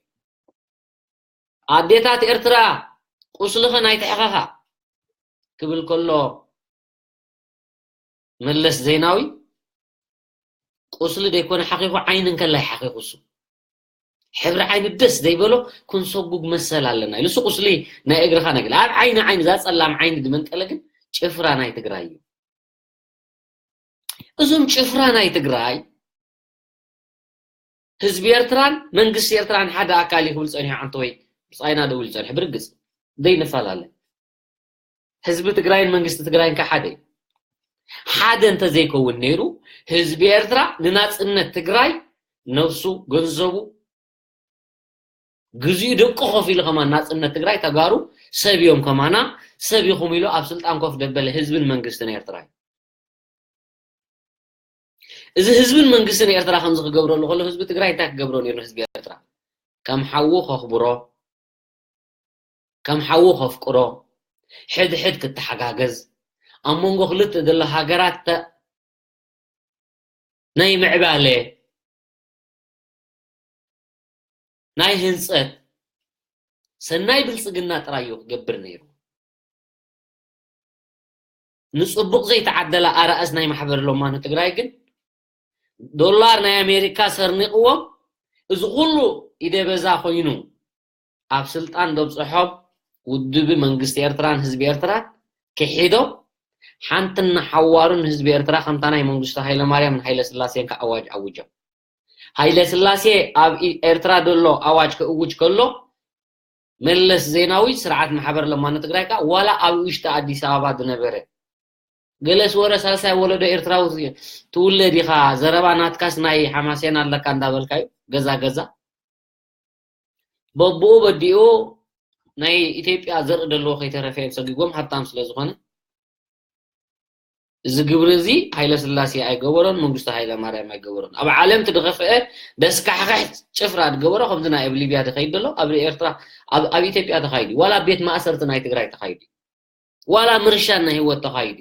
ኣዴታት ኤርትራ ቁስልኽን ኣይትሕኸኻ ክብል ከሎ መለስ ዜናዊ ቁስሊ ደይኮነ ሓኺኹ ዓይኒ እንከላይ ሓኺኹ እሱ ሕብሪ ዓይኒ ደስ ዘይበሎ ክንሰጉግ መሰል ኣለና ኢሉ እሱ ቁስሊ ናይ እግርኻ ነግል ኣብ ዓይኒ ዓይኒ እዛ ፀላም ዓይኒ ዝመንጠለ ግን ጭፍራ ናይ ትግራይ እዩ። እዞም ጭፍራ ናይ ትግራይ ህዝቢ ኤርትራን መንግስቲ ኤርትራን ሓደ ኣካል እዩ ክብል ፀኒሑ ዓንተወይ ብፃይና ደው ኢሉ ፀኒሑ ብርግፅ ዘይንፈላለ ህዝቢ ትግራይን መንግስቲ ትግራይን ከሓደ እዩ። ሓደ እንተዘይከውን ነይሩ ህዝቢ ኤርትራ ንናፅነት ትግራይ ነብሱ ገንዘቡ ግዚኡ ደቁ ከፊሉ ከማን ናፅነት ትግራይ ተጋሩ ሰብ እዮም ከማና ሰብ ይኹም ኢሉ ኣብ ስልጣን ኮፍ ደበለ ህዝብን መንግስትን ኤርትራ እዩ። እዚ ህዝብን መንግስትን ኤርትራ ከምዚ ክገብረሉ ከሎ ህዝቢ ትግራይ እንታይ ክገብሮ ነይሩ? ህዝቢ ኤርትራ ከም ሓዉ ከኽብሮ፣ ከም ሓዉ ከፍቅሮ፣ ሕድ ሕድ ክተሓጋገዝ፣ ኣብ መንጎ ክልተ ዘሎ ሃገራት ናይ ምዕባለ ናይ ህንፀት ሰናይ ብልፅግና ጥራይ እዩ ክገብር ነይሩ። ንፅቡቕ ዘይተዓደላ ኣራእስ ናይ ማሕበር ሎማኖ ትግራይ ግን ዶላር ናይ ኣሜሪካ ሰርኒቕዎም እዚ ኩሉ ኢደበዛ ኮይኑ ኣብ ስልጣን ደብፅሖም ውድብ መንግስቲ ኤርትራን ህዝቢ ኤርትራን ክሒዶም ሓንትና ሓዋሩን ህዝቢ ኤርትራ ከምታ ናይ መንግስቱ ሃይለማርያምን ሃይለ ስላሴን ከኣዋጅ ኣውጆም። ሃይለ ስላሴ ኣብ ኤርትራ ዘሎ ኣዋጅ ክእውጅ ከሎ መለስ ዜናዊ ስርዓት ማሕበር ለማኖ ትግራይ ከኣ ዋላ ኣብ ውሽጢ ኣዲስ ኣበባ ዝነበረ ገለስ ወረ ሳልሳይ ወለዶ ኤርትራዊ ትውለድ ኢኻ ዘረባ ናትካስ ናይ ሓማሴን ኣለካ እንዳበልካ እዩ ገዛ ገዛ በብኡ በዲኡ ናይ ኢትዮጵያ ዘርኢ ዘለዎ ከይተረፈ እዮም ሰጊጎም ሃብታም ስለ ዝኾነ እዚ ግብሪ እዚ ሃይለ ስላሴ ኣይገበሮን መንግስቱ ሃይለ ማርያም ኣይገበሮን ኣብ ዓለም ትድኸፍአ ደስካሕካሕ ጭፍራ ዝገበሮ ከምዚ ናይ ኣብ ሊብያ ዝኸይድ ዘሎ ኣብ ኤርትራ ኣብ ኢትዮጵያ ተኻይዱ ዋላ ቤት ማእሰርቲ ናይ ትግራይ ተኻይዱ ዋላ ምርሻን ናይ ህይወት ተኻይዱ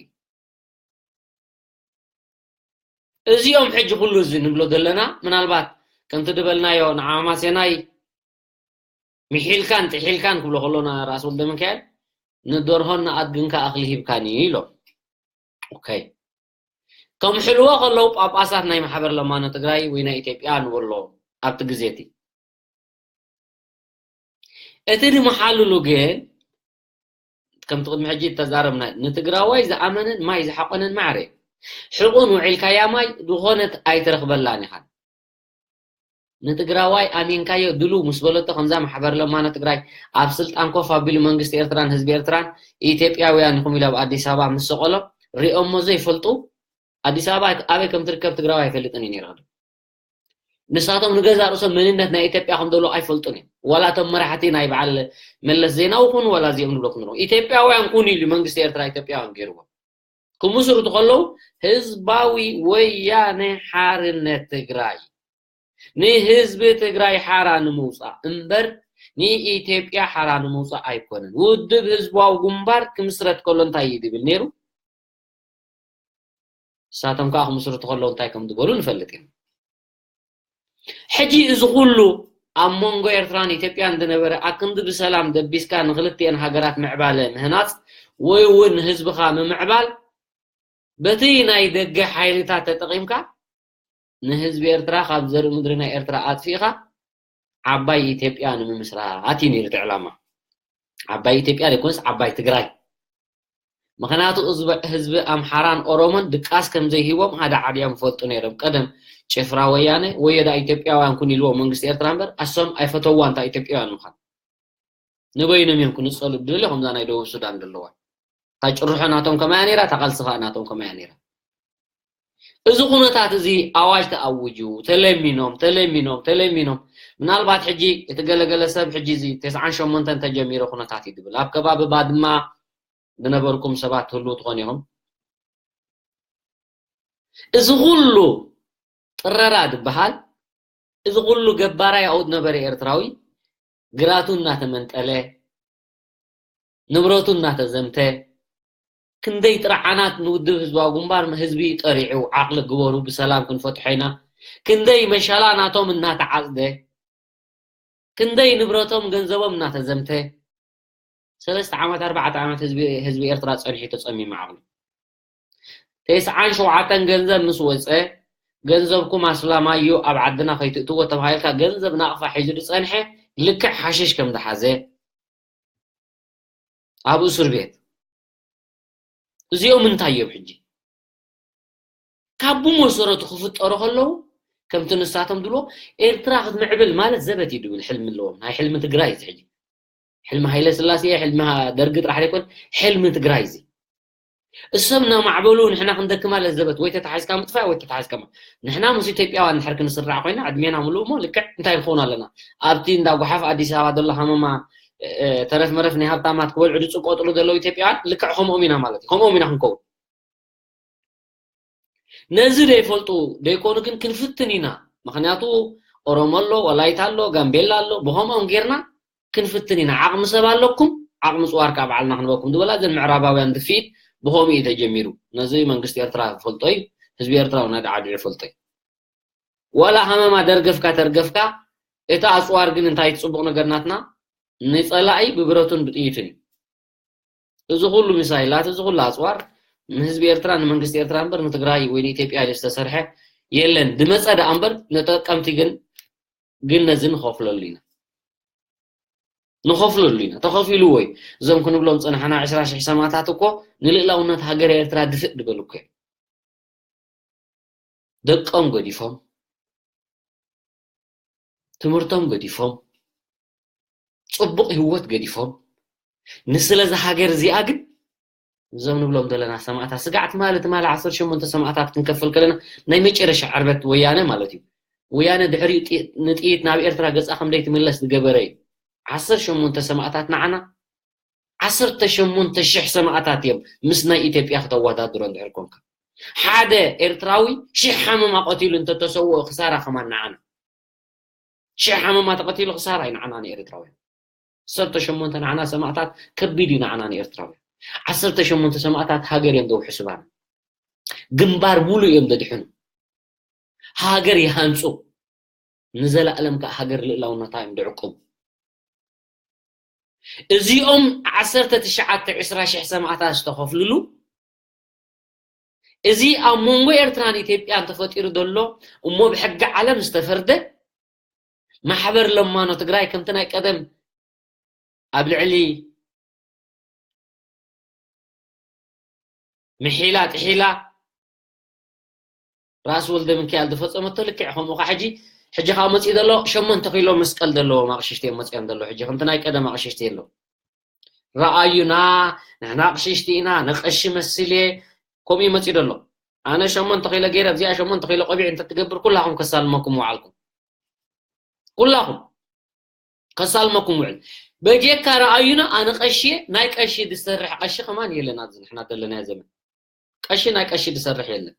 እዚኦም ሕጂ ኩሉ እዚ ንብሎ ዘለና ምናልባት ከምቲ ዝበልናዮ ንዓማሴናይ ምሒልካን ጥሒልካን ክብሎ ከሎና ራስ ወልደ ሚካኤል ንደርሆን ንኣድግንካ ኣኽሊ ሂብካኒ ኢሎም ኦኬ ከም ሕልዎ ከለዉ ጳጳሳት ናይ ማሕበር ለማኖ ትግራይ ወይ ናይ ኢትዮጵያ ንበሎ ኣብቲ ግዜ እቲ እቲ ንምሓልሉ ግን ከምቲ ቅድሚ ሕጂ እተዛረብና ንትግራዋይ ዝኣመነን ማይ ዝሓቆነን ማዕረ ሕቁን ውዒልካያ ማይ ዝኾነት ኣይትረኽበላን ኢኻ ንትግራዋይ ኣሚንካዮ ድሉ ምስ በለቶ ከምዛ ማሕበር ለማኖ ትግራይ ኣብ ስልጣን ኮፍ ኣቢሉ መንግስቲ ኤርትራን ህዝቢ ኤርትራን ኢትዮጵያውያን ኢኹም ኢሉ ኣብ ኣዲስ ኣበባ ምስ ሰቆሎ ሪኦሞ ዘይፈልጡ ኣዲስ ኣበባ ኣበይ ከም ትርከብ ትግራዋይ ኣይፈልጥን እዩ ነይሩ ንሳቶም ንገዛ ርእሶም መንነት ናይ ኢትዮጵያ ከም ዘሎ ኣይፈልጡን እዮም ዋላ እቶም መራሕቲ ናይ በዓል መለስ ዜናዊ ኩኑ ዋላ እዚኦም ንብሎ ክንሮ ኢትዮጵያውያን ኩኑ ኢሉ መንግስቲ ኤርትራ ኢትዮጵያውያን ገይርዎም ክምስርቱ ከለዉ ህዝባዊ ወያነ ሓርነት ትግራይ ንህዝቢ ትግራይ ሓራ ንምውፃእ እምበር ንኢትዮጵያ ሓራ ንምውፃእ ኣይኮነን ውድብ ህዝባዊ ግንባር ክምስረት ከሎ እንታይ እዩ ዝብል ነይሩ ንሳቶም ከዓ ክምስርቱ ከለዉ እንታይ ከም ዝበሉ ንፈልጥ ኢና ሕጂ እዚ ኩሉ ኣብ መንጎ ኤርትራን ኢትዮጵያን ዝነበረ ኣክንዲ ብሰላም ደቢስካ ንክልቲኤን ሃገራት ምዕባለ ምህናጽ ወይ እውን ንህዝብኻ ምምዕባል በቲ ናይ ደገ ሓይልታት ተጠቒምካ ንህዝቢ ኤርትራ ካብ ዘርኢ ምድሪ ናይ ኤርትራ ኣጥፊእኻ ዓባይ ኢትዮጵያ ንምምስራት እዩ ነይሩ እቲ ዕላማ። ዓባይ ኢትዮጵያ ዘይኮነስ ዓባይ ትግራይ። ምኽንያቱ ህዝቢ ኣምሓራን ኦሮሞን ድቃስ ከም ዘይሂቦም ሓደ ሓደ እዮም ይፈልጡ ነይሮም። ቀደም ጭፍራ ወያነ ወዮ ደኣ ኢትዮጵያውያን ኩን ኢልዎ መንግስቲ ኤርትራ እምበር ኣሶም ኣይፈተዋን እታ ኢትዮጵያውያን ምዃን። ንበይኖም እዮም ክንጸሉ ድልዮ ከምዛ ናይ ደቡብ ሱዳን ዘለዋ። እታ ጭርሖ ናቶም ከማያ ነይራ፣ እታ ቃልሲ ኸኣ ናቶም ከማያ ነይራ። እዚ ኩነታት እዚ ኣዋጅ ተኣውጁ፣ ተለሚኖም፣ ተለሚኖም፣ ተለሚኖም። ምናልባት ሕጂ እቲ ገለገለ ሰብ ሕጂ እዚ ተስዓን ሸሞንተን ተጀሚረ ኩነታት እዩ ድብል። ኣብ ከባቢ ባድማ ዝነበርኩም ሰባት ትህልዉ ትኾኑ ኢኹም። እዚ ኩሉ ጥረራ ዝበሃል፣ እዚ ኩሉ ገባራይ ኣብኡ ዝነበረ ኤርትራዊ ግራቱ እናተመንጠለ፣ ንብረቱ እናተዘምተ፣ ክንደይ ጥርዓናት ንውድብ ህዝባዊ ግንባር ህዝቢ ጠሪዑ፣ ዓቕሊ ግበሩ፣ ብሰላም ክንፈትሖ ኢና፣ ክንደይ መሸላ ናቶም እናተዓጽደ፣ ክንደይ ንብረቶም ገንዘቦም እናተዘምተ፣ ሰለስተ ዓመት፣ ኣርባዕተ ዓመት ህዝቢ፣ ህዝቢ ኤርትራ ጸኒሑ ተጸሚሙ ዓቕሉ። ተስዓን ሸውዓተን ገንዘብ ምስ ወጸ፣ ገንዘብኩም ኣስላማዮ ኣብ ዓድና ከይትእትዎ ተባሂልካ፣ ገንዘብ ናቕፋ ሒዙ ዝጸንሐ ልክዕ ሓሽሽ ከም ዝሓዘ ኣብ እስር ቤት። እዚኦም እንታይ እዮም ሕጂ? ካብ ብመሰረቱ ክፍጠሩ ከለዉ፣ ከምቲ ንሳቶም ድልዎ፣ ኤርትራ ክትምዕብል ማለት ዘበት እዩ ድብል ሕልሚ ኣለዎም። ናይ ሕልሚ ትግራይ እዚ ሕጂ። ሕልሚ ሃይለ ስላሴ፣ ሕልሚ ሃ-፣ ደርጊ ጥራሕ ዘይኮነ፣ ሕልሚ ትግራይ እዚ። እሶም እናማዕበሉ ንሕና ክንደክማ ለዘበት፣ ወይ ተታሒዝካ ምጥፋእ፣ ወይ ተታሒዝካ ማ-፣ ንሕና ምስ ኢትዮጵያውያን እንድሕር ክንስራዕ ኮይና፣ ዕድሜና ምሉእ እሞ ልክዕ እንታይ ንኸውን ኣለና? ኣብቲ እንዳ ጓሓፍ ኣዲስ ኣበባ ዘሎ ሃመማ፣ እ፣ ተረፍ መረፍ ናይ ሃብታማት ክበልዑ ዝጽቆጥሉ ዘለዉ ኢትዮጵያውያን ልክዕ ከምኦም ኢና ማለት እዩ። ከምኦም ኢና ክንከውን። ነዚ ዘይፈልጡ ዘይኮኑ ግን ክንፍትን ኢና። ምኽንያቱ ኦሮሞ ኣሎ፣ ወላይታ ኣሎ፣ ጋምቤላ ኣሎ፣ ብኸምኦም ጌርና ክንፍትን ኢና። ዓቕሚ ሰብ ኣለኩም፣ ዓቕሚ ጽዋር ከዓ ባዕልና ክንበኩም ዝበላ እዘን ምዕራባውያን ድፍኢት ብኸምኡ እዩ ተጀሚሩ። ነዚ መንግስቲ ኤርትራ ይፈልጦ እዩ፣ ህዝቢ ኤርትራ እውን ኣዳዓዲዑ ይፈልጦ እዩ። ዋላ ሃመማ ደርገፍካ ተርገፍካ፣ እቲ ኣጽዋር ግን እንታይ እቲ ጽቡቕ ነገር ናትና? ንጸላኢ ብብረቱን ብጥይቱን እዩ። እዚ ኩሉ ሚሳይላት፣ እዚ ኩሉ ኣጽዋር ንህዝቢ ኤርትራ፣ ንመንግስቲ ኤርትራ እምበር ንትግራይ ወይ ንኢትዮጵያ ዝተሰርሐ የለን። ዝመጸ ደኣ እምበር ንተጠቀምቲ ግን፣ ግን ነዚ ንኸፍለሉ ኢና። ንኸፍለሉ ኢና። ተኸፊሉ ወይ እዞም ክንብሎም ጸናሕና ዕስራ ሽሕ ሰማእታት እኮ ንልእላውነት ሃገረ ኤርትራ ድፍእ ዝበሉ እኮ እዮም። ደቆም ገዲፎም፣ ትምህርቶም ገዲፎም፣ ጽቡቕ ህይወት ገዲፎም፣ ንስለ እዛ ሃገር እዚኣ ግን እዞም ንብሎም ዘለና ሰማእታት፣ ስጋዕ ትማሊ፣ ትማሊ ዓሰርተ ሸሞንተ ሰማእታት ክንከፍል ከለና ናይ መጨረሻ ዕርበት ወያነ ማለት እዩ። ወያነ ድሕሪኡ ጢ-፣ ንጥይት ናብ ኤርትራ ገጻ ከም ዘይትምለስ ዝገበረ እዩ። ዓሰርተ ሸሞንተ ሰማእታት ንዓና፣ ዓሰርተ ሸሞንተ ሽሕ ሰማእታት እዮም ምስ ናይ ኢትዮጵያ ክተወዳድሮ እንድሕር ኮንካ። ሓደ ኤርትራዊ ሽሕ ሓመማ ቀቲሉ እንተተሰውኦ ክሳራ ከማን ንዓና። ሽሕ ሓመማ ተቐቲሉ ክሳራ እዩ ንዓና ንኤርትራውያን። ዓሰርተ ሸሞንተ ንዓና ሰማእታት ከቢድ እዩ ንዓና ንኤርትራውያን። ዓሰርተ ሸሞንተ ሰማእታት ሃገር እዮም ዘውሕሱባና። ግንባር ሙሉእ እዮም ዘድሕኑ። ሃገር ይሃንጹ። ንዘለኣለም ከኣ ሃገር ልእላውነታ እዮም ዝዕቅቡ። እዚኦም ዓሰርተ ትሽዓተ ዕስራ ሽሕ ሰማእታት ዝተኸፍልሉ፣ እዚ ኣብ መንጎ ኤርትራን ኢትዮጵያን ተፈጢሩ ዘሎ እሞ ብሕጊ ዓለም ዝተፈርደ ማሕበር ለማኖ ትግራይ ከምቲ ናይ ቀደም ኣብ ልዕሊ ምሒላ ጥሒላ ራእሲ ወልደ ሚካኤል ዝፈጸመቶ ልክዕ ከምኡ ኸዓ ሕጂ፣ ሕጂ ኸዓ መጺኡ ዘሎ ሸሞንተ ኪሎ መስቀል ዘለዎም ኣቕሽሽቲ እዮም መጺኦም ዘለዉ። ሕጂ ከምቲ ናይ ቀደም ኣቕሽሽቲ የለዉ። ረኣዩና፣ ንሕና ኣቕሽሽቲ ኢና፣ ንቐሺ መሲለ፣ ከምኡ እዩ መጺኡ ዘሎ። ኣነ ሸሞንተ ኪሎ ገይረ፣ ኣብዚኣ ሸሞንተ ኪሎ ቆቢዕ እንተትገብር ኩላኹም ከሳልመኩም ምውዓልኩም። ኩላኹም ከሳልመኩም ውዕል። በጀካ ረኣዩና፣ ኣነ ቀሺ፣ ናይ ቀሺ ዝሰርሕ ቀሺ ከማን የለን ኣብዚ ንሕና ዘለናዮ ዘመን። ቀሺ ናይ ቀሺ ዝሰርሕ የለን።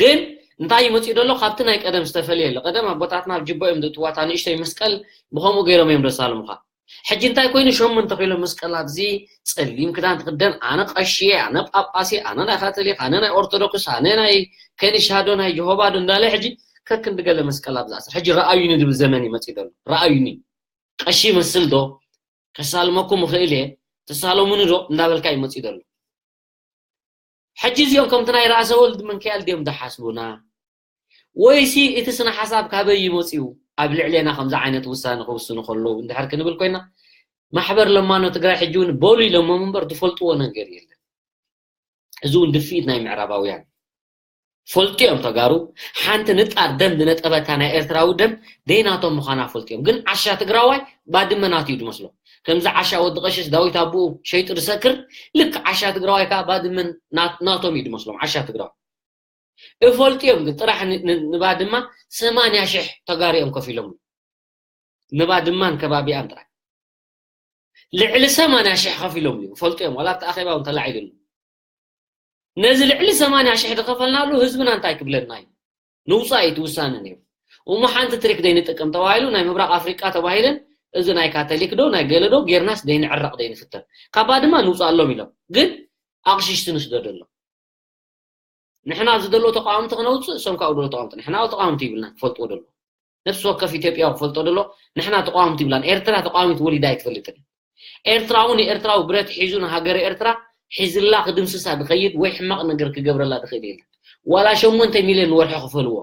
ግን እንታይ ይመጽእ ዘሎ? ካብቲ ናይ ቀደም ዝተፈልየ ኣሎ። ቀደም ኣቦታትና ኣብ ጅቦ እዮም ዝእትዋታ ንእሽተይ መስቀል ብኸምኡ ገይሮም እዮም ዘሳልሙኻ። ሕጂ እንታይ ኮይኑ? ሸሞንተ ኪሎ መስቀል ኣብዚ ጸሊም ክዳን ትኽደን፣ ኣነ ቀሺ እየ፣ ኣነ ጳጳስ እየ፣ ኣነ ናይ ካቶሊክ፣ ኣነ ናይ ኦርቶዶክስ፣ ኣነ ናይ ከኒሻዶ፣ ናይ ጀሆባዶ እንዳለ ሕጂ ከክንዲ ገለ መስቀል ኣብ ዝኣስር። ሕጂ ረኣዩኒ ዝብል ዘመን እዩ መጺኡ ዘሎ። ረኣዩኒ። ቀሺ ይመስል ዶ? ከሳልመኩም እኽእል እየ። ተሳለሙኒ ዶ? እንዳበልካ እዩ መጺኡ ዘሎ። ሕጂ እዚኦም ከምቲ ናይ ራእሰ ወልድ መንክያል ድዮም ዝሓስቡና? ወይሲ እቲ ስነ ሓሳብ ካበይ እዩ መጺኡ? ኣብ ልዕሌና ከምዚ ዓይነት ውሳነ ክውስኑ ከለዉ እንድሕር ክንብል ኮይና፣ ማሕበር ለማኖ ትግራይ ሕጂ እውን በሉ ኢሎሞም እምበር ዝፈልጥዎ ነገር የለን። እዚ እውን ድፍኢት ናይ ምዕራባውያን። ፈልጡ እዮም ተጋሩ። ሓንቲ ንጣር ደም ዝነጠበታ ናይ ኤርትራዊ ደም ደይናቶም ምዃና ፈልጡ እዮም። ግን ዓሻ ትግራዋይ ባድመ ናቱ እዩ ዝመስሎ። ከምዚ ዓሻ ወዲ ቀሽሽ ዳዊት ኣቦኡ ሸይጡ ዝሰክር፣ ልክ ዓሻ ትግራዋይ ከዓ ባድመ ናት-፣ ናቶም እዩ ዝመስሎም፣ ዓሻ ትግራዋይ። እፈልጡ እዮም ግን ጥራሕ ን-፣ ን-፣ ንባድማ ሰማንያ ሽሕ ተጋሩ እዮም ከፊሎም። ንባድማን ከባቢኣን ጥራሕ። ልዕሊ ሰማንያ ሽሕ ከፊሎም እዩ። እፈልጡ እዮም፣ ዋላ ኣብቲ ኣኼባ እውን ተላዒሉሉ። ነዚ ልዕሊ ሰማንያ ሽሕ ዝኸፈልናሉ ህዝብና እንታይ ክብለና እዩ? ንውፃእ እዩ እቲ ውሳነ ነይሩ። እሞ ሓንቲ ትሪክ ዘይንጥቀም ተባሂሉ ናይ ምብራቕ ኣፍሪቃ ተባሂለን እዚ ናይ ካቶሊክ ዶ ናይ ገለ ዶ ጌርናስ ዘይንዕረቕ ዘይንፍተን። ካብ ባድማ ንውፃኣሎም ኢሎም። ግን ኣቕሽሽቲ ንስደደሎም። ንሕና ኣብዚ ዘለዉ ተቃወምቲ ክነውፅእ፣ እሶም ካብኡ ዘለዉ ተቃወምቲ። ንሕና ተቃወምቲ ይብልና፣ ክፈልጥዎ ደሎ። ነፍሲ ወከፍ ኢትዮጵያዊ ክፈልጦ ደሎ፣ ንሕና ተቃወምቲ ይብላን። ኤርትራ ተቃዋሚት ወሊዳ ኣይትፈልጥን። ኤርትራዊ ንኤርትራዊ ብረት ሒዙ ንሃገረ ኤርትራ ሒዝላ ክድምስሳ ዝኸይድ ወይ ሕማቕ ነገር ክገብረላ ዝኽእል የለን። ዋላ ሸሞንተ ሚልዮን ንወርሒ ክፈልዎ፣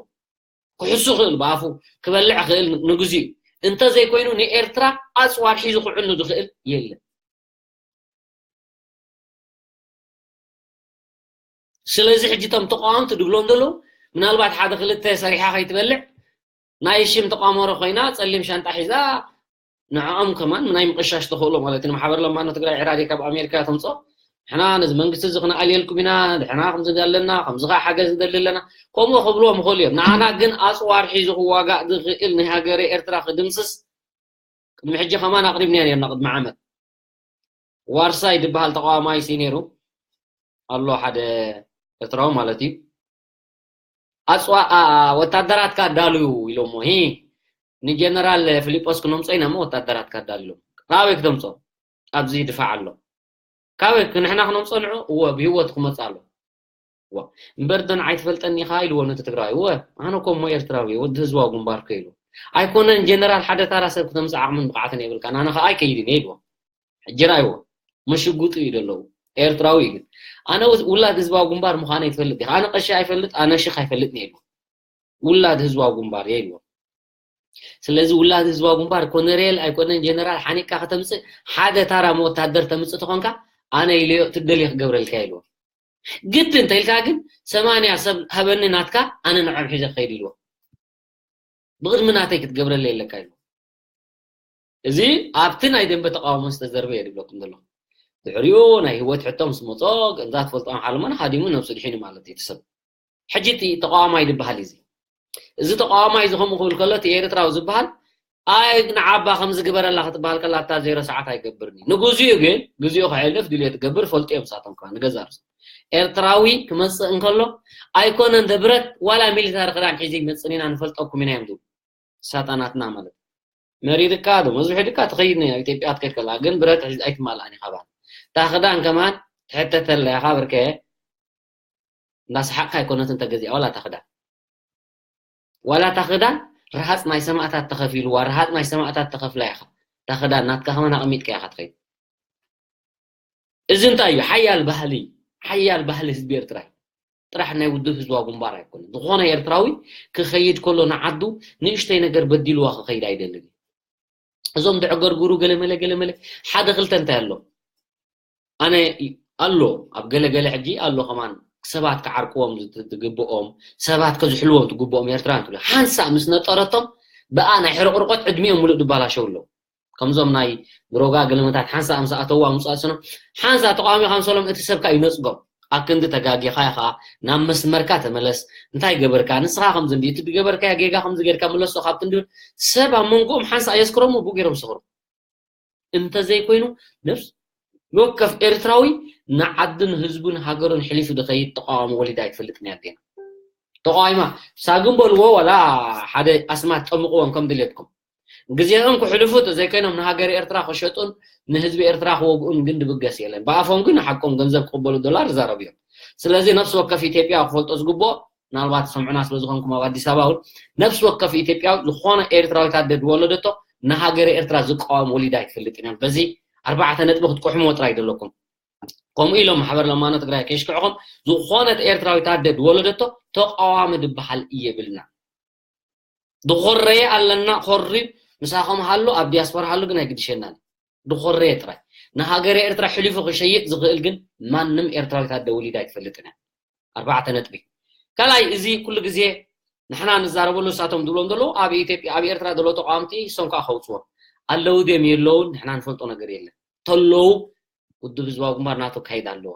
ክሕሱ ክእል፣ ብኣፉ ክበልዕ ክእል ንግዚኡ። እንተዘይኮይኑ ንኤርትራ ኣጽዋር ሒዙ ክዕኑ ዝኽእል የለን። ስለዚ ሕጂ እቶም ተቃወምቲ ድብሎም ዘለዉ፣ ምናልባት ሓደ ክልተ ሰሪሓ ከይትበልዕ፣ ናይ ሽም ተቃውሞ ኮይና፣ ጸሊም ሻንጣ ሒዛ፣ ንዕኦም ከማን ናይ ምቕሻሽ ተኽእሎ ማለት እዩ። ንማሕበር ለማኖ ትግራይ ዕራዲ ካብ ኣሜሪካ ተምጾ፣ ንሕና ነዚ መንግስቲ እዚ ክነኣልየልኩም ኢና፣ ድሕና ከምዚ ኣለና፣ ከምዚ ከዓ ሓገዝ ንደሊ ኣለና፣ ከምኡ ክብልዎም ይኽእሉ እዮም። ንዓና ግን ኣጽዋር ሒዙ ክዋጋእ ዝኽእል ናይ ሃገረ ኤርትራ ክድምስስ ቅድሚ ሕጂ ከማን ኣቕሪብናዮ ነርና፣ ቅድሚ ዓመት። ዋርሳይ ዝበሃል ተቃዋማይ ሲ ነይሩ ኣሎ፣ ሓደ ኤርትራዊ ማለት እዩ። ኣጽዋ-፣ ኣ-፣ ኣ-፣ ወታደራትካ ኣዳልዩ ኢሎሞ። ሂ፣ ንጀነራል ፊሊጶስ ክነምጾ ኢና እሞ ወታደራትካ ኣዳልዩ ኢሎሞ። ናበይ ክተምጾ? ኣብዚ ድፋዕ ኣሎ። ካበይ ክ-፣ ንሕና ክነምጾ ንዑ? እወ፣ ብህይወቱ ክመጽእ ኣሎ። እወ። እምበር ዶ ንዓይ ትፈልጠኒ ኢኻ ኢልዎ ነቲ ትግራዋይ። እወ፣ ኣነ እኮ እሞ ኤርትራዊ እየ፣ ወዲ ህዝባዊ ግንባር እኮ ኢሉ። ኣይኮነን ጀነራል፣ ሓደ ታራ ሰብ ክተምጽእ ዓቕምን ብቕዓትን የብልካን፣ ኣነ ኸኣ ኣይከይድን እየ ኢልዎ። ሕጂ ርኣይዎ፣ መሽጉጡ እዩ ዘለዉ። ኤርትራዊ እዩ ግን። ኣነ ውስ-፣ ውላድ ህዝባዊ ግንባር ምዃነይ ትፈልጥ ዲኻ? ኣነ ቀሺ ኣይፈልጥ፣ ኣነ ሽኽ ኣይፈልጥን እየ ኢልዎ። ውላድ ህዝባዊ ግንባር እየ ኢልዎ። ስለዚ ውላድ ህዝባዊ ግንባር ኮነሬል ኣይኮነን ጀነራል ሓኒቅካ ከተምጽእ፣ ሓደ ታራ ወታደር ተምጽእ ተኾንካ፣ ኣነ ኢለዮ ትደልዮ ክገብረልካ ኢልዎ። ግድ እንተኢልካ ግን ሰማንያ ሰብ ሃበኒ ናትካ፣ ኣነ ንዕኦም ሒዘ ክኸይድ ኢልዎ። ብቕድሚ ናተይ ክትገብረለይ ኣለካ ኢልዎ። እዚ ኣብቲ ናይ ደንበ ተቃውሞ ዝተዘርበ እየ ዝብለኩም ዘለኹ። ድሕሪኡ ናይ ህይወት ሕቶ ምስ መጾ፣ ገንዛ ትፈልጦም ሓለሞን ሃዲሙ ነብሱ ድሒኑ ማለት እዩ እቲ ሰብ። ሕጂ እቲ ተቃዋማይ ዝበሃል እዩ እዚ። እዚ ተቃዋማይ እዚ ከምኡ ክብል ከሎ፣ እቲ ኤርትራዊ ዝበሃል፣ ኣይ ንዓባ ከምዚ ግበረላ ክትበሃል ከላ፣ እታ ዜሮ ሰዓት ኣይገብርን እዩ። ንግዚኡ ግን፣ ግዚኡ ከሕልፍ ድልየት ትገብር፣ ፈልጡ እዮም ንሳቶም ከኣ፣ ንገዛ ርእሶም። ኤርትራዊ ክመጽእ እንከሎ፣ ኣይኮነን ብረት ዋላ ሚሊታሪ ክዳን ሒዙ ይመጽእን ኢና፣ ንፈልጠኩም ኢና እዮም ዝብሉ። ሳጣናትና ማለት። መሪርካ ዶ፣ መዝብሒ ድካ ትኸይድ ነይ፣ ኣብ ኢትዮጵያ ትከይድ ከላ፣ ግን ብረት ሒዝ ኣይትማልኣን ኢኻ ባል። እታ ክዳን ከማን ትሕተተላ ኢኻ ብርከ። እንዳሰሓቕካ ኣይኮነትን ተገዚኣ፣ ዋላ እታ ክዳን። ዋላ እታ ክዳን ረሃጽ ናይ ሰማእታት ተኸፊልዋ፣ ረሃጽ ናይ ሰማእታት ተኸፍላ ኢኻ። እታ ክዳን ናትካ ከማን ኣቐሚጥካ ኢኻ ትኸይድ። እዚ እንታይ እዩ? ሓያል ባህሊ፣ ሓያል ባህሊ ህዝቢ ኤርትራ እዩ። ጥራሕ ናይ ውድብ ህዝባዊ ግንባር ኣይኮነን። ዝኾነ ኤርትራዊ ክኸይድ ከሎ ንዓዱ ንእሽተይ ነገር በዲልዋ ክኸይድ ኣይደልን እዩ። እዞም ደዕገርጉሩ ገለመለ ገለመለ ሓደ ክልተ እንታይ ኣሎ? ኣነ ኣሎ፣ ኣብ ገለገለ ሕጂ ኣሎ ከማን ሰባት ክዓርቅዎም ዝት-፣ ዝግብኦም፣ ሰባት ከዝሕልዎም ዝግብኦም ኤርትራውያን ትብሉ። ሓንሳእ ምስ ነጠረቶም ብኣ ናይ ሕርቕርቆት ዕድሚኦም ሙሉእ ድባላሸው ኣለዉ። ከምዞም ናይ ብሮጋ ገለመታት ሓንሳእ ምስ ኣተዋ ምጻእ ስኖ፣ ሓንሳእ ተቃዋሚ ካንሰሎም እቲ ሰብካ ይነጽጎም። ኣክንዲ ተጋጊኻ ኢኻ፣ ናብ መስመርካ ተመለስ። እንታይ ገበርካ? ንስኻ ከምዚ እንዲ እቲ ዝገበርካያ ጌጋ ከምዚ ጌርካ ምለሶ ካብቲ እንዲ ሰብ ኣብ መንጎኦም ሓንሳእ የስክሮም፣ ብኡ ገይሮም ይሰኽሩ። እንተዘይኮይኑ ነፍሲ ወከፍ ኤርትራዊ ንዓድን ህዝቡን ሃገሩን ሕሊፉ ዝኸይድ ተቃዋሚ ወሊዳ ኣይትፈልጥን እያ ኣዴና። ተቃዋሚማ ሳግም በልዎ፣ ዋላ ሓደ ኣስማት ጠምቕዎም ከም ድሌትኩም። ግዜኦም ክሕልፉ ተዘይኮይኖም ንሃገር ኤርትራ ክሸጡን ንህዝቢ ኤርትራ ክወግኡን ግን ድብገስ የለን። ብኣፎም ግን ንሓቆም ገንዘብ ክቕበሉ ዶላር ይዛረቡ እዮም። ስለዚ ነፍሲ ወከፍ ኢትዮጵያ ክፈልጦ ዝግብኦ ምናልባት ሰምዑና ስለ ዝኾንኩም ኣብ ኣዲስ ኣበባ እውን ነፍሲ ወከፍ ኢትዮጵያዊ ዝኾነ ኤርትራዊት ኣደ ዝወለደቶ ንሃገረ ኤርትራ ዝቃወም ወሊዳ ኣይትፈልጥን እያ። በዚ ኣርባዕተ ነጥቢ ክትቆሕምዎ ጥራይ ዘለኩም። ከምኡ ኢሎም ማሕበር ለማኖ ትግራይ ከይሽክዕኹም ዝኾነት ኤርትራዊት ኣደ ዝወለደቶ ተቃዋሚ ዝበሃል የብልና። ዝኾረየ ኣለና ኮሪ ምሳኹም ሃሉ ኣብ ዲያስፖራ ሃሉ ግን ኣይግድሸናን። ዝኾረየ ጥራይ ንሃገረ ኤርትራ ሕሊፉ ክሸይጥ ዝኽእል ግን ማንም ኤርትራዊት ኣደ ወሊዳ ኣይትፈልጥን እያ። ኣርባዕተ ነጥቢ። ካልኣይ እዚ ኩሉ ግዜ ንሕና ንዛረበሉ እሳቶም ዝብሎም ዘለዉ ኣብ ኢትዮጵያ ኣብ ኤርትራ ዘለዉ ተቃወምቲ እሶም ከዓ ከውፅዎ ኣለዉ ድዮም የለውን ንሕና ንፈልጦ ነገር የለን። ተለዉ ውድብ ህዝባዊ ግንባር ናቱ ካይድ ኣለዎ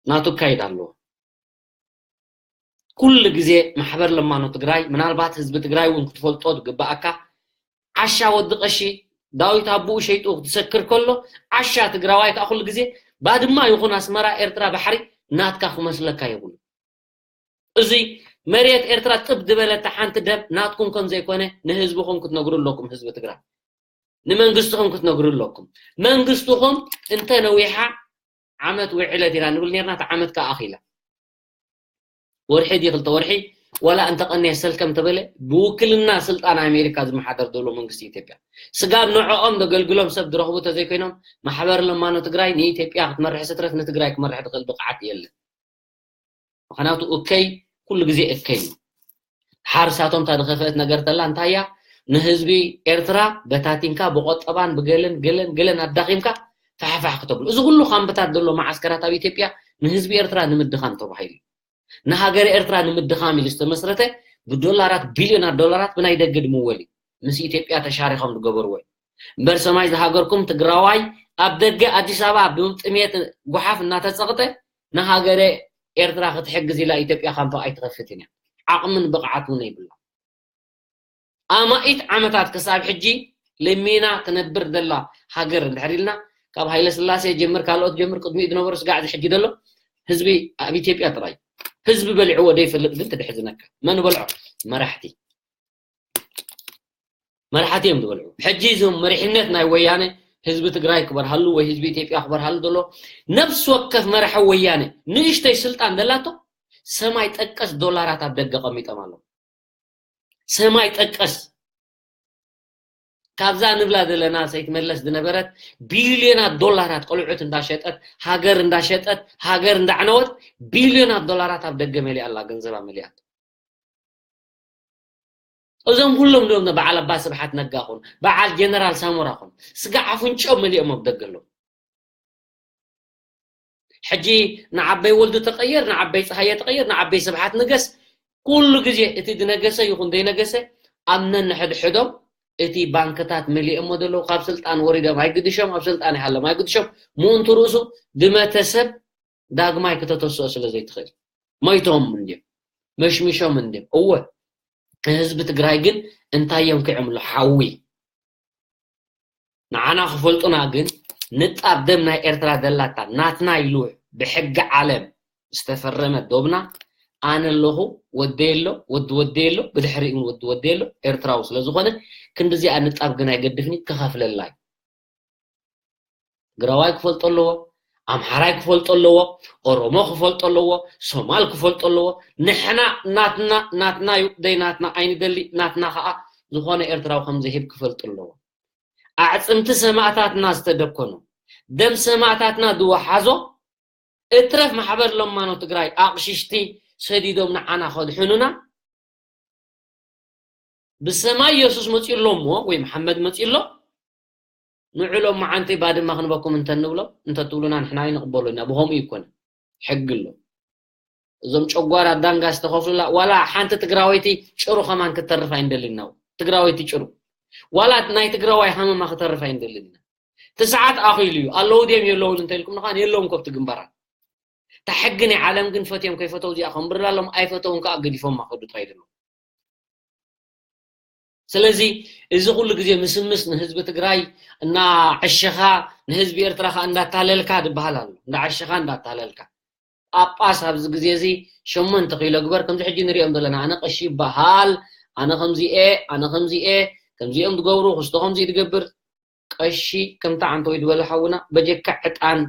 ናቱ ካይድ ኣለዎ። ኩሉ ግዜ ማሕበር ለማኖ ትግራይ ምናልባት ህዝቢ ትግራይ እውን ክትፈልጦ ዝግባኣካ ዓሻ ወዲ ቀሺ ዳዊት ኣቦኡ ሸይጡ ክትሰክር ከሎ ዓሻ ትግራዋይ ከዓ ኩሉ ግዜ ባድማ ይኹን ኣስመራ ኤርትራ ባሕሪ ናትካ ክመስለካ የብሉ። እዚ መሬት ኤርትራ ጥብ ዝበለታ ሓንቲ ደብ ናትኩም ከም ዘይኮነ ንህዝብኹም ክትነግሩ ኣለኩም። ህዝቢ ትግራይ ንመንግስትኹም ክትነግሩ ኣለኩም። መንግስትኹም እንተ ነዊሓ ዓመት ውዕለት ኢና ንብል ነርና እታ ዓመት ከዓ ኣኺላ ወርሒ ዲ ክልተ ወርሒ ዋላ እንተቐንየ ሰልከም ተበለ ብውክልና ስልጣን ኣሜሪካ ዝመሓደር ዘሎ መንግስቲ ኢትዮጵያ ስጋብ ንዕኦም ዘገልግሎም ሰብ ዝረኽቡ ተዘይኮይኖም ማሕበር ለማኖ ትግራይ ንኢትዮጵያ ክትመርሕ ስትረት ንትግራይ ክመርሕ ዝኽእል ብቕዓት የለን። ምክንያቱ እከይ ኩሉ ግዜ እከይ እዩ። ሓርሳቶም እታ ዝኸፍአት ነገር ተላ እንታይ እያ? ንህዝቢ ኤርትራ በታቲንካ ብቆጠባን ብገለን ገለን ገለን ኣዳኺምካ ፋሕፋሕ ክተብሉ እዚ ኩሉ ካምፕታት ዘሎ መዓስከራት ኣብ ኢትዮጵያ ንህዝቢ ኤርትራ ንምድኻም ተባሂሉ ንሃገር ኤርትራ ንምድኻም ኢሉ ዝተመስረተ ብዶላራት ቢልዮናት ዶላራት ብናይ ደገ ድምወል እዩ ምስ ኢትዮጵያ ተሻሪኾም ዝገበርዎ እዩ እምበር ሰማይ ዝሃገርኩም ትግራዋይ ኣብ ደገ ኣዲስ ኣበባ ብጥሜት ጓሓፍ እናተፀቕጠ ንሃገረ ኤርትራ ክትሕግዝ ኢላ ኢትዮጵያ ካምፓ ኣይትኸፍትን እያ ዓቕምን ብቕዓት እውን የብላ ኣማኢት ዓመታት ክሳብ ሕጂ ለሚና ትነብር ዘላ ሃገር እንድሕር ኢልና ካብ ሃይለ ስላሴ ጀምር ካልኦት ጀምር ቅድሚኡ ዝነበሩ ስጋዕ ዝሕጂ ዘሎ ህዝቢ ኣብ ኢትዮጵያ ጥራይ ህዝቢ በሊዕዎ ዘይፈልጥ ግን ትድሕዝነካ መን በልዖ መራሕቲ መራሕቲ እዮም ዝበልዑ ሕጂ እዞም መሪሕነት ናይ ወያነ ህዝቢ ትግራይ ክበርሃሉ ወይ ህዝቢ ኢትዮጵያ ክበርሃሉ ዘሎ ነብሲ ወከፍ መራሒ ወያነ ንእሽተይ ስልጣን ዘላቶ ሰማይ ጠቀስ ዶላራት ኣብ ደገ ቀሚጦም ኣለዉ ሰማይ ጠቀስ ካብዛ ንብላ ዘለና ሰይትመለስ ዝነበረት ቢልዮናት ዶላራት ቆልዑት እንዳሸጠት ሃገር እንዳሸጠት ሃገር እንዳዕነወት ቢልዮናት ዶላራት ኣብ ደገ መሊኣ ኣላ ገንዘባ መሊኣት እዞም ኩሎም ዶም በዓል ኣባ ስብሓት ነጋ ኹን በዓል ጀነራል ሳሞራ ኹን ስጋ ኣፍንጮም መሊኦም ኣብ ደገ ኣለዉ ሕጂ ንዓበይ ወልዱ ተቐየር ንዓበይ ፀሃየ ተቐየር ንዓበይ ስብሓት ንገስ ኩሉ ግዜ እቲ ዝነገሰ ይኹን ዘይነገሰ ኣብ ነንሕድሕዶም እቲ ባንክታት መሊኦሞ ዘለዉ ካብ ስልጣን ወሪዶም ኣይግድሾም ኣብ ስልጣን ይሃሎም ኣይግድሾም ምእንቱ ርእሱ ዝመተ ሰብ ዳግማይ ክተተስኦ ስለ ዘይትኽእል ሞይቶም እንድዮም መሽሚሾም እንድዮም እወ ንህዝቢ ትግራይ ግን እንታይ እዮም ክዕምሉ ሓዊ ንዓና ክፈልጡና ግን ንጣብ ደም ናይ ኤርትራ ዘላታ ናትና ኢሉ ብሕጊ ዓለም ዝተፈረመ ዶብና ኣነ ኣለኹ ወደየ ኣሎ ወዲ ወደየ ኣሎ ብድሕሪኡ እውን ወዲ ወደየ ኣሎ ኤርትራዊ ስለ ዝኾነ ክንድዚኣ ንጣብ ግን ኣይገድፍኒ ክኸፍለላ እዩ ትግራዋይ ክፈልጦ ኣለዎ ኣምሓራይ ክፈልጦ ኣለዎ ኦሮሞ ክፈልጦ ኣለዎ ሶማል ክፈልጦ ኣለዎ ንሕና ናትና ናትና እዩ ደይ ናትና ኣይንደሊ ናትና ከዓ ዝኾነ ኤርትራዊ ከም ዘይህብ ክፈልጡ ኣለዎ ኣዕፅምቲ ሰማእታትና ዝተደኮኑ ደም ሰማእታትና ዝወሓዞ እትረፍ ማሕበር ለማኖ ትግራይ ኣቕሽሽቲ ሰዲዶም ንዓና ከድሕኑና ብሰማይ የሱስ መፂኡ ኣሎ እሞ ወይ መሓመድ መፂኡ ኣሎ ንዑ ሎም መዓንቲ ባድማ ክንበኩም እንተንብሎ እንተትብሉና ንሕና ኣይንቕበሎ ኢና ብኸምኡ ይኮነ ሕጊ ኣሎ እዞም ጨጓራ ዳንጋ ዝተኸፍሉላ ዋላ ሓንቲ ትግራወይቲ ጭሩ ከማን ክትተርፍ ኣይንደልናው ትግራወይቲ ጭሩ ዋላ ናይ ትግራዋይ ሃመማ ክተርፍ ኣይንደልን ኢና እቲ ሰዓት ኣኺሉ እዩ ኣለዉ ድዮም የለውን እንተልኩም ንኻን የለውን ከብቲ ግንባራት እታ ሕጊ ናይ ዓለም ግን ፈትዮም ከይፈተው እዚኣ ከንብርላሎም ኣይፈተውን ከዓ ገዲፎም ማኸዱ ጥራይ ደሎ ስለዚ እዚ ኩሉ ግዜ ምስምስ ንህዝቢ ትግራይ እናዕሸኻ ንህዝቢ ኤርትራ ከዓ እንዳታለልካ ዝበሃል ኣሎ እንዳዓሸኻ እንዳታለልካ ጳጳስ ኣብዚ ግዜ እዚ ሸሞንተ ኪሎ ግበር ከምዚ ሕጂ ንሪኦም ዘለና ኣነ ቀሺ ይበሃል ኣነ ከምዚኤ ኣነ ከምዚኤ ከምዚኦም ዝገብሩ ክስቶ ከምዚ ዝገብር ቀሺ ከምታ ዓንተወይ ዝበለ ሓውና በጀካ ዕጣን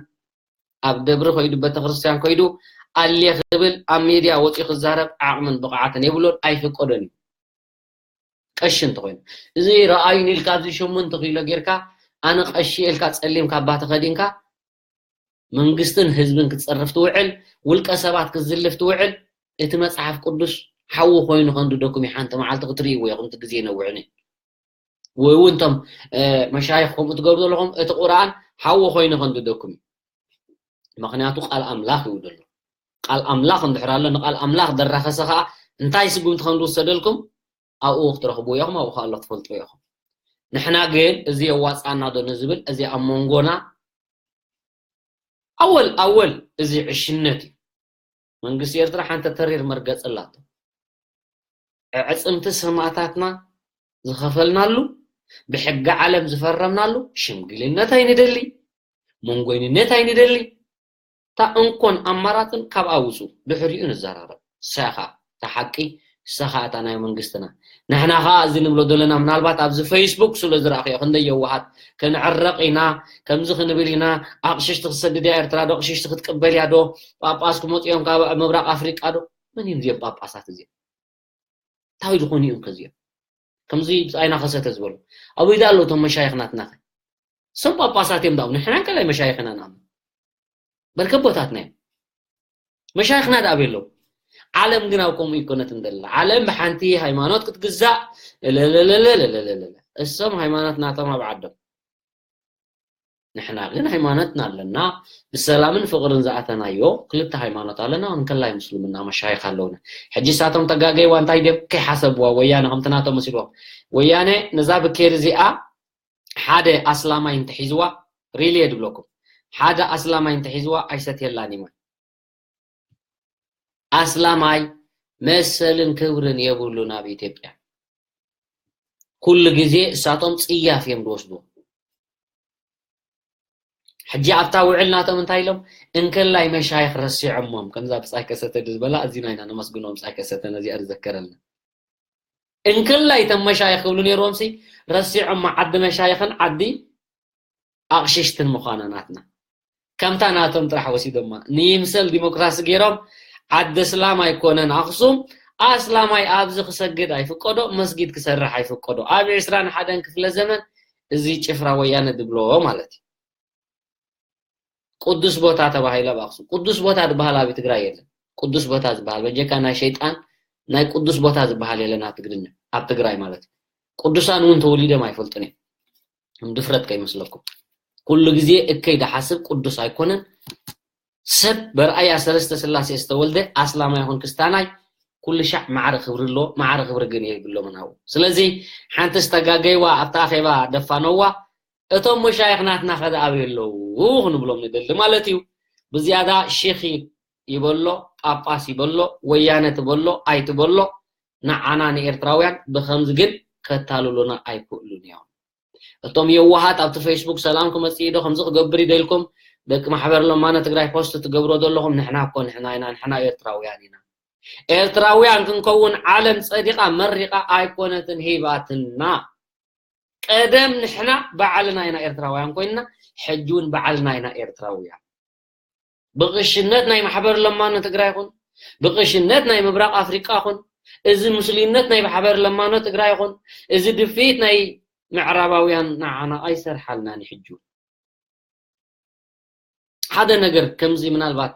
ኣብ ደብሪ ከይዱ፣ ቤተክርስትያን ከይዱ፣ ኣልየ ክብል፣ ኣብ ሜድያ ወፂኡ ክዛረብ ዓቕምን ብቕዓትን የብሉን፣ ኣይፍቀዶን እዩ። ቀሺ እንተኾይኑ። እዚ ረኣዩኒ ኢልካ ኣብዚ ሸሞንተ ኪሎ ጌርካ፣ ኣነ ቀሺ ኢልካ ጸሊም ካባ ተኸዲንካ፣ መንግስትን ህዝብን ክትጸርፍ ትውዕል፣ ውልቀ ሰባት ክትዝልፍ ትውዕል፣ እቲ መጽሓፍ ቅዱስ ሓዊ ኮይኑ ከንድደኩም እዩ። ሓንቲ መዓልቲ ክትርእይዎ ኢኹም፣ እቲ ግዜ ይነውሕን እዩ። ወይ እውን እቶም፣ እ፣ መሻይኽ ከምኡ ትገብሩ ዘለኹም፣ እቲ ቁርኣን ሓዊ ኮይኑ ከንድደኩም እዩ። ምኽንያቱ ቃል ኣምላኽ እዩ ዘሎ። ቃል ኣምላኽ እንድሕር ኣሎ፣ ንቃል ኣምላኽ ደራኸሰ ኸኣ እንታይ ስጉምቲ ከም ዝወሰደልኩም ኣብኡ ክትረኽብዎ ኢኹም፣ ኣብኡ ኸኣ ኣሎ ትፈልጥዎ ኢኹም። ንሕና ግን እዚ የዋጽኣና ዶ ንዝብል፣ እዚ ኣብ መንጎና ኣወል ኣወል እዚ ዕሽነት እዩ። መንግስቲ ኤርትራ ሓንቲ ተሪር መርገጽ ኣላቶ። ኣዕጽምቲ ሰማእታትና ዝኸፈልናሉ፣ ብሕጊ ዓለም ዝፈረምናሉ ሽምግልነት ኣይንደሊ፣ መንጎይንነት ኣይንደሊ። እታ እንኮን ኣማራጽን ካብኣ ውጹ፣ ድሕሪኡ ንዘራረብ። ንሳ ኢኻ እታ ሓቂ፣ ንሳ ኸኣ እታ ናይ መንግስትና። ንሕና ኸኣ እዚ ንብሎ ዘለና፣ ምናልባት ኣብዚ ፌስቡክ ስለ ዝረኣኽዮ፣ ክንደይ የዋሃት፣ ክንዕረቕ ኢና፣ ከምዚ ክንብል ኢና፣ ኣቕሽሽቲ ክትሰድድ እያ ኤርትራ ዶ፣ ኣቕሽሽቲ ክትቅበል እያ ዶ፣ ጳጳስ ክመጹ እዮም ካብ ምብራቕ ኣፍሪቃ ዶ? መን እዮም እዚኦም ጳጳሳት እዚኦም? እንታይ ዝኾኑ እዮም ከዚኦም? ከምዚ ብጻይና ከሰተ ዝበሉ። ኣበይ ደኣ ኣለዉ እቶም መሻይኽ ናትና ከ? እሶም ጳጳሳት እዮም ደኣ፣ ንሕና እንከላይ መሻይኽ ኢና ንኣምን። በርከቦታትና እዮም። መሻይኽና ደኣ ኣበይ ኣለዉ? ዓለም ግን ኣብ ከምኡ ይኮነትን ደላ። ዓለም ብሓንቲ ሃይማኖት ክትግዛእ፣ ለለለለለለለለ። እሶም ሃይማኖት ናቶም ኣብ ዓዶም። ንሕና ግን ሃይማኖትና ኣለና፣ ብሰላምን ፍቕርን ዝኣተናዮ ክልተ ሃይማኖት ኣለና፣ እንከላይ ምስልምና መሻይኽ ኣለውና። ሕጂ እሳቶም ተጋገይዋ እንታይ ድዮም ከይሓሰብዋ፣ ወያነ ከምቲ ናቶም መሲልዎም። ወያነ ነዛ ብኬር እዚኣ ሓደ ኣስላማይ እንተሒዝዋ፣ ሪሊ እየ ድብለኩም፣ ሓደ ኣስላማይ እንተሒዝዋ ኣይሰትየላን እዩ ማይ። ኣስላማይ መሰልን ክብርን የብሉን ኣብ ኢትዮጵያ። ኩሉ ግዜ እሳቶም ጽያፍ እዮም ዝወስድዎ። ሕጂ ኣብታ ውዕል ናቶም እንታይ ኢሎም? እንከላይ መሻይኽ ረሲዖሞም፣ ከምዛ ብጻይ ከሰተ ዝበላ፣ ኣዚና ኢና ነመስግኖም ብጻይ ከሰተ ነዚኣ ዝዘከረልና። እንከላይ እቶም መሻይኽ ክብሉ ነይርዎምሲ፣ ረሲዖሞ ዓዲ መሻይኽን ዓዲ ኣቕሽሽትን ምዃና ናትና። ከምታ ናቶም ጥራሕ ወሲዶማ። ንይምሰል ዲሞክራሲ ገይሮም፣ ዓዲ እስላም ኣይኮነን ኣኽሱም፣ ኣስላማይ ኣብዚ ክሰግድ ኣይፍቀዶ፣ መስጊድ ክሰርሕ ኣይፍቀዶ። ኣብ ዕስራን ሓደን ክፍለ ዘመን እዚ ጭፍራ ወያነ ድብሎ ማለት እዩ። ቅዱስ ቦታ ተባሂሉ ኣብ ኣኽሱም። ቅዱስ ቦታ ዝበሃል ኣብ ትግራይ የለን። ቅዱስ ቦታ ዝበሃል በጀካ ናይ ሸይጣን፣ ናይ ቅዱስ ቦታ ዝበሃል የለን ኣብ ትግርኛ፣ ኣብ ትግራይ ማለት እዩ። ቅዱሳን እውን ተወሊዶም ኣይፈልጡን እዮም። ከም ድፍረት ከይመስለኩም። ኩሉ ግዜ እከይ ድሓስብ ቅዱስ ኣይኮነን። ሰብ በርኣያ ሰለስተ ስላሴ ዝተወልደ ኣስላማይ ይኹን ክስታናይ ኩሉ ሻዕ ማዕረ ክብሪ ኣለዎ። ማዕረ ክብሪ ግን የብሎምን ኣብኡ። ስለዚ ሓንቲ ዝተጋገይዋ ኣብታ ኣኼባ ደፋነዋ፣ እቶም መሻይኽ ናትና ከ ኣበይ ኣለዉ ክንብሎም ንደሊ ማለት እዩ። ብዝያዳ ሼኽ ይበሎ፣ ጳጳስ ይበሎ፣ ወያነ ትበሎ ኣይትበሎ፣ ንዓና ንኤርትራውያን ብኸምዚ ግን ከታልሉና ኣይክእሉን እዮም። እቶም የዋሃት ኣብቲ ፌስቡክ ሰላም ክመጽእ ዶ ከምዚ ክገብር ይደልኩም ደቂ ማሕበር ለማነ ትግራይ ፖስት ትገብሮ ዘለኹም፣ ንሕና እኮ ንሕና ኢና፣ ንሕና ኤርትራውያን ኢና። ኤርትራውያን ክንከውን ዓለም ጸዲቓ መሪቓ ኣይኮነትን ሂባትና። ቀደም ንሕና ባዕልና ኢና ኤርትራውያን ኮይንና፣ ሕጂ እውን ባዕልና ኢና ኤርትራውያን። ብቕሽነት ናይ ማሕበር ለማነ ትግራይ ይኹን፣ ብቕሽነት ናይ ምብራቕ ኣፍሪቃ ይኹን፣ እዚ ምስሉይነት ናይ ማሕበር ለማነ ትግራይ ይኹን፣ እዚ ድፍኢት ናይ ምዕራባውያን ንዓና ኣይሰርሓልናን እዩ። ሕጂ እውን ሓደ ነገር ከምዚ ምናልባት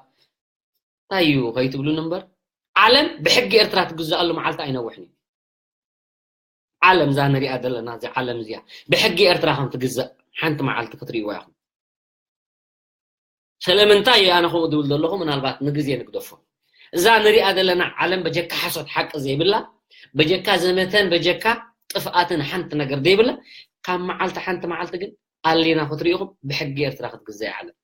እንታይ እዩ ከይትብሉን እምበር፣ ዓለም ብሕጊ ኤርትራ ትግዛኣሉ መዓልቲ ኣይነውሕን እዩ። ዓለም እዛ ንሪኣ ዘለና፣ እዚ ዓለም እዚኣ ብሕጊ ኤርትራ ከም ትግዛእ ሓንቲ መዓልቲ ክትርእይዋ ኢኹም። ስለምንታይ ኣነ ከምኡ ዝብል ዘለኹ፣ ምናልባት ንግዜ ንግደፎ። እዛ ንሪኣ ዘለና ዓለም በጀካ ሓሶት ሓቂ ዘይብላ፣ በጀካ ዘመተን በጀካ ጥፍኣትን ሓንቲ ነገር ዘይብላ፣ ካብ መዓልቲ ሓንቲ መዓልቲ ግን ኣሊና ክትርእይኹም ብሕጊ ኤርትራ ክትግዛእ እያ ዓለም።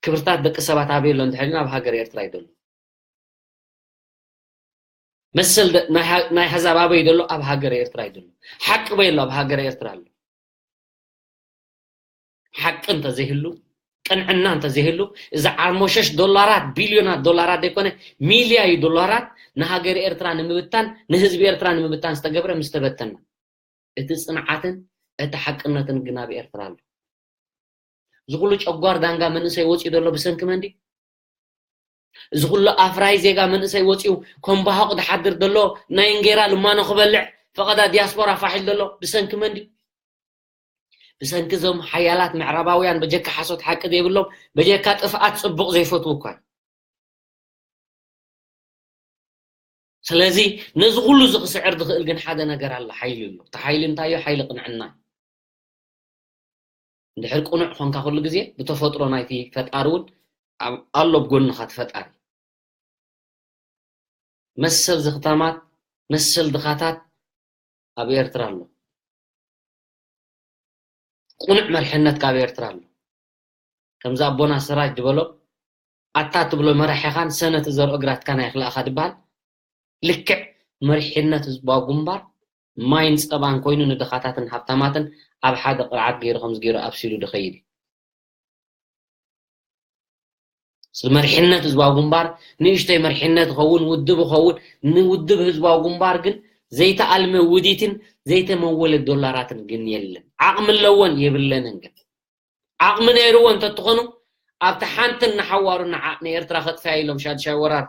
ክብርታት ደቂ ሰባት ኣበይ ኣሎ እንድሕር ኢልና፣ ኣብ ሃገር ኤርትራ እዩ ዘሎ። መሰል ደ-፣ ናይ ሃ-፣ ናይ ኣህዛብ ኣበይ ዘሎ? ኣብ ሃገር ኤርትራ እዩ ዘሎ። ሓቂ በይ ኣሎ? ኣብ ሃገር ኤርትራ ኣሎ። ሓቂ እንተዘይህሉ፣ ቅንዕና እንተዘይህሉ፣ እዚ ዓርሞሸሽ ዶላራት፣ ቢልዮናት ዶላራት ዘይኮነ፣ ሚልያዩ ዶላራት ንሃገር ኤርትራ ንምብታን፣ ንህዝቢ ኤርትራ ንምብታን ዝተገብረ ምስ ተበተና፣ እቲ ጽንዓትን እቲ ሓቅነትን ግን ኣብ ኤርትራ ኣሎ። እዚ ኩሉ ጨጓር ዳንጋ መንእሰይ ወፂኡ ዘሎ ብሰንኪ መን ድዩ? እዚ ኩሉ ኣፍራይ ዜጋ መንእሰይ ወፂኡ ከም ባሃቕ ዝሓድር ዘሎ ናይ እንጌራ ልማኖ ክበልዕ ፈቐዳ ዲያስፖራ ፋሕ ኢሉ ዘሎ ብሰንኪ መን ድዩ? ብሰንኪ እዞም ሓያላት ምዕራባውያን በጀካ ሓሶት ሓቂ ዘይብሎም በጀካ ጥፍኣት ፅቡቕ ዘይፈትዉ እኳ። ስለዚ ነዚ ኩሉ እዚ ክስዕር ዝኽእል ግን ሓደ ነገር ኣሎ፣ ሓይሊ ኣሎ። እቲ ሓይሊ እንታይ እዩ? ሓይሊ ቅንዕና እዩ። እንድሕር ቅኑዕ ኾንካ ኩሉ ግዜ ብተፈጥሮ ናይቲ ፈጣሪ እውን ኣብ- ኣሎ ብጎንኻ እቲ ፈጣሪ። መሰል ዝኽታማት መሰል ድኻታት ኣብ ኤርትራ ኣሎ። ቅኑዕ መርሕነት ካብ ኤርትራ ኣሎ። ከምዚ ኣቦና ሰራጅ ዝበሎ ኣታ ትብሎ መራሒኻን ሰነ ትዘርኦ ግራትካን ኣይኽልእኻ ድበሃል። ልክዕ መሪሕነት ህዝባዊ ግንባር ማይን ፀባን ኮይኑ ንድኻታትን ሃብታማትን ኣብ ሓደ ቅርዓት ገይሩ ከምዚ ገይሩ ኣብሲሉ ድኸይድ እዩ። እዚ መሪሕነት ህዝባዊ ግንባር ንእሽተይ መሪሕነት ይኸውን ውድብ ይኸውን ንውድብ ህዝባዊ ግንባር ግን ዘይተኣልመ ውዲትን ዘይተመወለ ዶላራትን ግን የለን። ዓቕሚ ኣለወን የብለንን ግን ዓቕሚ ነይርዎ እንተትኾኑ ኣብቲ ሓንቲ እናሓዋሩ ንዓ- ንኤርትራ ከጥፍያ ኢሎም ሻድሻይ ወራር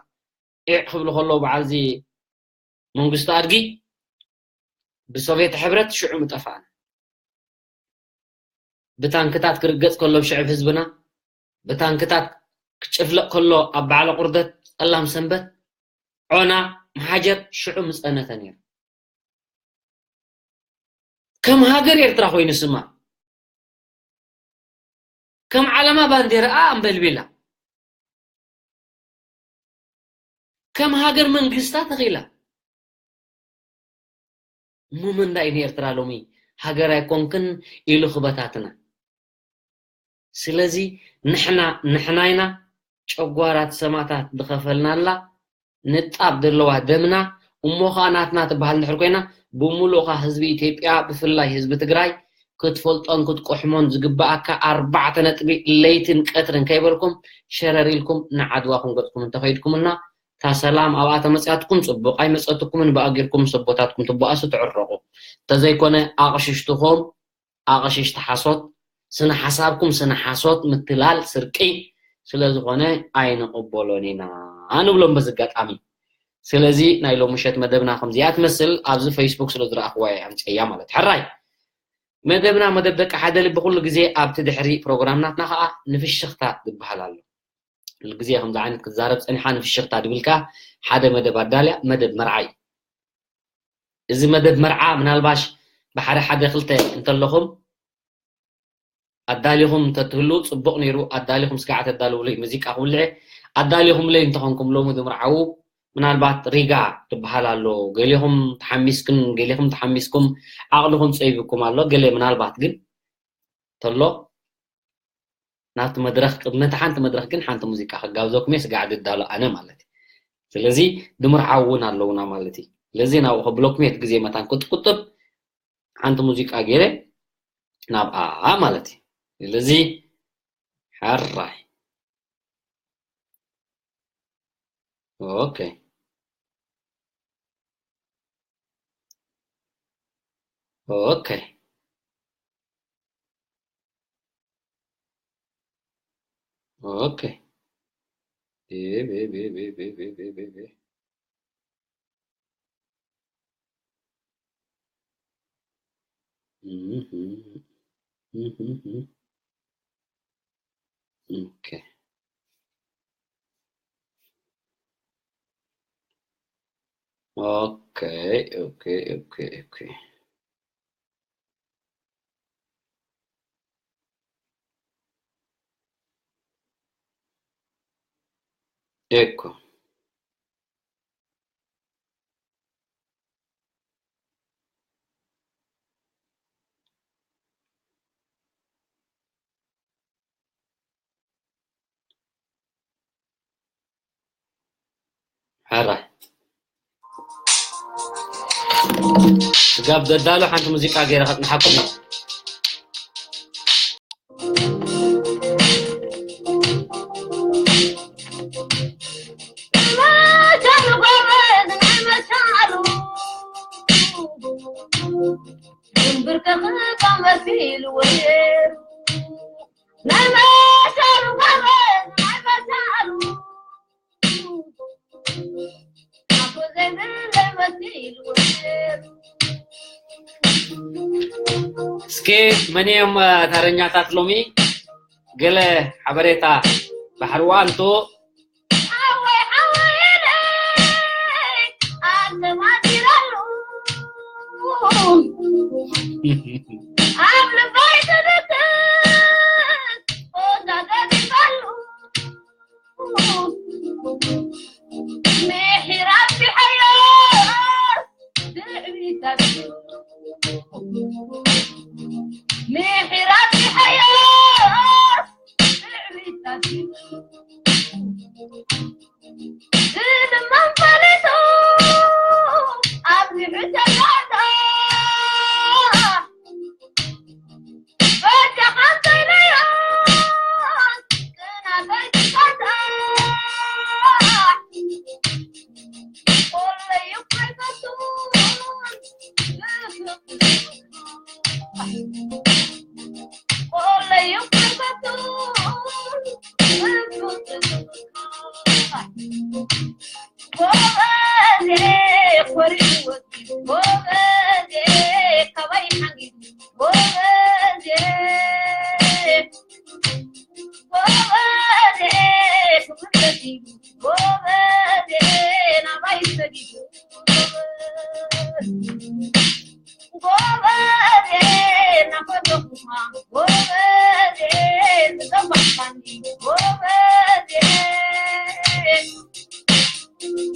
ዒዕ ክብሉ ከለዉ በዓል እዚ መንግስቱ ኣድጊ ብሶቬት ሕብረት ሽዑ ምጠፋእና። ብታንክታት ክርገጽ ከሎ ብሽዕብ ህዝብና ብታንክታት ክጭፍለቕ ከሎ ኣብ በዓለ ቁርደት ጸላም ሰንበት ዖና መሓጀር ሽዑ ምጸነተ ነይሩ። ከም ሃገር ኤርትራ ኮይኑ ስማ ከም ዓለማ ባንዴራኣ ኣንበልቢላ ከም ሃገር መንግስታ ተኺላ እሞ መንዳይ ንኤርትራ ሎሚ ሃገር ኣይኮንክን ኢሉ ክበታትና። ስለዚ ንሕና ንሕና ኢና ጨጓራት ሰማእታት ዝኸፈልናላ ንጣብ ዘለዋ ደምና እሞ ኸኣ ናትና ትበሃል እንድሕር ኮይና ብምሉእ ኸኣ ህዝቢ ኢትዮጵያ ብፍላይ ህዝቢ ትግራይ ክትፈልጦን ክትቆሕሞን ዝግበኣካ ኣርባዕተ ነጥቢ ለይትን ቀትርን ከይበልኩም ሸረር ኢልኩም ንዓድዋኹም ገጽኩም እንተኸይድኩምና እታ ሰላም ኣብኣ ተመጽያትኩም ጽቡቕ ኣይመጸትኩምን ብኣ ጌርኩም ምስ ኣቦታትኩም ትበኣሱ ትዕረቑ እንተዘይኮነ ኣቕሽሽትኹም ኣቕሽሽቲ ሓሶት ስነ ሓሳብኩም ስነ ሓሶት ምትላል ስርቂ ስለዝኾነ ኣይንቕበሎን ኢና ንብሎም በዚ ኣጋጣሚ ስለዚ ናይ ሎምሸት መደብና ከምዚኣ ትመስል ኣብዚ ፌስቡክ ስለ ዝረኣኽዋ እየ ኣምፅያ ማለት ሕራይ መደብና መደብ ደቂ ሓደ ልቢ ኩሉ ግዜ ኣብቲ ድሕሪ ፕሮግራም ናትና ከዓ ንፍሽኽታ ዝበሃል ኣሎ ኩሉ ግዜ ከምዚ ዓይነት ክትዛረብ ፀኒሓ ንፍሽኽታ ድብል ከዓ ሓደ መደብ ኣዳልያ መደብ መርዓ እዩ እዚ መደብ መርዓ ምናልባሽ ብሓደ ሓደ ክልተ እንተለኹም ኣዳሊኹም እንተትህልዉ ጽቡቕ ነይሩ ኣዳሊኹም ስጋዕ ተዳልውለይ ሙዚቃ ክውልዕ ኣዳሊኹምለይ እንተኾንኩም ሎሚ ዝምርዓዉ ምናልባት ሪጋ ትበሃል ኣሎ ገሊኹም ተሓሚስክን ገሊኹም ተሓሚስኩም ዓቕልኹም ጸይብኩም ኣሎ ገለ ምናልባት ግን ተሎ ናብቲ መድረኽ ቅድሚ እቲ ሓንቲ መድረኽ ግን ሓንቲ ሙዚቃ ከጋብዘኩም እየ ስጋዕ ዝዳሎ ኣነ ማለት እዩ ስለዚ ድምርዓው እውን ኣለውና ማለት እዩ ስለዚ ናብኡ ከብለኩም እየ እቲ ግዜ መታን ክትቁጥብ ሓንቲ ሙዚቃ ገይረ ናብኣ ማለት እዩ ስለዚ ሕራይ ኦኬ ኦኬ ኦኬ Okay. Okay, okay, okay, okay. Ecco. ሕራይ ስጋብ ዘዳሎ ሓንቲ ሙዚቃ ገይረ ከጽንሓኩም እየ ናይ መሳሉ ጋበዝ ናይ መሳሉ ኣቦ ዘይብለይ መሲሉ እስኪ መን እዮም ተረኛታት ሎሚ? ገለ ሓበሬታ ባሕርዋ እንቶ ሓወይ ሓወይ ኢለይ ኣተማዲረሉ ኣብ ልበይ ትድቅስ ኦዛ ገዲፈሉ ምሒር ኣቢሐዮ ትዕቢት ኣቢሉ ምሒር ኣቢሐዮ ትዕቢት ኣቢሉ ዝልመን ፈሊጡ ኣብዚሑ ተጋዛ በጃኻ እንተይለዮ ቅናተይ ትጋዛ ኩለዩ ኣይፈቱን ብፍቕሪ ኩለዩ ኣይፈቱን ብፍቕሪ ጎበዜ ኮሪኡ ወፂኡ ጎበዜ ካባይ ሓንጊዱ ጎበዜ ጎበዜ ክብር ሰዲዱ ጎበዜ ናባይ ሰዲዱ ጎበዜ ናፈለኹኻ ጎበዜ ዝጠፋእካኒ ጎበዜ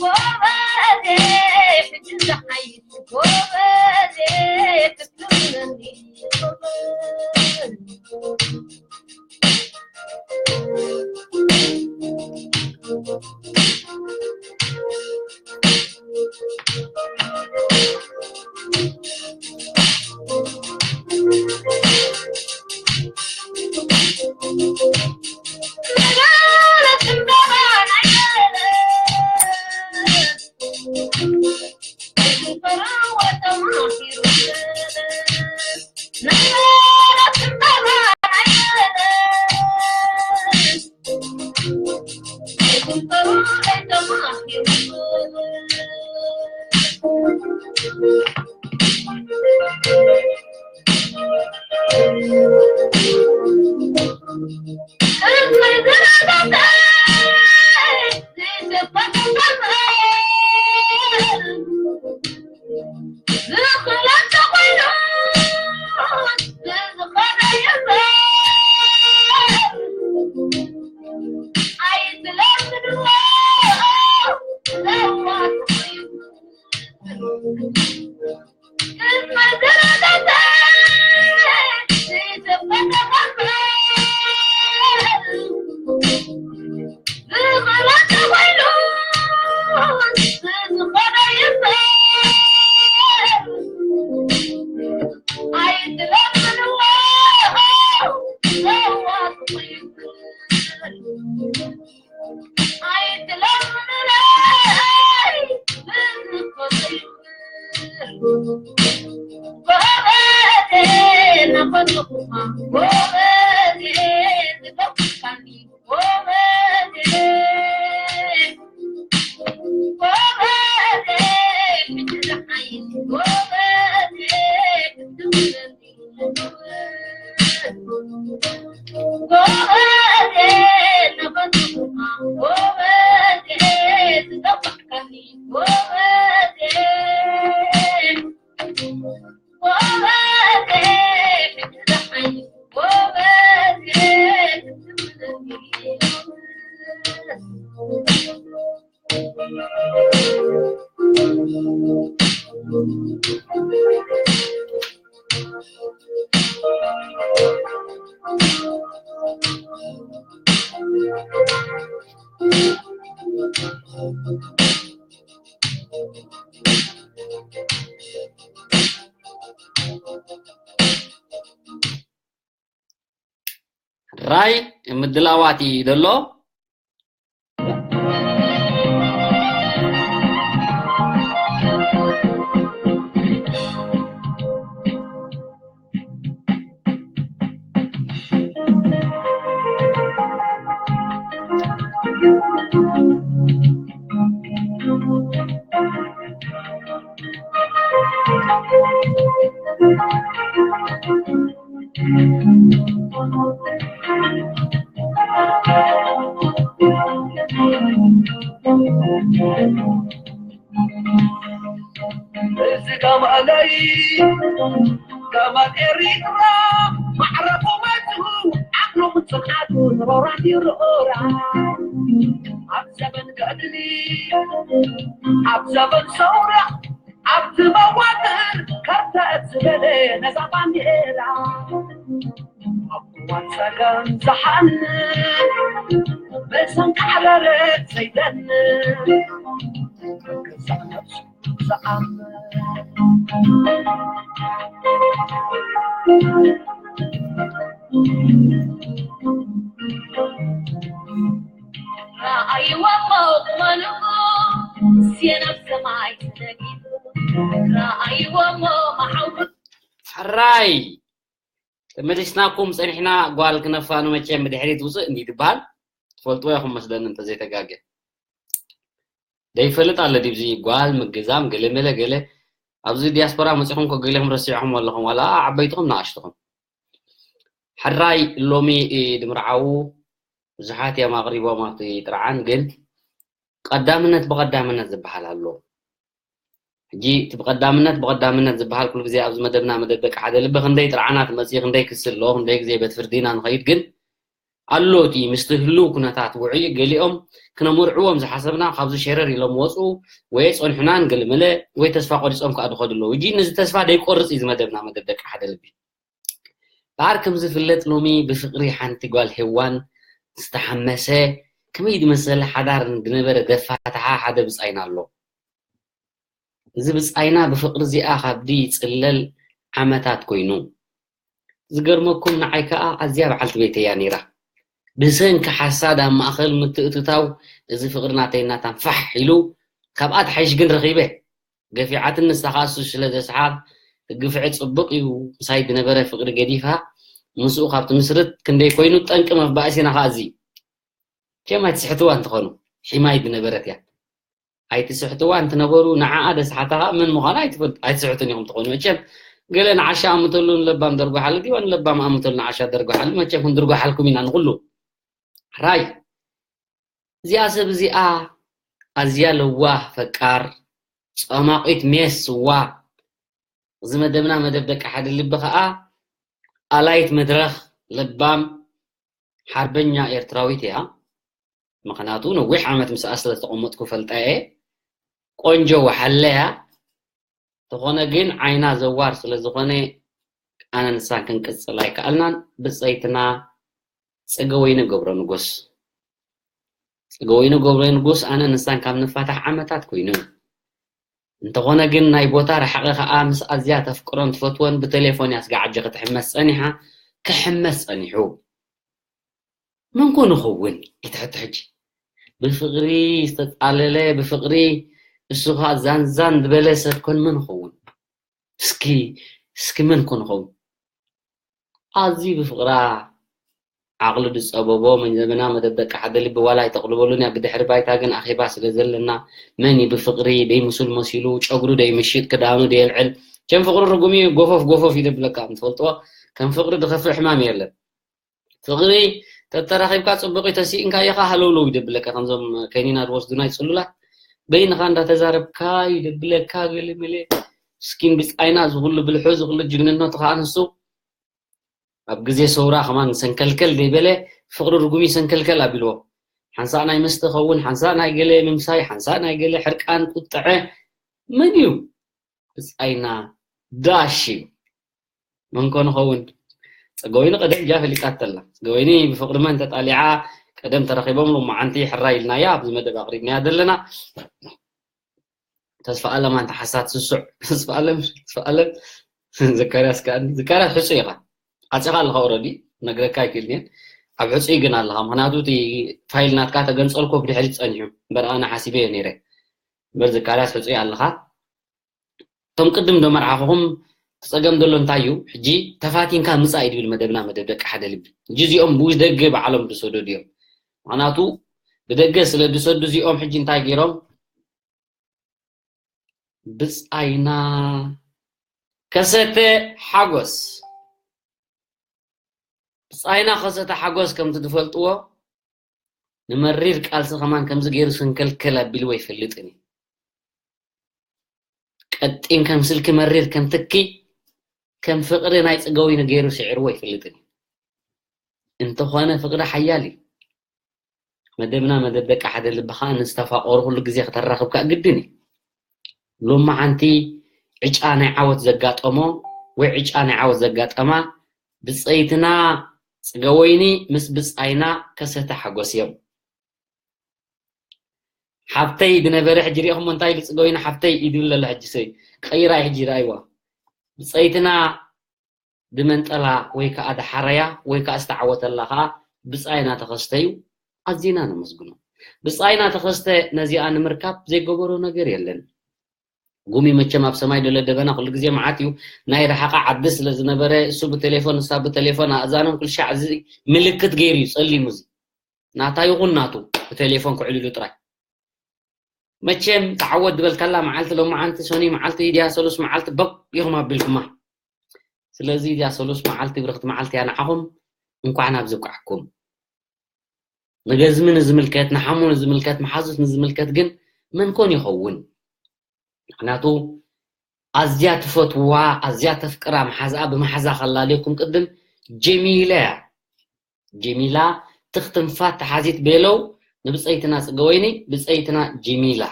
ጎበዜ ሕጂ ዝሓይሽ ጎበዜ ክትምነኒ ጎበዜ ራይ ምድላዋት እዩ ዘሎ። እዚ ከማለይ ከማል ኤሪትራ ማዕረ ቁመቱ ዓቕሉ ጽንዓቱ ንሮራት ይርኦራ ኣብ ዘበን ገድሊ ኣብ ዘበን ሰውራ ኣብቲ መዋጥር ከርተት ዝበለ ነዛ ባንዴራ ኣብ እዋን ጸገም ዝሓንን በሰንቃዕረረት ዘይደንን ገዛእ ነብሱ ዝኣምን ረኣይዎ እሞ ቁመንኡ ስየ ናብ ሰማይ ተነጊዱ ረኣይዎ እሞ መሓውር ሕራይ ተመሊስናኩም ጸኒሕና። ጓል ክነፋኑ መቸም ብድሕሪት ውፅእ እንዲ ትበሃል ትፈልጥዎ ኢኹም መስለኒ እንተዘይተጋገ። ደይፈልጥ ኣለ ዲብዚ ጓል ምግዛም ገለመለ ገለ ኣብዚ ዲያስፖራ መፂኹም ኮ ገሌኹም ረሲዕኹም ኣለኹም ዋላ ዓበይትኹም ንኣሽትኹም። ሕራይ ሎሚ ድምርዓዉ ብዙሓት እዮም ኣቕሪቦም ኣብቲ ጥርዓን ግን ቀዳምነት ብቐዳምነት ዝበሃል ኣሎ። ሕጂ እቲ ብቐዳምነት ብቐዳምነት ዝበሃል ኩሉ ግዜ ኣብዚ መደብና መደብ ደቂ ሓደ ልቢ ክንደይ ጥርዓናት መፅኢ ክንደይ ክሲ ኣለዎ ክንደይ ግዜ ቤት ፍርዲ ኢና ንኸይድ ግን ኣሎ እቲ ምስቲ ህልው ኩነታት ውዑይ ገሊኦም ክነምርዕዎም ዝሓሰብና ካብዚ ሸረር ኢሎም ወፁ ወይ ፀንሑናን ገለመለ ወይ ተስፋ ቆሪፆም ከዓ ዝኸዱ ኣለዉ። ሕጂ ነዚ ተስፋ ደይቆርፅ እዩ ዝመደብና መደብ ደቂ ሓደ ልቢ። በዓር ከም ዝፍለጥ ሎሚ ብፍቕሪ ሓንቲ ጓል ሄዋን ዝተሓመሰ ከመይ ዝመሰለ ሓዳር ዝነበረ ዘፋተሓ ሓደ ብጻይና ኣሎ። እዚ ብጻይና ብፍቕሪ እዚኣ ካብዲ ይጽለል ዓመታት ኮይኑ። ዝገርመኩም ንዓይ ከኣ ኣዝያ በዓልቲ ቤተይ እያ ነይራ። ብሰንኪ ሓሳድ ኣብ ማእኸል ምትእትታው እዚ ፍቕሪ ናተይ ናታን ፋሕ ኢሉ ካብኣ ትሓይሽ ግን ረኺበ። ገፊዓትኒ ንሳ ከዓ እሱ ስለ ዘስሓ ግፍዒ ፅቡቅ እዩ ምሳይ ዝነበረ ፍቅሪ ገዲፋ ምስኡ ካብ ትምስርት ክንደይ ኮይኑ ጠንቂ መባእሲና ከዓ እዚ ቸም ኣይትስሕትዋ እንትኾኑ ሒማይ ዝነበረት እያ ኣይትስሕትዋ እንትነበሩ ንዓኣ ደስሓታ ከዓ መን ምዃና ኣይትፈልጡ ኣይትስሕቱን ኢኹም ትኾኑ መቸም ገለ ንዓሻ ኣምተሉ ንለባም ደርጓሓሉ ድዩ ንለባም ኣምተሉ ንዓሻ ደርጓሓሉ መቸም ክንድርጓሓልኩም ኢና ንኩሉ ራይ እዚኣ ሰብ እዚኣ ኣዝያ ለዋህ ፈቃር ጸማቂት ሜስ ስዋ እዚ መደብና መደብ ደቂ ሓደ ልቢ ከኣ ኣላይት መድረኽ ለባም ሓርበኛ ኤርትራዊት እያ ምኽንያቱ ነዊሕ ዓመት ምስኣ ስለ ዝተቐመጥኩ ፈልጣ እየ ቆንጆ ወሓለ እያ ተኾነ ግን ዓይና ዘዋር ስለ ዝኾነ ኣነ ንሳን ክንቅጽል ኣይከኣልናን ብጸይትና ጸገወይኒ ገብረንጉስ ጸገወይኒ ገብረንጉስ ኣነ ንሳን ካብ ንፋታሕ ዓመታት ኮይኑ እንተኾነ ግን ናይ ቦታ ርሓቐ ኸኣ ምስ ኣዝያ ተፍቅሮን ትፈትወን ብቴሌፎን እያ ስጋዕ ኣጀኺ ትሕመስ ጸኒሓ ክሕመስ ጸኒሑ መን ኮን ይኸውን ኢቲ ሕቶ ሕጂ ብፍቕሪ ዝተጣለለ ብፍቕሪ እሱ ኸዓ ዛንዛን ዝበለ ሰብ ኮን መን ይኸውን እስኪ እስኪ መን ኮን ይኸውን ኣዝዩ ብፍቕራ ዓቕሉ ዝጸበቦ መን ዘመና መደብ ደቂ ሓደ ልቢ ዋላ ኣይተቕልበሉን እያ ብድሕሪ ባይታ ግን ኣኼባ ስለ ዘለና መን እዩ ብፍቕሪ ደይምሱል መሲሉ ጨጉሩ ደይምሽጥ ክዳኑ ደየልዕል ከም ፍቕሪ ርጉም እዩ ጎፈፍ ጎፈፍ እዩ ደብለካ ትፈልጥዎ ከም ፍቕሪ ዝኸፍእ ሕማም የለን ፍቕሪ ተተራኺብካ ጽቡቕ እዩ ተሲእንካዮ ኸዓ ሃለውለው ይደብለካ ከምዞም ከኒና ዝወስዱና ይጽሉላት በይንኻ እንዳተዛረብካ ይደብለካ ገለ መለ ምስኪን ብጻይና ዝኹሉ ብልሑ ዝኹሉ ጅግንነቱ ኸዓ ንሱ ኣብ ግዜ ሰውራ ከማን ሰንከልከል ዘይበለ ፍቕሪ ርጉም እዩ ሰንከልከል ኣቢልዎ ሓንሳእ ናይ መስተ ኸውን ሓንሳእ ናይ ገለ ምምሳይ ሓንሳእ ናይ ገለ ሕርቃን ቁጥዐ መን እዩ ብጻይና ዳሽ እዩ መን ኮን ኸውን ጸገወይኒ ቀደም እያ ፈሊጣተላ ጸገወይኒ ብፍቕሪ መን ተጣሊዓ ቀደም ተረኺቦም ሎማዓንቲ ሕራ ኢልናያ ኣብዚ መደብ ኣቕሪብናያ ዘለና ተስፋ ኣለም ኣንተ ሓሳት ስሱዕ ተስፋ ኣለም ተስፋ ኣለም ዘካርያስ ከኣ ዘካርያስ ሕጹ ኢኻ ዓጺኻ ኣለኻ ኦረዲ ነግረካ ኣይክእልን እየ ኣብ ሕጹይ ግን ኣለኻ ምክንያቱ እቲ ፋይል ናትካ ተገንጸልኮ ብድሕሪት ጸኒሑ እምበር ኣነ ሓሲበዮ ነይረ እምበር ዘካርያስ ሕጹይ ኣለኻ እቶም ቅድም ዶ መርዓኹኹም ጸገም ዘሎ እንታይ እዩ ሕጂ ተፋቲንካ ምጻእ እዩ ዝብል መደብና መደብ ደቂ ሓደ ልቢ ሕጂ እዚኦም ብውሽ ደገ ባዕሎም ዝሰደዱ እዮም ምክንያቱ ብደገ ስለ ዝሰዱ እዚኦም ሕጂ እንታይ ገይሮም ብጻይና ከሰተ ሓጎስ ብጻይና ከሰተ ሓጎስ ከምቲ ትፈልጥዎ ንመሪር ቃልሲ ከማን ከምዚ ገይሩ ስንከልከል ኣቢልዎ ኣይፈልጥን እዩ። ቀጢን ከም ስልኪ መሪር ከም ትኪ ከም ፍቕሪ ናይ ጽገዊ ንገይሩ ስዒርዎ ኣይፈልጥን እዩ። እንተኾነ ፍቕሪ ሓያል እዩ። መደብና መደብ ደቂ ሓደ ልቢ ከዓ ንዝተፋቐሩ ኩሉ ግዜ ክተራኽብ ከዓ ግድን እዩ። ሎማዓንቲ ዕጫ ናይ ዓወት ዘጋጠሞ ወይ ዕጫ ናይ ዓወት ዘጋጠማ ብፀይትና ፅገወይኒ ምስ ብፃይና ከሰተ ሓጎስ እዮም። ሓብተይ ዝነበረ ሕጂ ሪኢኹሞ እንታይ ኢሉ ፅገወይኒ ሓብተይ እዩ ዝብል ዘሎ። ሕጂ ሰይ ቀይራ ሕጂ ረኣይዋ ብፀይትና ድመንጠላ ወይ ከዓ ድሓረያ ወይ ከዓ ዝተዓወተላ ከዓ ብፃይና ተኸስተ እዩ። ኣዚና ነመስግኖ። ብፃይና ተኸስተ ነዚኣ ንምርካብ ዘይገበሮ ነገር የለን። ጉሚ መቸም ኣብ ሰማይ ደሎ ደበና ኩሉ ግዜ መዓት እዩ። ናይ ረሓቓ ዓዲ ስለ ዝነበረ እሱ ብቴሌፎን እሳ ብቴሌፎን ኣእዛኖም ኩልሻዕ እዚ ምልክት ገይሩ እዩ ፀሊሙ። እዚ ናታ ይኹን ናቱ ብቴሌፎን ክዕልሉ ጥራይ። መቸም ተዓወት ዝበልካላ መዓልቲ ሎማዓንቲ ሰኑይ መዓልቲ ድያ ሰሉስ መዓልቲ በቅ ኢኹም ኣቢልኩማ። ስለዚ ድያ ሰሉስ መዓልቲ ብርኽቲ መዓልቲ እያ ንዓኹም። እንኳዕ ናብ ዝብቃዕኩም። ንገዝሚ ንዝምልከት ንሓሙ ንዝምልከት መሓዙት ንዝምልከት ግን መን ኮን ይኸውን? ምክንያቱ ኣዝያ ትፈትዋ ኣዝያ ተፍቅራ መሓዛኣ ብመሓዛ ከላለየኩም ቅድም ጀሚላ እያ። ጀሚላ ትኽትንፋት ተሓዚት ቤለው ንብፀይትና ፅገወይኒ ብፀይትና ጀሚላ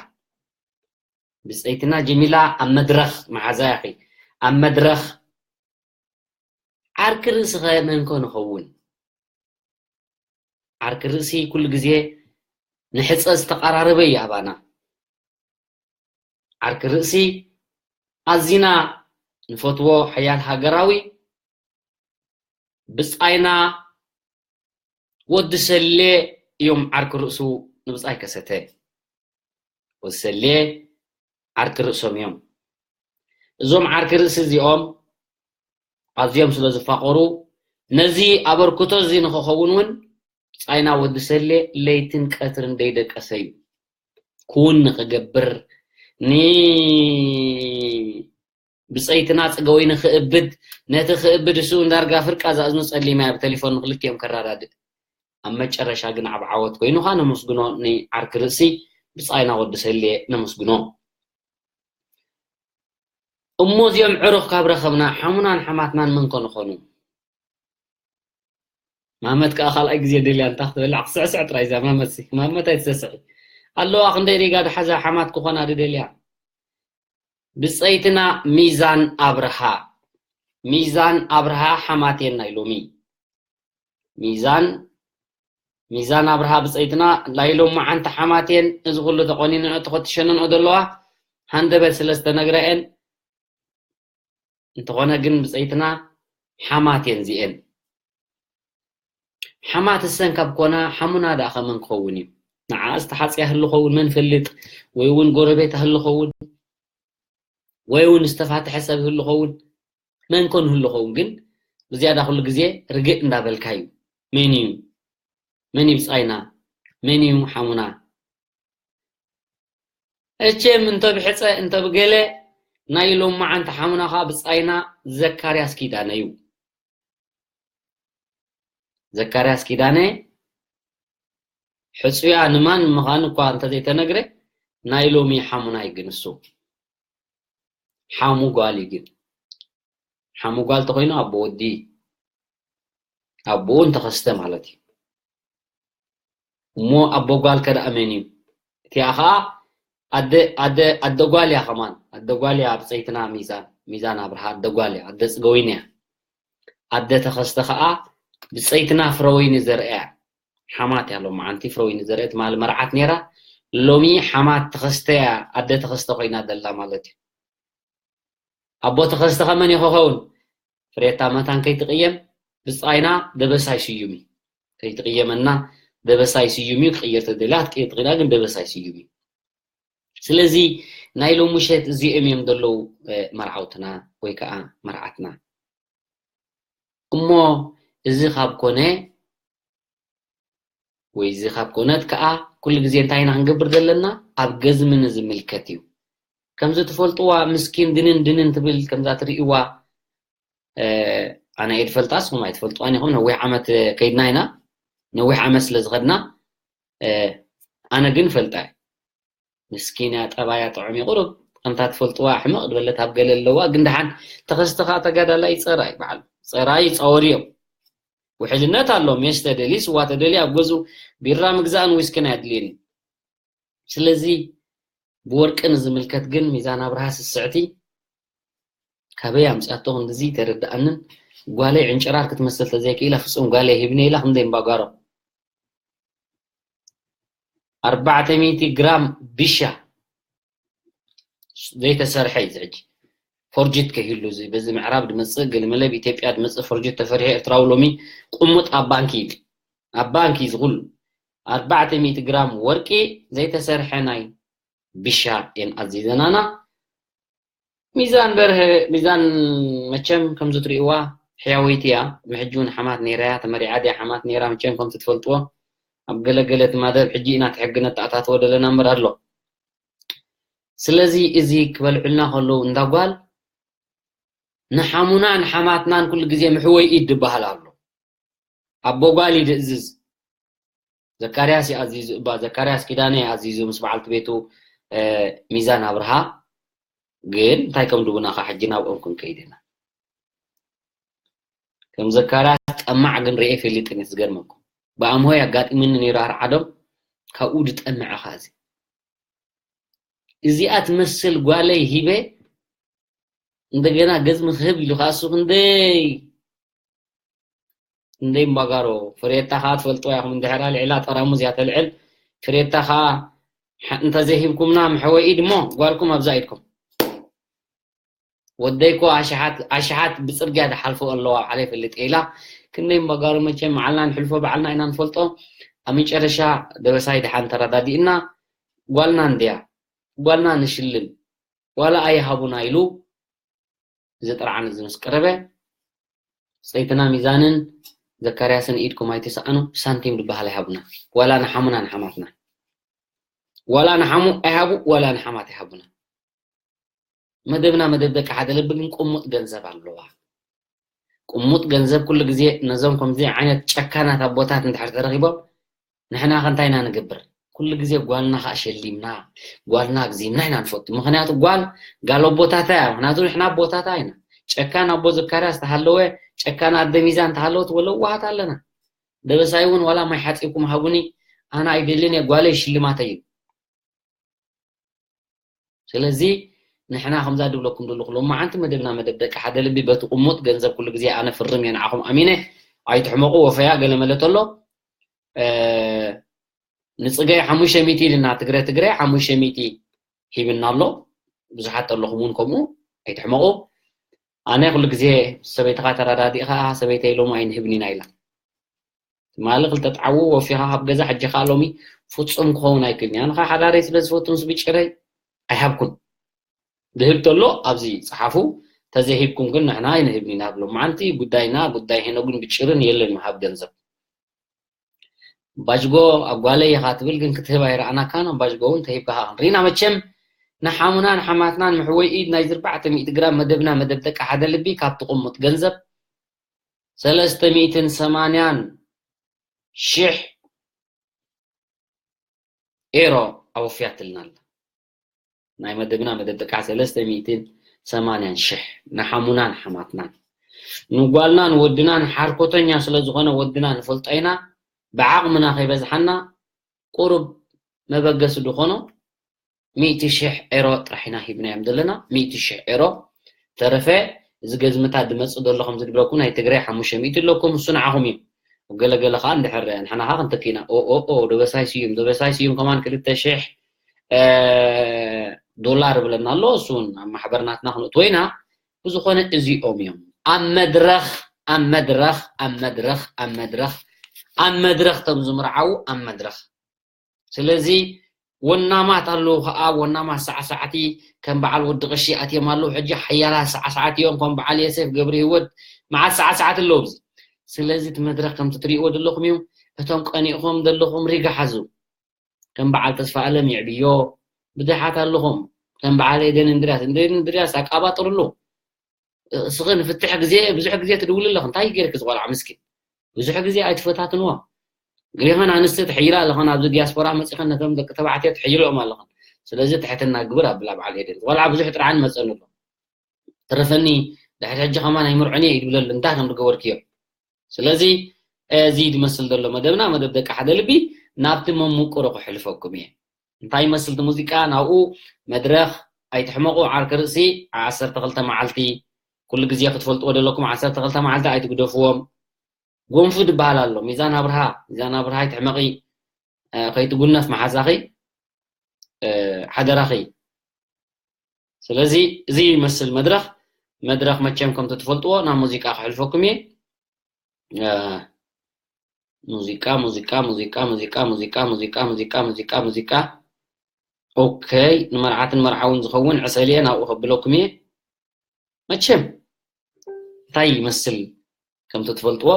ብፀይትና ጀሚላ ኣብ መድረኽ መሓዛ ያኺ ኣብ መድረኽ ዓርኪ ርእሲ ኸ መን ኮ ንኸውን? ዓርኪ ርእሲ ኩሉ ግዜ ንሕፀ ዝተቐራረበ እዩ ኣባና። ዓርኪ ርእሲ ኣዚና ንፈትዎ ሓያል ሃገራዊ ብፃይና ወዲ ሰሌ እዮም ዓርኪ ርእሱ ንብፃይ ከሰተ። ወዲ ሰሌ ዓርኪ ርእሶም እዮም። እዞም ዓርኪ ርእሲ እዚኦም ኣዝዮም ስለ ዝፋቐሩ ነዚ ኣበርክቶ እዚ ንክኸውን እውን ብፃይና ወዲ ሰሌ ለይትን ቀትርን ደይደቀሰ እዩ። ኩውን ንክገብር ን ብፀይትና ፅገወይ ንክእብድ ነቲ ክእብድ እሱ እንዳርጋ ፍርቃ ዝኣዝኑ ፀሊማያ ብቴሌፎን ንክልቲኦም ከረዳድእ ኣብ መጨረሻ ግን ኣብ ዓወት ኮይኑ ካ ነመስግኖ ንዓርኪ ርእሲ ብፃይና ወዲ ሰሌ ነመስግኖ። እሞ እዚኦም ዕሩኽ ካብ ረኸብና ሓሙናን ሓማትናን መን ኮን ኾኑ? ማመት ከዓ ካልኣይ ግዜ ደልያ እንታ ክትበልዕ ክትስዕስዕ ጥራይ እዛ ማመት ሲ ማመት ኣይትሰስዒ ኣለዋ ክንደይ ሪጋ ድሓዛ ሓማት ክኾና ድደልያ። ብፀይትና ሚዛን ኣብርሃ ሚዛን ኣብርሃ ሓማቴን ናይ ሎሚ ሚዛን ሚዛን ኣብርሃ ብፀይትና ናይ ሎማዓንቲ ሓማቴን እዚ ኩሉ ተቆኒንኦ ተፈትሸንኦ ዘለዋ ሃንደበት ስለ ዝተነግረአን እንተኾነ ግን ብፀይትና ሓማት እየን እዚኤን። ሓማት እሰን ካብ ኮና ሓሙና ደኣ ከመን ክኸውን እዩ? ንዓኣስ ተሓፅያ ህሉ ኸውን መን ፈልጥ? ወይ እውን ጎረቤታ ህሉ ኸውን ወይ እውን ዝተፋትሐ ሰብ ህሉ ኸውን መን ኮን ህሉ ኸውን ግን ብዝያዳ ኩሉ ግዜ ርግእ እንዳበልካ እዩ። መን እዩ መን እዩ ብፃይና መን እዩ ሓሙና? እቸም እንተ ብሕፀ እንተ ብገለ ናይ ሎማዓንቲ ሓሙና ከዓ ብፃይና ዘካርያስ ኪዳነ እዩ። ዘካርያስ ኪዳነ ሕፁያ ንማን ምዃኑ እኳ እንተዘይተነግረ ናይ ሎሚ ሓሙና እዩ ግን እሱ ሓሙ ጓል እዩ ግን ሓሙ ጓል ተኮይኑ ኣቦ ወዲ ኣቦኡ እንተኸስተ ማለት እዩ። እሞ ኣቦ ጓል ከ ደኣ መን እዩ? እቲኣ ኸዓ ኣደ ኣደ ኣደ ጓል እያ ከማን ኣደ ጓል እያ ብፀይትና ሚዛን ሚዛን ኣብርሃ ኣደ ጓል እያ ኣደ ፅገወይኒ እያ። ኣደ ተኸስተ ኸዓ ብፀይትና ፍረወይኒ ዘርአ እያ። ሓማት እያ ሎማዓንቲ ፍረወይኒ ዘርአ ትማሊ መርዓት ነይራ ሎሚ ሓማት ተኸስተ እያ ኣደ ተኸስተ ኮይና ዘላ ማለት እዩ። ኣቦ ተኸስተ ከመን እዩ ክኸውን? ፍሬታ መታን ከይትቕየም ብፃይና ደበሳይ ስዩም እዩ። ከይትቕየመና ደበሳይ ስዩም እዩ ክቕይር ተደልያ ክትቅይር ትኽእላ ግን ደበሳይ ስዩም እዩ። ስለዚ ናይ ሎሚ ምሸት እዚኦም እዮም ዘለዉ መርዓውትና ወይ ከዓ መርዓትና። እሞ እዚ ካብ ኮነ ወይ እዚ ካብ ኮነት ከዓ ኩሉ ግዜ እንታይ ኢና ክንገብር ዘለና? ኣብ ገዝሚ ንዝምልከት እዩ። ከምዚ ትፈልጥዋ ምስኪን ድንን ድንን ትብል ከምዛ ትርእይዋ ኣነ እየ ዝፈልጣ፣ ንስኹም ኣይትፈልጥዋን ኢኹም። ነዊሕ ዓመት ከይድና ኢና፣ ነዊሕ ዓመት ስለ ዝኸድና። ኣነ ግን ፈልጣ። ምስኪን እያ፣ ጠባያ ጥዑም እዩ። ቁሩብ ከምታ ትፈልጥዋ ሕምቕ ዝበለት ኣብ ገለ ኣለዋ፣ ግን ደሓን ተኸስተ ከዓ ተጋዳላይ ጸራይ በዓል ጸራይ ጸወር እዮም። ውሕልነት ኣሎ። ሜስ ተደልዩ፣ ስዋ ተደልዩ፣ ኣብ ገዝኡ ቢራ ምግዛእን ዊስክን ኣየድልዮን እዩ። ስለዚ ብወርቂ ንዝምልከት ግን ሚዛን ኣብርሃ ስስዕቲ ካበይ ኣምፅኣቶ ክንድዚ ተረድኣንን። ጓለይ ዕንጭራር ክትመስል ተዘይክኢላ ፍፁም ጓለይ ሂብኒ ኢላ ክንደይ እምባጓሮ ኣርባዕተ ሚእቲ ግራም ቢሻ ዘይተሰርሐ እዩ። ሕጂ ፎርጅት ከይህሉ እዚ በዚ ምዕራብ ድመፅእ ገለመለ ብኢትዮጵያ ድመፅእ ፎርጅት ተፈሪሑ ኤርትራዊ ሎሚ ቁሙጥ ኣብ ባንኪ እዩ። ኣብ ባንኪ እዩ ዝኩሉ ኣርባዕተ ሚእቲ ግራም ወርቂ ዘይተሰርሐ ናይ ቢሻ እየን ኣዚዘናና። ሚዛን በርሀ፣ ሚዛን መቸም ከምዚ ትርእይዋ ሕያወይቲ እያ። ምሕጂ እውን ሓማት ነይራ እያ፣ ተመሪዓ ድያ ሓማት ነይራ? መቸም ከምቲ ትፈልጥዎ ኣብ ገለገለ እቲ ማደብ ሕጂ ኢና እቲ ሕጊ ነተኣታትዎ ደለና እምበር ኣሎ። ስለዚ እዚ ክበልዑልና ከለዉ እንዳ ጓል ንሓሙናን ሓማትናን ኩሉ ግዜ ምሕወይ ኢድ ዝበሃል ኣሎ። ኣቦ ጓል እዩ ዝእዝዝ። ዘካርያስ እዩ ኣዚዙ እባ፣ ዘካርያስ ኪዳነ እዩ ኣዚዙ ምስ በዓልቲ ቤቱ፣ እ፣ ሚዛን ኣብርሃ። ግን እንታይ ከም ድቡና ኸ ሕጂ ናብኦም ክንከይድ ኢና። ከም ዘካርያስ ጠማዕ ግን ርኤ ፈሊጥን እዩ ዝገርመኩም። ብኣምሆይ ኣጋጢሙኒ ነይሩ ኣርዓዶም፣ ካብኡ ዝጠምዐ ኸ እዚ። እዚኣ ትመስል ጓለይ ሂበ፣ እንደገና ገዝሚ ክህብ ኢሉ ኸኣ እሱ ክንደይ፣ ክንደይ እምባጋሮ። ፍሬታ ኸኣ ትፈልጥዋ ኢኹም፣ እንድሕር ኣልዒላ ጠራሙዝ እያ ተልዕል። ፍሬታ ኸኣ ሓ-፣ እንተዘይሂብኩምና መሕወይ ኢድ እሞ ጓልኩም ኣብዛ ኢድኩም። ወደይ እኮ ኣሽሓት፣ ኣሽሓት ብጽርግያ ዝሓልፉ ኣለዋ፣ ባዕለይ ፈልጥ ኢላ። ክንደይ እምባጋሮ መቸም መዓልና ንሕልፎ ባዕልና ኢና ንፈልጦ። ኣብ መጨረሻ ደበሳይ ደሓን ተረዳዲእና፣ ጓልና እንድያ፣ ጓልና ንሽልም፣ ዋላ ኣይሃቡና ኢሉ እዚ ጥርዓን እዚ ምስ ቀረበ፣ ሰበይትና ሚዛንን ዘካርያስን ኢድኩም ኣይትስኣኑ፣ ሳንቲም ዝበሃል ኣይሃቡና። ዋላ ንሓሙና ንሓማትና። ዋላ ንሓሙ ኣይሃቡ፣ ዋላ ንሓማት ኣይሃቡና። መደብና መደብ ደቂ ሓደ ልቢ ግን ቁሙጥ ገንዘብ ኣለዋ። ቁሙጥ ገንዘብ ኩሉ ግዜ ነዞም ከምዚ ዓይነት ጨካናት ኣቦታት እንድሕር ተረኺቦም፣ ንሕና ከ እንታይ ኢና ንገብር? ኩሉ ግዜ ጓልና ኸኣ ሸሊምና፣ ጓልና ኣግዚምና ኢና ንፈቱ። ምኽንያቱ ጓል፣ ጋል ኣቦታታ እያ። ምኽንያቱ ንሕና ኣቦታታ ኢና። ጨካን ኣቦ ዘካርያስ ተሃለወ፣ ጨካን ኣደ ሚዛን ተሃለወት፣ ወለዋሃት ኣለና። ደበሳይ እውን ዋላ ማይ ሓጺብኩም ሃቡኒ፣ ኣነ ኣይደልን እየ፣ ጓለይ ሽልማተይ እዩ። ስለዚ ንሕና ከምዛ ድብለኩም ዘለኹ ሎማዓንቲ መደብና መደብ ደቂ ሓደ ልቢ በቲ ቁሙጥ ገንዘብ ኩሉ ግዜ ኣነ ፍርም እየ ንዓኹም ኣሚነ ኣይትሕመቑ። ወፈያ ገለ መለ ተሎ፣ እ፣ ንጽገይ ሓሙሽተ ሚእቲ ኢልና ትግረ ትግረ ሓሙሽተ ሚእቲ ሂብና ኣሎ። ብዙሓት ተለኹም እውን ከምኡ ኣይትሕመቑ። ኣነ ኩሉ ግዜ ሰበይትኻ ተረዳዲእኻ ሰበይተይ ሎሚ ኣይንህብን ኢና ኢላ። ትማሊ ክልተ ጣዕዉ ወፊኻ ካብ ገዛ ሕጂ ኸኣ ሎሚ ፍጹም ክኸውን ኣይክእልን እየ። ኣነ ኸኣ ሓዳረይ ስለ ዝፈቱ ምስ ብጭረይ ኣይሃብኩን። ዝህብ ተሎ ኣብዚ ጸሓፉ፣ ተዘይሂብኩም ግን ንሕና ኣይንህብን ኢና። ኣብ ሎማዓንቲ ጉዳይና ጉዳይ ሄኖግን ብጭርን የለን ምሃብ ገንዘብ። ባጅጎ ኣብ ጓለይ ኢኻ ትብል ግን ክትህብ ኣይረኣናካን። ኣብ ባጅጎ እውን ተሂብካ ኸኣ ክንርኢና። መቸም ንሓሙናን ሓማትናን ምሕወይ ኢድ ናይ ኣርባዕተ ሚእቲ ግራም መደብና መደብ ደቂ ሓደ ልቢ ካብ ትቕሙጥ ገንዘብ ሰለስተ ሚእትን ሰማንያን ሽሕ ኤሮ ኣወፍያትልና ኣላ። ናይ መደብና መደብ ደቂ ሰለስተ ሚእትን ሰማንያን ሽሕ ንሓሙናን ሓማትናን። ንጓልና ንወድና ንሓርኮተኛ ስለ ዝኾነ ወድና ንፈልጦ ኢና። ብዓቕምና ከይበዝሓና ቁሩብ መበገሲ ዝኾኖ ሚእቲ ሽሕ ኤሮ ጥራሕ ኢና ሂብናዮም ዘለና። ሚእቲ ሽሕ ኤሮ። ተረፈ እዚ ገዝምታት ዝመጽእ ዘሎ ከምዚ ድብለኩም ናይ ትግራይ ሓሙሽተ ሚእቲ ኣለኩም፣ እሱ ንዓኹም እዩ። ገለገለ ኸኣ እንድሕር ንሕና ኸኣ ክንተኪና፣ ኦ፣ ኦ፣ ኦ፣ ደበሳይ ስዩም፣ ደበሳይ ስዩም ከማን ክልተ ሽሕ፣ እ፣ ዶላር ብለና ኣሎ። እሱ እውን ኣብ ማሕበር ናትና ክንእትዎ ኢና። ብዝኾነ እዚኦም እዮም። ኣብ መድረኽ፣ ኣብ መድረኽ፣ ኣብ መድረኽ፣ ኣብ መድረኽ፣ ኣብ መድረኽ እቶም ዝምርዓዉ ኣብ መድረኽ። ስለዚ ወናማት ኣለዉ ኸኣ፣ ወናማት ሳዕሳዕቲ ከም በዓል ወዲ ቀሺ ኣትዮም ኣለዉ። ሕጂ ሓያላት ሳዕሳዕቲ እዮም፣ ከም በዓል የሴፍ ገብረ ህይወት መዓት ሳዕሳዕቲ ኣለዉ ኣብዚ። ስለዚ እቲ መድረኽ ከምቲ ትርእይዎ ዘለኹም እዩ። እቶም ቀኒእኹም ዘለኹም ሪጋ ሓዙ። ከም በዓል ተስፋ ኣለም የዕብዮ፣ ብዙሓት ኣለኹም። ከም በዓል ኤደን እንድርያስ፣ ኤደን እንድርያስ ኣቃባጥርሉ። እስኺ ንፍትሕ ግዜ ብዙሕ ግዜ ትድውሊ ኣለኺ። እንታይ ገይርኪ ዝቆልዓ ምስኪን? ብዙሕ ግዜ ኣይትፈታትንዎ። ገሊኸን ኣንስቲ ትሕይላ ኣለኸን፣ ኣብዚ ዲያስፖራ መጺኸን ነቶም ደቂ ተባዕትዮ ትሕይልኦም ኣለኸን። ስለዚ ትሕትና ግብር ኣብላ በዓል ኤደን። ቆልዓ ብዙሕ ጥርዓን መጸኒ ኣሎ። ተረፈኒ ድሕሪ ሕጂ ከማን ኣይምርዖን እየ ይድብለሉ እንታይ ከም ዝገበርክዮ። ስለዚ እዚ ዝመስል ዘሎ መደብና፣ መደብ ደቂ ሓደ ልቢ፣ ናብቲ መምቁሩ ክሕልፈኩም እየ። እንታይ ይመስል እቲ ሙዚቃ? ናብኡ መድረኽ ኣይትሕመቑ፣ ዓርኪ ርእሲ ዓሰርተ ክልተ መዓልቲ፣ ኩሉ ግዜ ክትፈልጥዎ ዘለኩም ዓሰርተ ክልተ መዓልቲ ኣይትግደፍዎም። ጎንፉ ዝበሃል ኣሎ። ሚዛን ኣብርሃ፣ ሚዛን ኣብርሃ ኣይትሕመቒ፣ እ፣ ከይትጉነፍ መሓዛኺ፣ እ፣ ሓደራኺ። ስለዚ እዚ ይመስል መድረኽ። መድረኽ መቸም ከምቲ ትፈልጥዎ ናብ ሙዚቃ ክሕልፈኩም እየ። እ፣ ሙዚቃ፣ ሙዚቃ፣ ሙዚቃ፣ ሙዚቃ፣ ሙዚቃ፣ ሙዚቃ፣ ሙዚቃ፣ ሙዚቃ፣ ሙዚቃ። ኦኬ፣ ንመርዓትን መርዓውን ዝኸውን ዕሰል እየ ናብኡ ከብለኩም እየ። መቸም እንታይ ይመስል ከምቲ ትፈልጥዎ።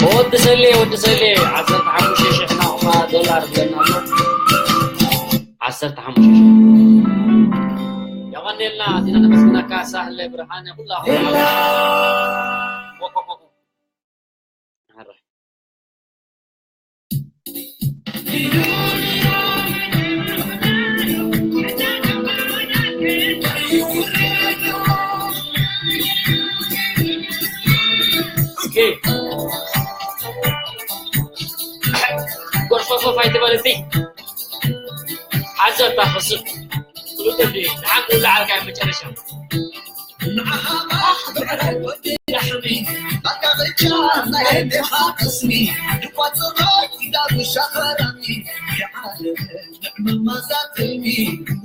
ወዲ ሰሌ፣ ወዲ ሰሌ፣ ዓሰርተ ሓሙሽተ ሽሕ ናቕፋ ዶላር ብለና ኣሎ። ዓሰርተ ሓሙሽተ ሽሕ። የቐንየልና፣ ኣዚና ነመስግነካ ሳህለ ብርሃነ፣ ኩላኹም። ሓራይ። ኦኬ። ጎርፈፈፍ ኣይትበል እስቲ። ሓዘ እታ ክስብ። ትውልዲ ንሓንቲ ዝለዓልካ መጨረሻ።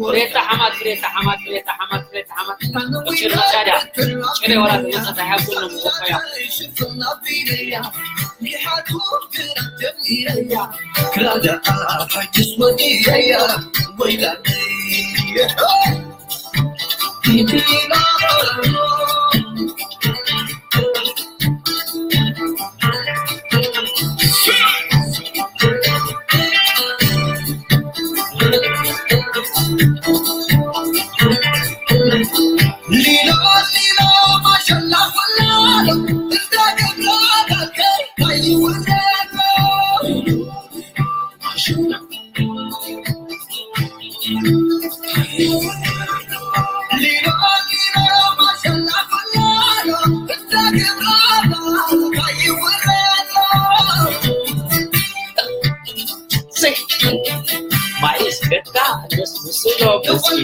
ፍሬታ ሓማት፣ ፍሬታ ሓማት፣ ፍሬታ ሓማት፣ ፍሬታ ሓማት። ጭር መሳዳ፣ ጭር ወራት መጸታ ያቁን ነው ወፋያ። ማይስ ገታ ደስ ምስሎ በስኪ።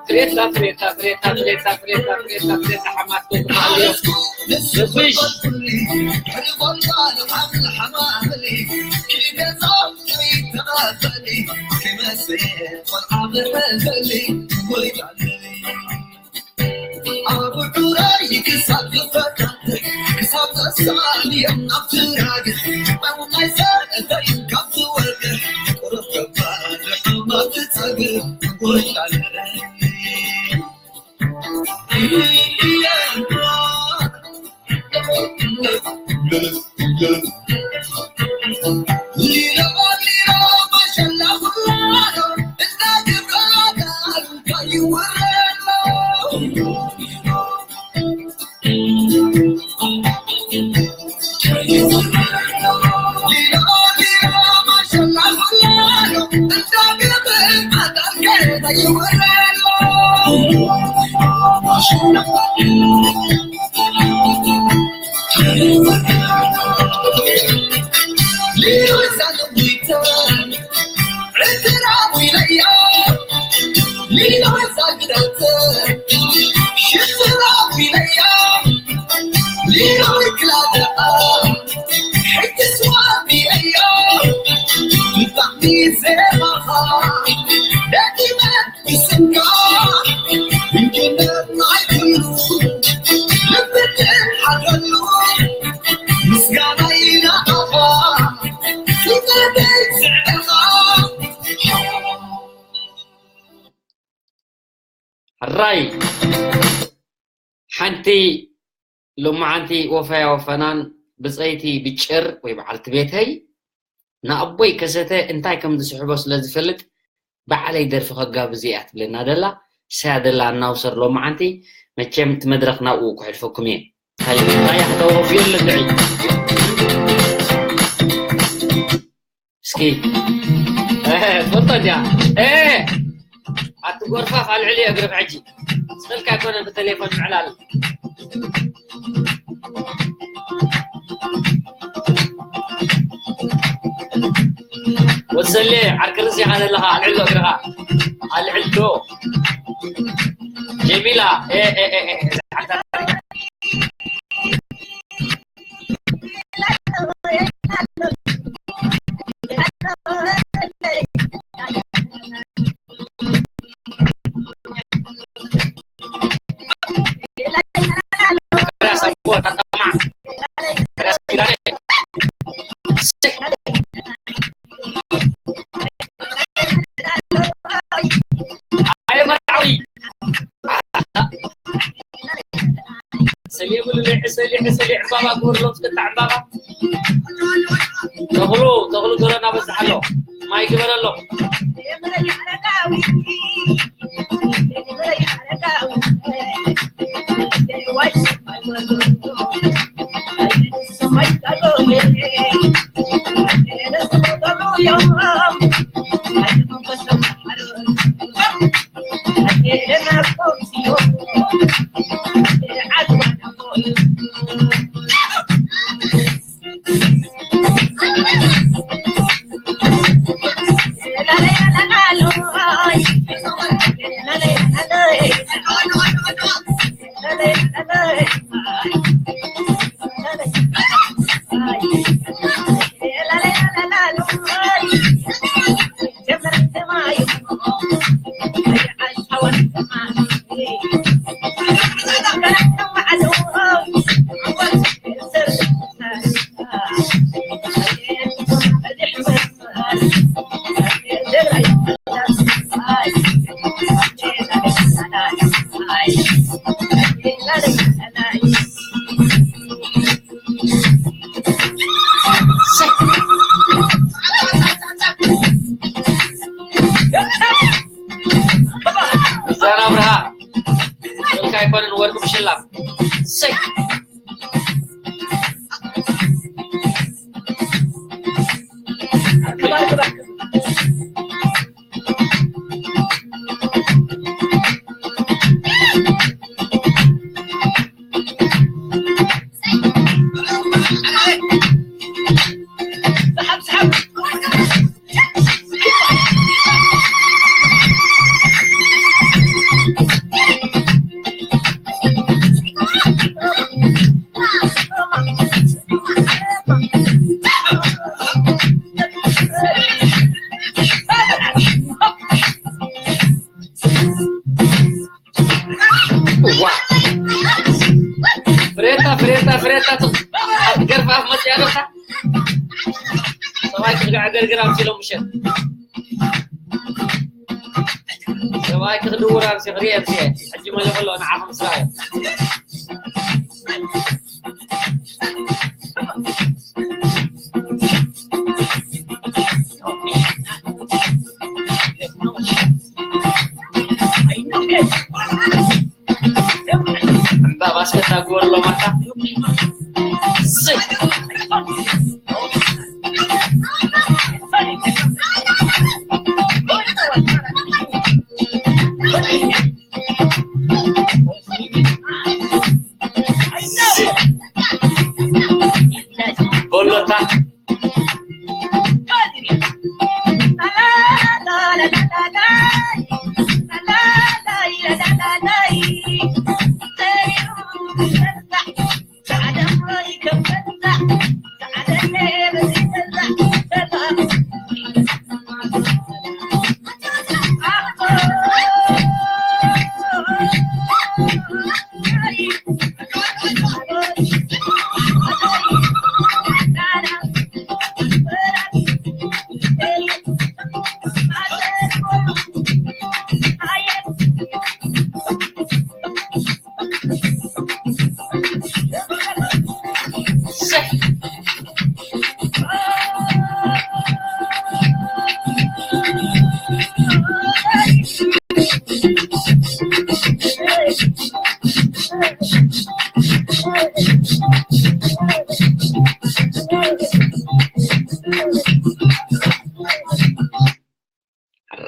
ፍሬታ፣ ፍሬታ፣ ፍሬታ፣ ፍሬታ፣ ፍሬታ፣ ፍሬታ፣ ፍሬታ፣ ሓማት፣ ፍሬታ፣ ሓማት። ጥራይ ሓንቲ ሎማዓንቲ ወፈያ ወፈናን ብፀይቲ ብጭር ወይ በዓልቲ ቤተይ ንኣቦይ ከሰተ እንታይ ከም ዝስሕቦ ስለ ዝፈልጥ ባዕለይ ደርፊ ከጋብዝ እያ ትብለና ደላ። እሳያ ደላ እናውሰር ሎማዓንቲ መቸም እቲ መድረኽ ናብኡ ክሕልፈኩም እየ። እንታይ እንታይ ክተወፍዩ ልክዒ እስኪ ትፈልጦ እንዲያ ኣቲ ጎርፋፍ ኣልዕል እየ እግርፍ ሕጂ ስልካ ኣይኮነ ብቴሌፎን ምዕላል ወሰሌ ዓርክርስ ኢኻ ዘለኻ ኣልዕሎ እግርኻ ኣልዕሎ ጀሚላ ሰሊሙ ልልዕ ሰሊዕ ሰሊዕ ዕምባባ ግበረሎም እስክታ ዕምባባ ተኽሉ ተኽሉ ዶሮ እናበዝሕ ኣሎ ማይ ግበረሎም ፍሬታ ፍሬታ ፍሬታ ገርፋፍ መፅያ ዶታ ሰብኣይ ክዕገርግር ኣምሲሎም ምሸት ሰብኣይ ክድውር ኣምሲ ክሪኤ ምሲ ሕጂ መለኹ ኣሎ ንዓኹም ስራዮ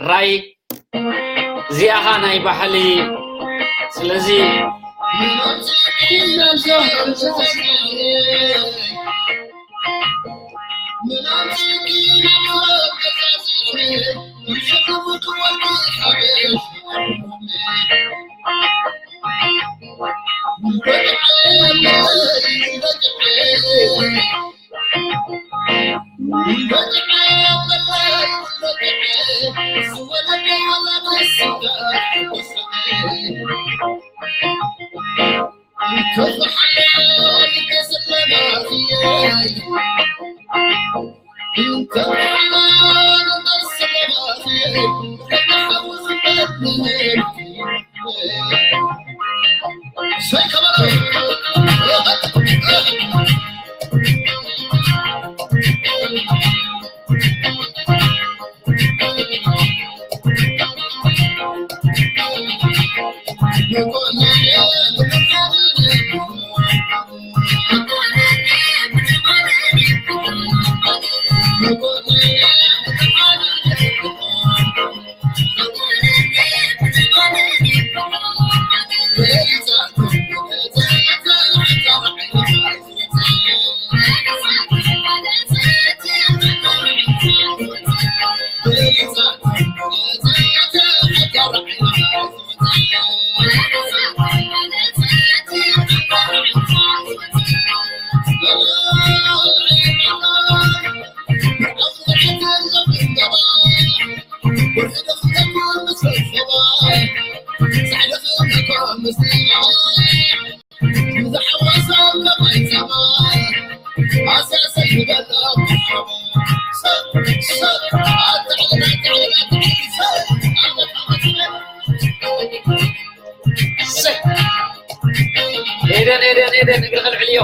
ራይ እዚኣኻ ናይ ባህሊ። ስለዚ ኤደን፣ ኤደን፣ ኤደን፣ እግሪ ከልዕልዮ።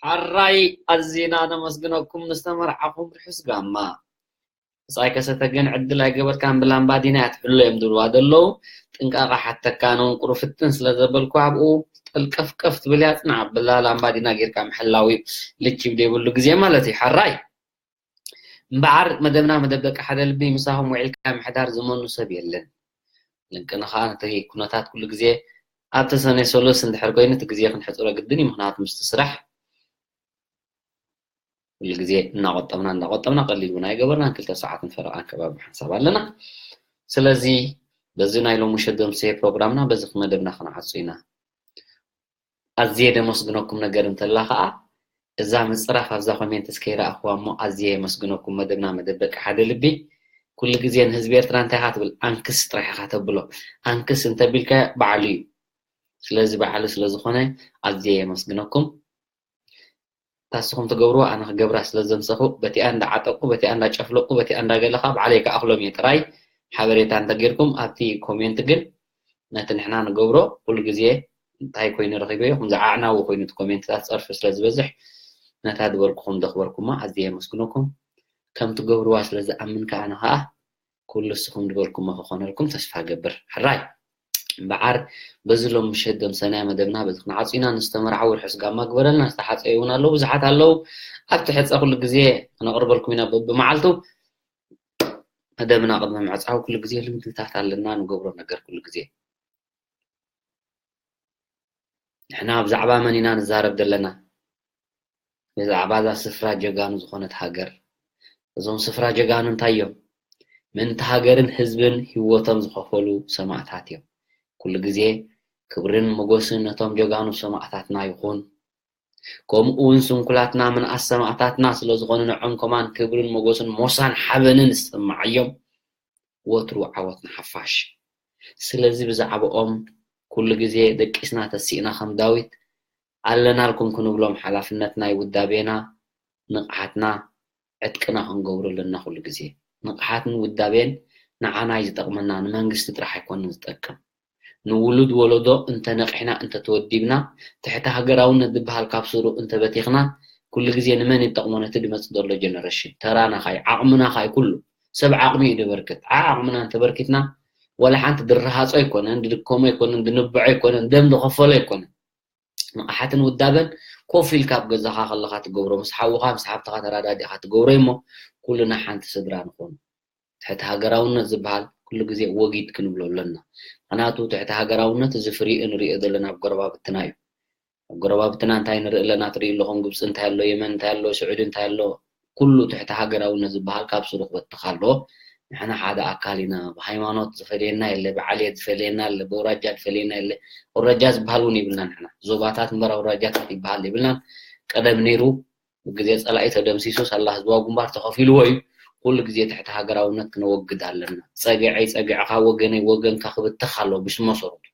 ሓራይ ኣዚና ነመስግነኩም ንዝተመርዓኹም ርሑስ ጋማ። ብጻይ ከሰተ ግን ዕድል ኣይገበርካን ብላምባዲና እያ ትሕሎ እዮም ዝብልዋ ዘለዉ። ጥንቃቐ ሓተካ ነውን ቁሩፍትን ስለ ዘበልኩ ኣብኡ ጠልቀፍቀፍ ትብል እያ ጽናዕ ኣብላ ላምባዲና ጌርካ ምሕላው እዩ። ልቺብ ዘይብሉ ግዜ ማለት እዩ ሓራይ። እምበኣር መደብና መደብ ደቂ ሓደ ልቢ ምሳኹም ውዒልካ ምሕዳር ዝመኑ ሰብ የለን። ልንቅንኻ ነቲ ኩነታት ኩሉ ግዜ ኣብ ተሰነይ ሰሉስ እንድሕር ኮይኑ እቲ ግዜ ክንሕፅሮ ግድን እዩ። ምኽንያቱ ምስቲ ስራሕ ኩሉ ግዜ እናቆጠብና እናቆጠብና ቀሊል እውን ኣይገበርናን ክልተ ሰዓትን ፈረቓን ከባቢ ሓንሳብ ኣለና። ስለዚ በዚ ናይ ሎሚ ሸደምሰ ፕሮግራምና በዚ መደብና ክንዓፁ ኢና። ኣዝየ ደመስግነኩም ነገር እንተላ ከዓ እዛ ምፅራፍ ኣብዛ ኮሜንት እስከይረኣኽዋ እሞ ኣዝየ የመስግነኩም። መደብና መደብ ደቂ ሓደ ልቢ ኩሉ ግዜ ንህዝቢ ኤርትራ እንታይ ኢኻ ትብል? ኣንክስ ጥራሕ ኢኻ ተብሎ። ኣንክስ እንተቢልካ ባዕሉ እዩ። ስለዚ ባዕሉ ስለዝኾነ ኣዝየ የመስግነኩም። ታስኹም ትገብርዎ ኣነ ክገብራ ስለ ዘምሰኹ በቲኣ እንዳዓጠቁ በቲኣ እንዳጨፍለቁ በቲኣ እንዳገለኻ ባዕለይ ከኣኽሎም እየ ጥራይ። ሓበሬታ እንተጌርኩም ኣብቲ ኮሜንት ግን ነቲ ንሕና ንገብሮ ኩሉ ግዜ እንታይ ኮይኑ ረኺበዮ ከም ዝዓዕናዊ ኮይኑ እቲ ኮሜንትታት ጸርፊ ስለ ዝበዝሕ ነታ ዝበልኩኹም ዘኽበርኩማ ኣዝየ የመስግነኩም። ከም ትገብርዋ ስለ ዝኣምን ከኣ ኣነ ከኣ ኩሉ ንስኹም ዝበልኩሞ ክኾነልኩም ተስፋ ገብር። ሕራይ። እምበዓር በዚ ሎም ምሸት ደምሰናዮ መደብና በዚ ክንዓጹ ኢና። ንዝተመርዓዉ ርሑስ ጋማ ግበረልና። ዝተሓጸዩ እውን ኣለዉ፣ ብዙሓት ኣለዉ። ኣብቲ ሕጸ ኩሉ ግዜ ክነቕርበልኩም ኢና በብመዓልቱ። መደብና ቅድሚ ምዕጻው ኩሉ ግዜ ልምድታት ኣለና፣ ንገብሮ ነገር ኩሉ ግዜ። ንሕና ብዛዕባ መን ኢና ንዛረብ ዘለና? ብዛዕባ እዛ ስፍራ ጀጋኑ ዝኾነት ሃገር። እዞም ስፍራ ጀጋኑ እንታይ እዮም? ምእንቲ ሃገርን ህዝብን ህይወቶም ዝኸፈሉ ሰማእታት እዮም። ኩሉ ግዜ ክብርን ሞገስን ነቶም ጀጋኑ ሰማእታትና ይኹን። ከምኡ እውን ስንኩላትና ምንኣስ ሰማእታትና ስለ ዝኾኑ ንዖም ከማን ክብርን ሞገስን ሞሳን ሓበንን ዝሰማዓዮም። ወትሩ ዓወት ንሓፋሽ። ስለዚ ብዛዕባኦም ኩሉ ግዜ ደቂስና ተሲእና ከም ዳዊት ኣለናልኩም ክንብሎም ሓላፍነት ናይ ውዳቤና፣ ንቕሓትና፣ ዕጥቅና ክንገብሮ ኣለና ኩሉ ግዜ። ንቕሓትን ውዳቤን ንዓና እዩ ዝጠቕመና፣ ንመንግስቲ ጥራሕ ኣይኮነን ዝጠቅም። ንውሉድ ወለዶ እንተነቒሕና እንተተወዲብና ትሕቲ ሃገራውነት ዝበሃል ካብ ስሩ እንተበቲኽና ኩሉ ግዜ ንመን ይጠቕሞ ነቲ ድመጽእ ዘሎ ጀነሬሽን? ተራና ኻይ ዓቕምና ኻይ ኩሉ ሰብ ዓቕሚ እዩ ድበርክት። ዓ ዓቕምና እንተበርኪትና ወላ ሓንቲ ድረሃጾ ኣይኮነን፣ ድድከሞ ኣይኮነን፣ ድንብዖ ኣይኮነን፣ ደም ድኸፈሎ ኣይኮነን። ንቕሓትን ውዳበን ኮፍ ኢልካ ኣብ ገዛኻ ከለኻ ትገብሮ፣ ምስ ሓውኻ ምስ ሓብትኻ ተራዳዲእካ ትገብሮ እሞ ኩልና ሓንቲ ስድራ ንኾኑ። ትሕቲ ሃገራውነት ዝበሃል ኩሉ ግዜ ወጊድ ክንብሎ ኣለና። ምኽንያቱ ትሕቲ ሃገራውነት እዚ ፍሪኡ ንሪኦ ዘለና ኣብ ጎረባብትና እዩ። ኣብ ጎረባብትና እንታይ ንርኢ ኣለና ትሪኡ ኣለኹም፣ ግብፂ እንታይ ኣሎ፣ የመን እንታይ ኣሎ፣ ስዑዲ እንታይ ኣሎ፣ ኩሉ ትሕቲ ሃገራውነት ዝበሃል ካብ ስሩ ክበትኽ ኣለዎ። ንሕና ሓደ ኣካል ኢና። ብሃይማኖት ዝፈልየና የለ፣ ብዓልየት ዝፈልየና የለ፣ ብውራጃ ዝፈልየና የለ። ውራጃ ዝበሃል እውን ይብልና ንሕና። ዞባታት እምበር ኣውራጃታት ይበሃል ይብልናን። ቀደም ነይሩ፣ ብግዜ ጸላኢ ተደምሲሱ ሳላ ህዝባዊ ግንባር ተኸፊልዎ እዩ። ኩሉ ግዜ ትሕቲ ሃገራውነት ክነወግድ ኣለና። ጸግዐይ ጸግዕኻ፣ ወገነይ ወገንካ ክብተኽ ኣለዎ ብስመሰረቱ።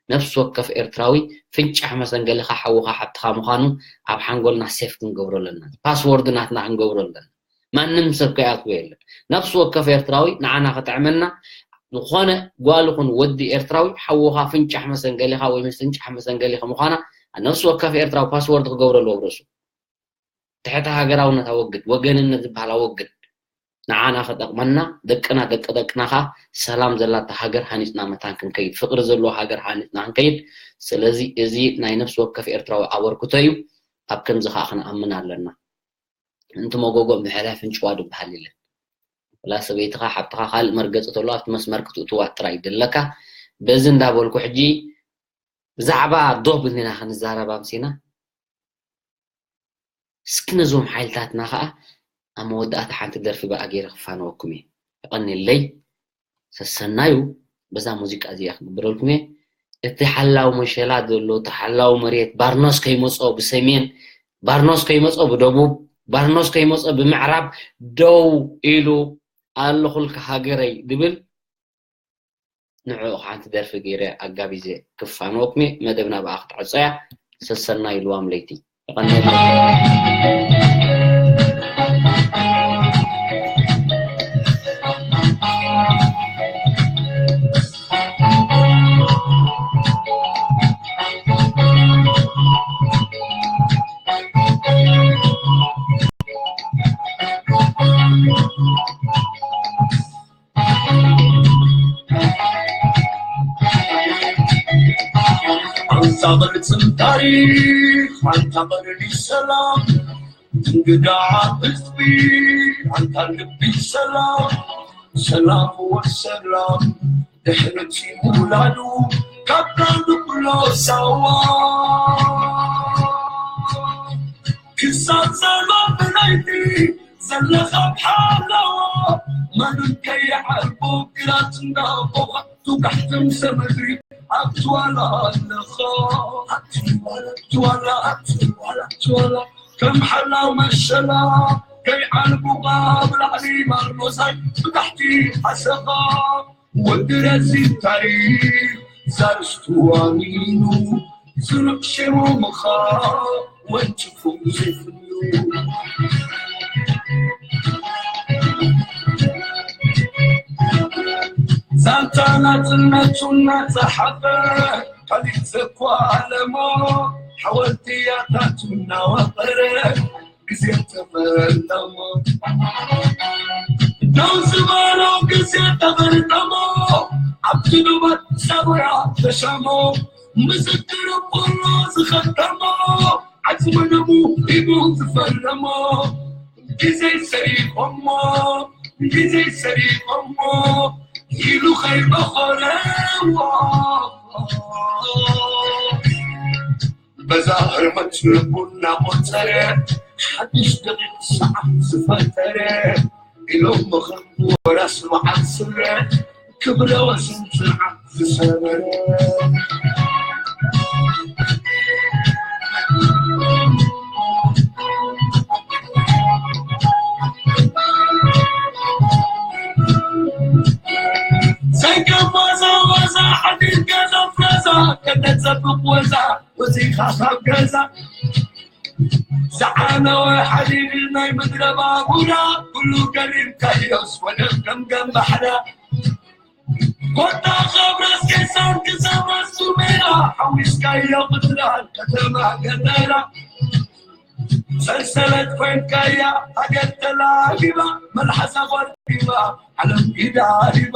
ነፍሲ ወከፍ ኤርትራዊ ፍንጫሕ መሰንገሊኻ ሓውኻ ሓብትኻ ምዃኑ ኣብ ሓንጎልና ሴፍ ክንገብሮ ኣለና። ፓስወርድ ናትና ክንገብሮ ኣለና። ማንም ሰብ ከይኣትዎ የለን። ነፍሲ ወከፍ ኤርትራዊ ንዓና ክጥዕመና፣ ዝኾነ ጓል ይኹን ወዲ ኤርትራዊ ሓውኻ ፍንጫሕ መሰንገሊኻ ወይ ፍንጫሕ መሰንገሊኻ ምዃና ነፍሲ ወከፍ ኤርትራዊ ፓስወርድ ክገብሮ ኣለዎ ኣብ ርእሱ። ትሕቲ ሃገራውነት ኣወግድ፣ ወገንነት ዝበሃል ኣወግድ። ንዓና ክጠቕመና፣ ደቅና፣ ደቂ ደቅና ኸኣ ሰላም ዘላታ ሃገር ሃኒጽና መታን ክንከይድ፣ ፍቕሪ ዘለዎ ሃገር ሃኒጽና ክንከይድ። ስለዚ እዚ ናይ ነፍሲ ወከፍ ኤርትራዊ ኣበርክቶ እዩ። ኣብ ከምዚ ኸኣ ክንኣምን ኣለና። ምእንቲ መጎጎ ምሕላይ ፍንጭዋ ድበሃል የለን። ወላ ሰበይትኻ፣ ሓብትኻ ካልእ መርገጺ ተሎ ኣብቲ መስመር ክትእትዋ ጥራይ እዩ ደለካ። በዚ እንዳበልኩ ሕጂ ብዛዕባ ዶብ እንዲና ክንዛረብ ኣምሲና። እስኪ ነዞም ሓይልታትና ኸኣ ኣብ መወዳእታ ሓንቲ ደርፊ ብኣ ገይረ ክፋነወኩም እየ። የቐንየለይ። ሰሰናዩ በዛ ሙዚቃ እዚኣ ክግብረልኩም እየ። እቲ ሓላው መሸላ ዘሎ፣ እቲ ሓላው መሬት ባርኖስ ከይመጾ ብሰሜን፣ ባርኖስ ከይመጾ ብደቡብ፣ ባርኖስ ከይመጾ ብምዕራብ ደው ኢሉ ኣለኹልካ ሃገረይ ድብል ንዕኡ ሓንቲ ደርፊ ገይረ ኣጋቢዘ ክፋንወኩም እየ። መደብና ብኣ ክትዕጾ እያ። ሰሰናዩ ልዋም ለይቲ። የቐንየለይ። ኣንታ ቅርጽን ታሪኽ፣ ኣንታ ቅርኒ ሰላም፣ እንግዳ ህዝቢ፣ ኣንታ ልቢ ሰላም፣ ሰላም ወሰላም፣ ድሕርቲ ምውላዱ ካብ ንብሎ ሳዋ ክሳብ ጸልማት ብለይቲ ዘለኻ ብሓላዋ መን ከይዓርቦ ግራት እንዳቦኻ ቱጋሕቲ ምሰ ምድሪ ኣብቲ ዋላ ኣለኻ ኣብቲ ዋላ ኣብቲ ዋላ ኣብቲ ዋላ ኣብቲ ዋላ ከም ሓላው መሸላ ከይዓልቡኻ ብላዕሊ ማርኖሳይ ብታሕቲ ሓሰኻ ወዲ ረዚን ታሪኽ ዛርስቱ ኣሚኑ ስሩዕ ሽሙ ምኻ ወንጭፉ ዘይፍሉ ዛንታ ናጽነቱ እናጸሓፈ ካሊእ ዘኳለሞ ሓወልቲ ያታቱ እናወቐረ ግዜ ተፈርጠሞ ደው ዝበሎ ግዜ ተፈርጠሞ ኣብ ስኑባት ሰብያ ተሻሞ፣ ምስክር ኩሉ ዝኸተሞ፣ ዓጽሚ ደሙ ሂቡ ዝፈረሞ፣ ግዜ ሰሪቆሞ፣ ግዜ ሰሪቆሞ፣ ኢሉ ከይበኾረዎ። በዛ ህርመት ልቡ እናቖጸረ፣ ሓድሽ ደቂቕ ሰዓት ዝፈጠረ፣ ኢሎም ምኽሪ ወራስ በዓል ስረ፣ ክብረ ወሰን ስርዓት ዝሰበረ። ዘይከም ወዛ ወዛ፣ ሓዲር ገዛ ፍረዛ፣ ከነጸብቕ ወዛ፣ ወጺኻ ካብ ገዛ። ዝዓነወ ሓዲድ ናይ ምድረ ባቡራ፣ ኩሉ ገሪምካዮስ ወደብ ገምገም ባሕራ። ኮታ ካብ ራስ ጌሳን ክሳብ ራስ ዱሜራ፣ ሓዊስካዮ ምድራን ከተማ ገጠራ። ሰንሰለት ኮይንካያ ሃገር ተላሂባ፣ መልሓሳ ጓርጊባ፣ ዓለም ኢዳ ሂባ፣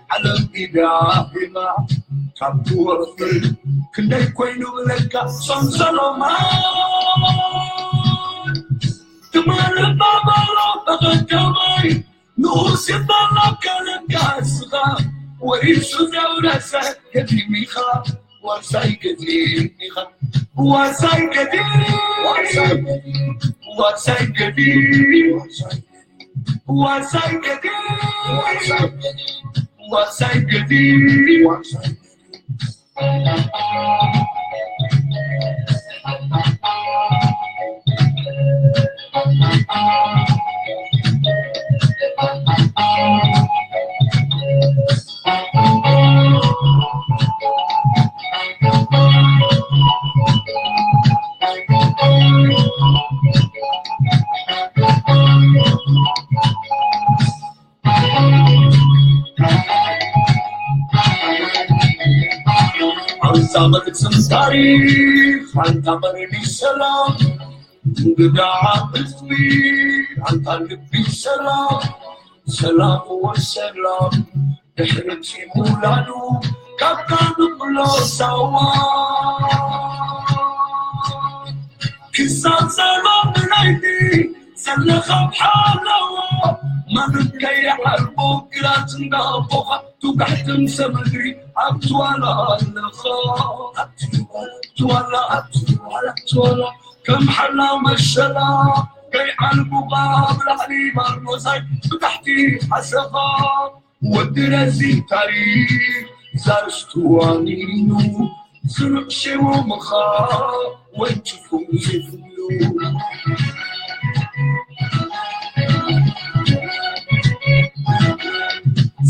ዓለም ኢዳ ሂባ። ካብ ትወፍር ክንደይ ኮይኑ ብለካ ሰንሰሎማ። ትማል ባባሎ በቐዳማይ ንኡስ ይባላካ ለካ እስኻ፣ ወሪሱ ዘውረሰ ገዲም ኢኻ። ዋርሳይ ገዲም ኢኻ። ዋርሳይ ገዲም፣ ዋርሳይ ገዲም፣ ዋርሳይ ገዲም፣ ዋርሳይ ገዲም። ኣንታ ቅርስን ታሪኽ፣ ኣንታ ቀርኒ ሰላም፣ እንግዳ ህዝቢ፣ ኣንታ ልቢ ሰላም፣ ሰላም ወሰላም፣ ድሕሪ እቲ ውላዱ ካብታ ንብሎ ሳዋ። ክሳብ ሰላም ንናይቲ ዘለኻ ብሓለዎ፣ ማንም ከይዓርቦ ግራት እንዳቦኻ፣ ትውጋሕ ትምሰ ምድሪ ኣብቲ ዋላ ኣለኻ፣ ኣብቲ ዋላ፣ ኣብቲ ዋላ፣ ኣብቲ ዋላ፣ ከም ሓላ መሸላ፣ ከይዓልቡኻ ብላዕሊ ባርኖሳይ፣ ብታሕቲ ሓሰኻ። ወዲ ረዚን ታሪኽ ዛርስቱ ዋኒኑ፣ ስሩዕ ሽሙ ምኻ ወንጭፉ ዘይፍሉ።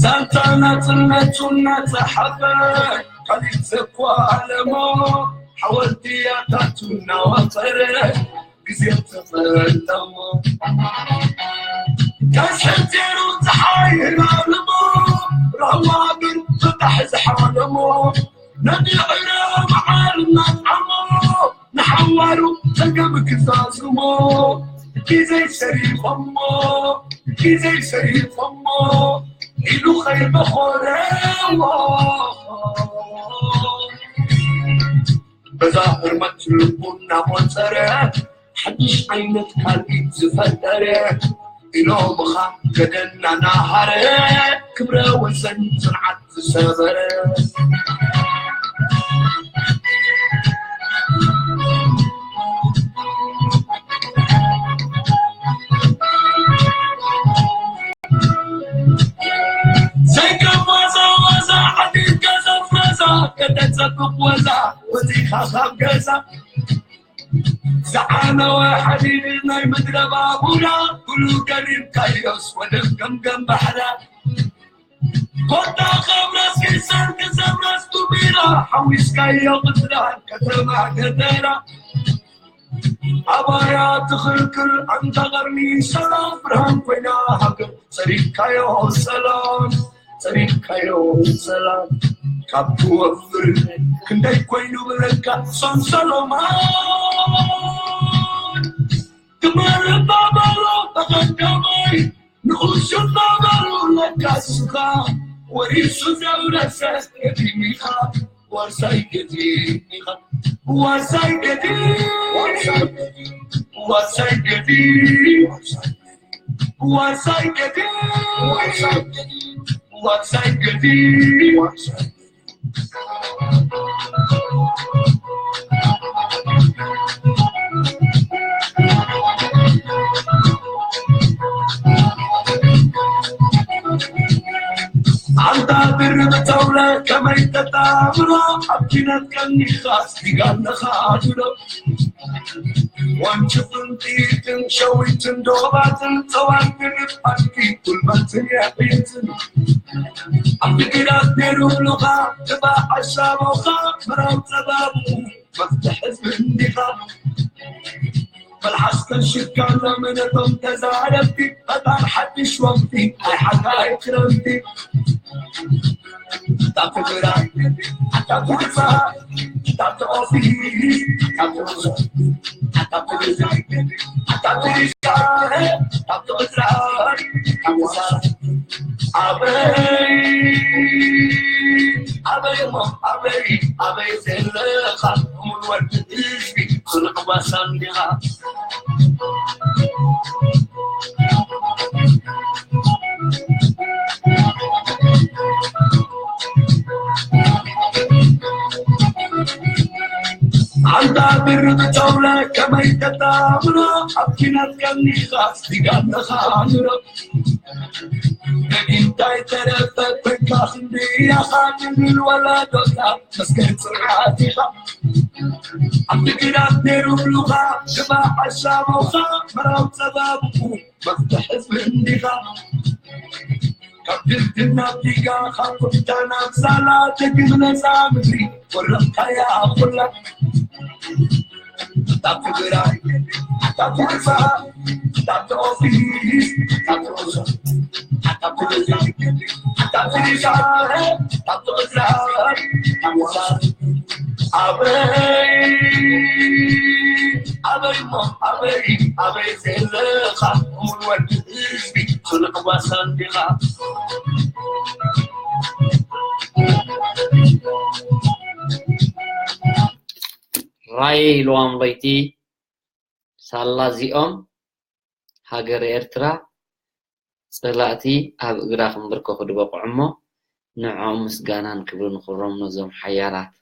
ዛንታ ናጽነቱ እናጸሓፈ፣ ካሊድ ዘኳለሞ፣ ሓወልቲ ያታቱ እናዋፈረ፣ ግዜ ተፈለሞ። ቀስት ገይሩ ፀሓይ ራርሞ፣ ራህዋ ግን ፍታሕ ዝሓለሞ፣ ነቢዕረ መዓር እናጥዓሞ፣ ንሓዋሩ ጸገም ክዛዝሞ፣ ግዜ ሰሪቆሞ፣ ግዜ ሰሪቆሞ፣ ኢሉ ኸይበኾረዎ። በዛ ህርመት ልቡ እናቖጸረ፣ ሓድሽ ዓይነት ካልኢት ዝፈጠረ፣ ኢሎምኻ ገደና ናሃረ፣ ክብረ ወሰን ጽንዓት ዝሰበረ። ዘይከም ዋዛ ዋዛ፣ ዓዲ ገዛ ፍረዛ፣ ከደ ጸብቕ ወዛ፣ ወጺኻ ካብ ገዛ። ዝዓነወ ሓዲድ ናይ ምድረ ባቡራ፣ ኩሉ ገሪምካዮስ ወደብ ገምገም ባሕራ። ኮታ ካብ ራስ ጌሳን ክሳብ ራስ ዱሜራ፣ ሓዊስካዮ ቅጥራን ከተማ ገጠራ። ኣባያ ትኽልክል ኣንታ ቀርኒ ሰላም፣ ብርሃን ኮይና ሃገር፣ ጸሪግካዮ ሰላም፣ ጸሪግካዮ ሰላም። ካብ ትወፍር ክንደይ ኮይኑ ብለካ ሰንሰሎማ። ትማል ባባሎ ተቐዳማይ ንኡስ ባባሎ ለካ እስኻ፣ ወሪሱ ዘውረሰ ገዲም ኢኻ ዋርሳይ ገዲም ኢኻ ዋርሳይ ገዲም ዋርሳይ ገዲም ዋርሳይ ገዲም ዋርሳይ ገዲም ኣንታ ድርብ ተውለ ከመይ ተጣምሮ ኣብ ኪነት ቀኒኻ ስቲጋ ኣለኻ ድሎ ወንጭፍን ጥይትን ሸዊትን ዶባትን ጸዋን ድርብ ኣድጊ ጉልበትን የዕብትን ኣብ ግራት ነይሩ ብሉኻ ትባዕ ኣሻቦኻ ምራው ጸባቡ መፍትሕ ህዝቢ እንዲኻ መልሓስከን ሽካሎ መነቶም ተዛረብቲ ፈጣር ሓድሽ ወቅቲ ኣይ ሓጋይ ክረምቲ ታብ ትግራይ ኣታብ ትግፋ ታብ ትኦፊስ ታብ ትኦሶ ኣታብ ትግዛይ ኣታብ ትግዛይ ታብ ትግዛይ ታብ ትግዛይ ኣበይ ኣበይ እሞ ኣበይ ኣበይ ዘለኻ ሙሉ ወዲ ህዝቢ ስኑዕ ጓሳ እንዲኻ ኣንታ ብርብ ተውለ ከመይ ተጣምሮ ኣብ ኪናት ቀኒኻ ስቲጋ ኣለኻ ንሮ እንታይ ተረፈ ተካፍ እንድያኻ ንብል ወለዶታት መስገን ጽንዓት ኢኻ ኣብ ትግራት ነይሩ ብሉኻ ግባ ሓሳቦኻ መራው ጸባብኩ መፍትሕ ህዝቢ እንዲኻ ካብ ድልድል ናብ ዲጋ ካብ ኩፍታ ናብ ሳላ ደግም ነፃ ምድሪ ወረቕካያ ኩላ ካብ ትግራይ ካብ ትግፋ ካብ ትኦፊስ ካብ ትኦሶ ካብ ትግዛ ካብ ትግዛ ካብ ትግዛ ካብ ወሳ ኣበይ ኣበይ እሞ ኣበይ ኣበይ ዘለኻ ሙሉ ወዲ ህዝቢ ስኑዕ ጓሳ እንዲኻ ራየ ኢልዋም ለይቲ ሳላ እዚኦም ሃገር ኤርትራ ጸላእቲ ኣብ እግራ ክንብርከኹ ድበቕዑ እሞ ንዕኦም ምስጋናን ክብርን ንኽብሮም ነዞም ሓያላት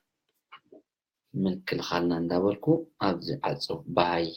ምልክልኻልና እንዳበልኩ ኣብዚ ዓጽው ባይ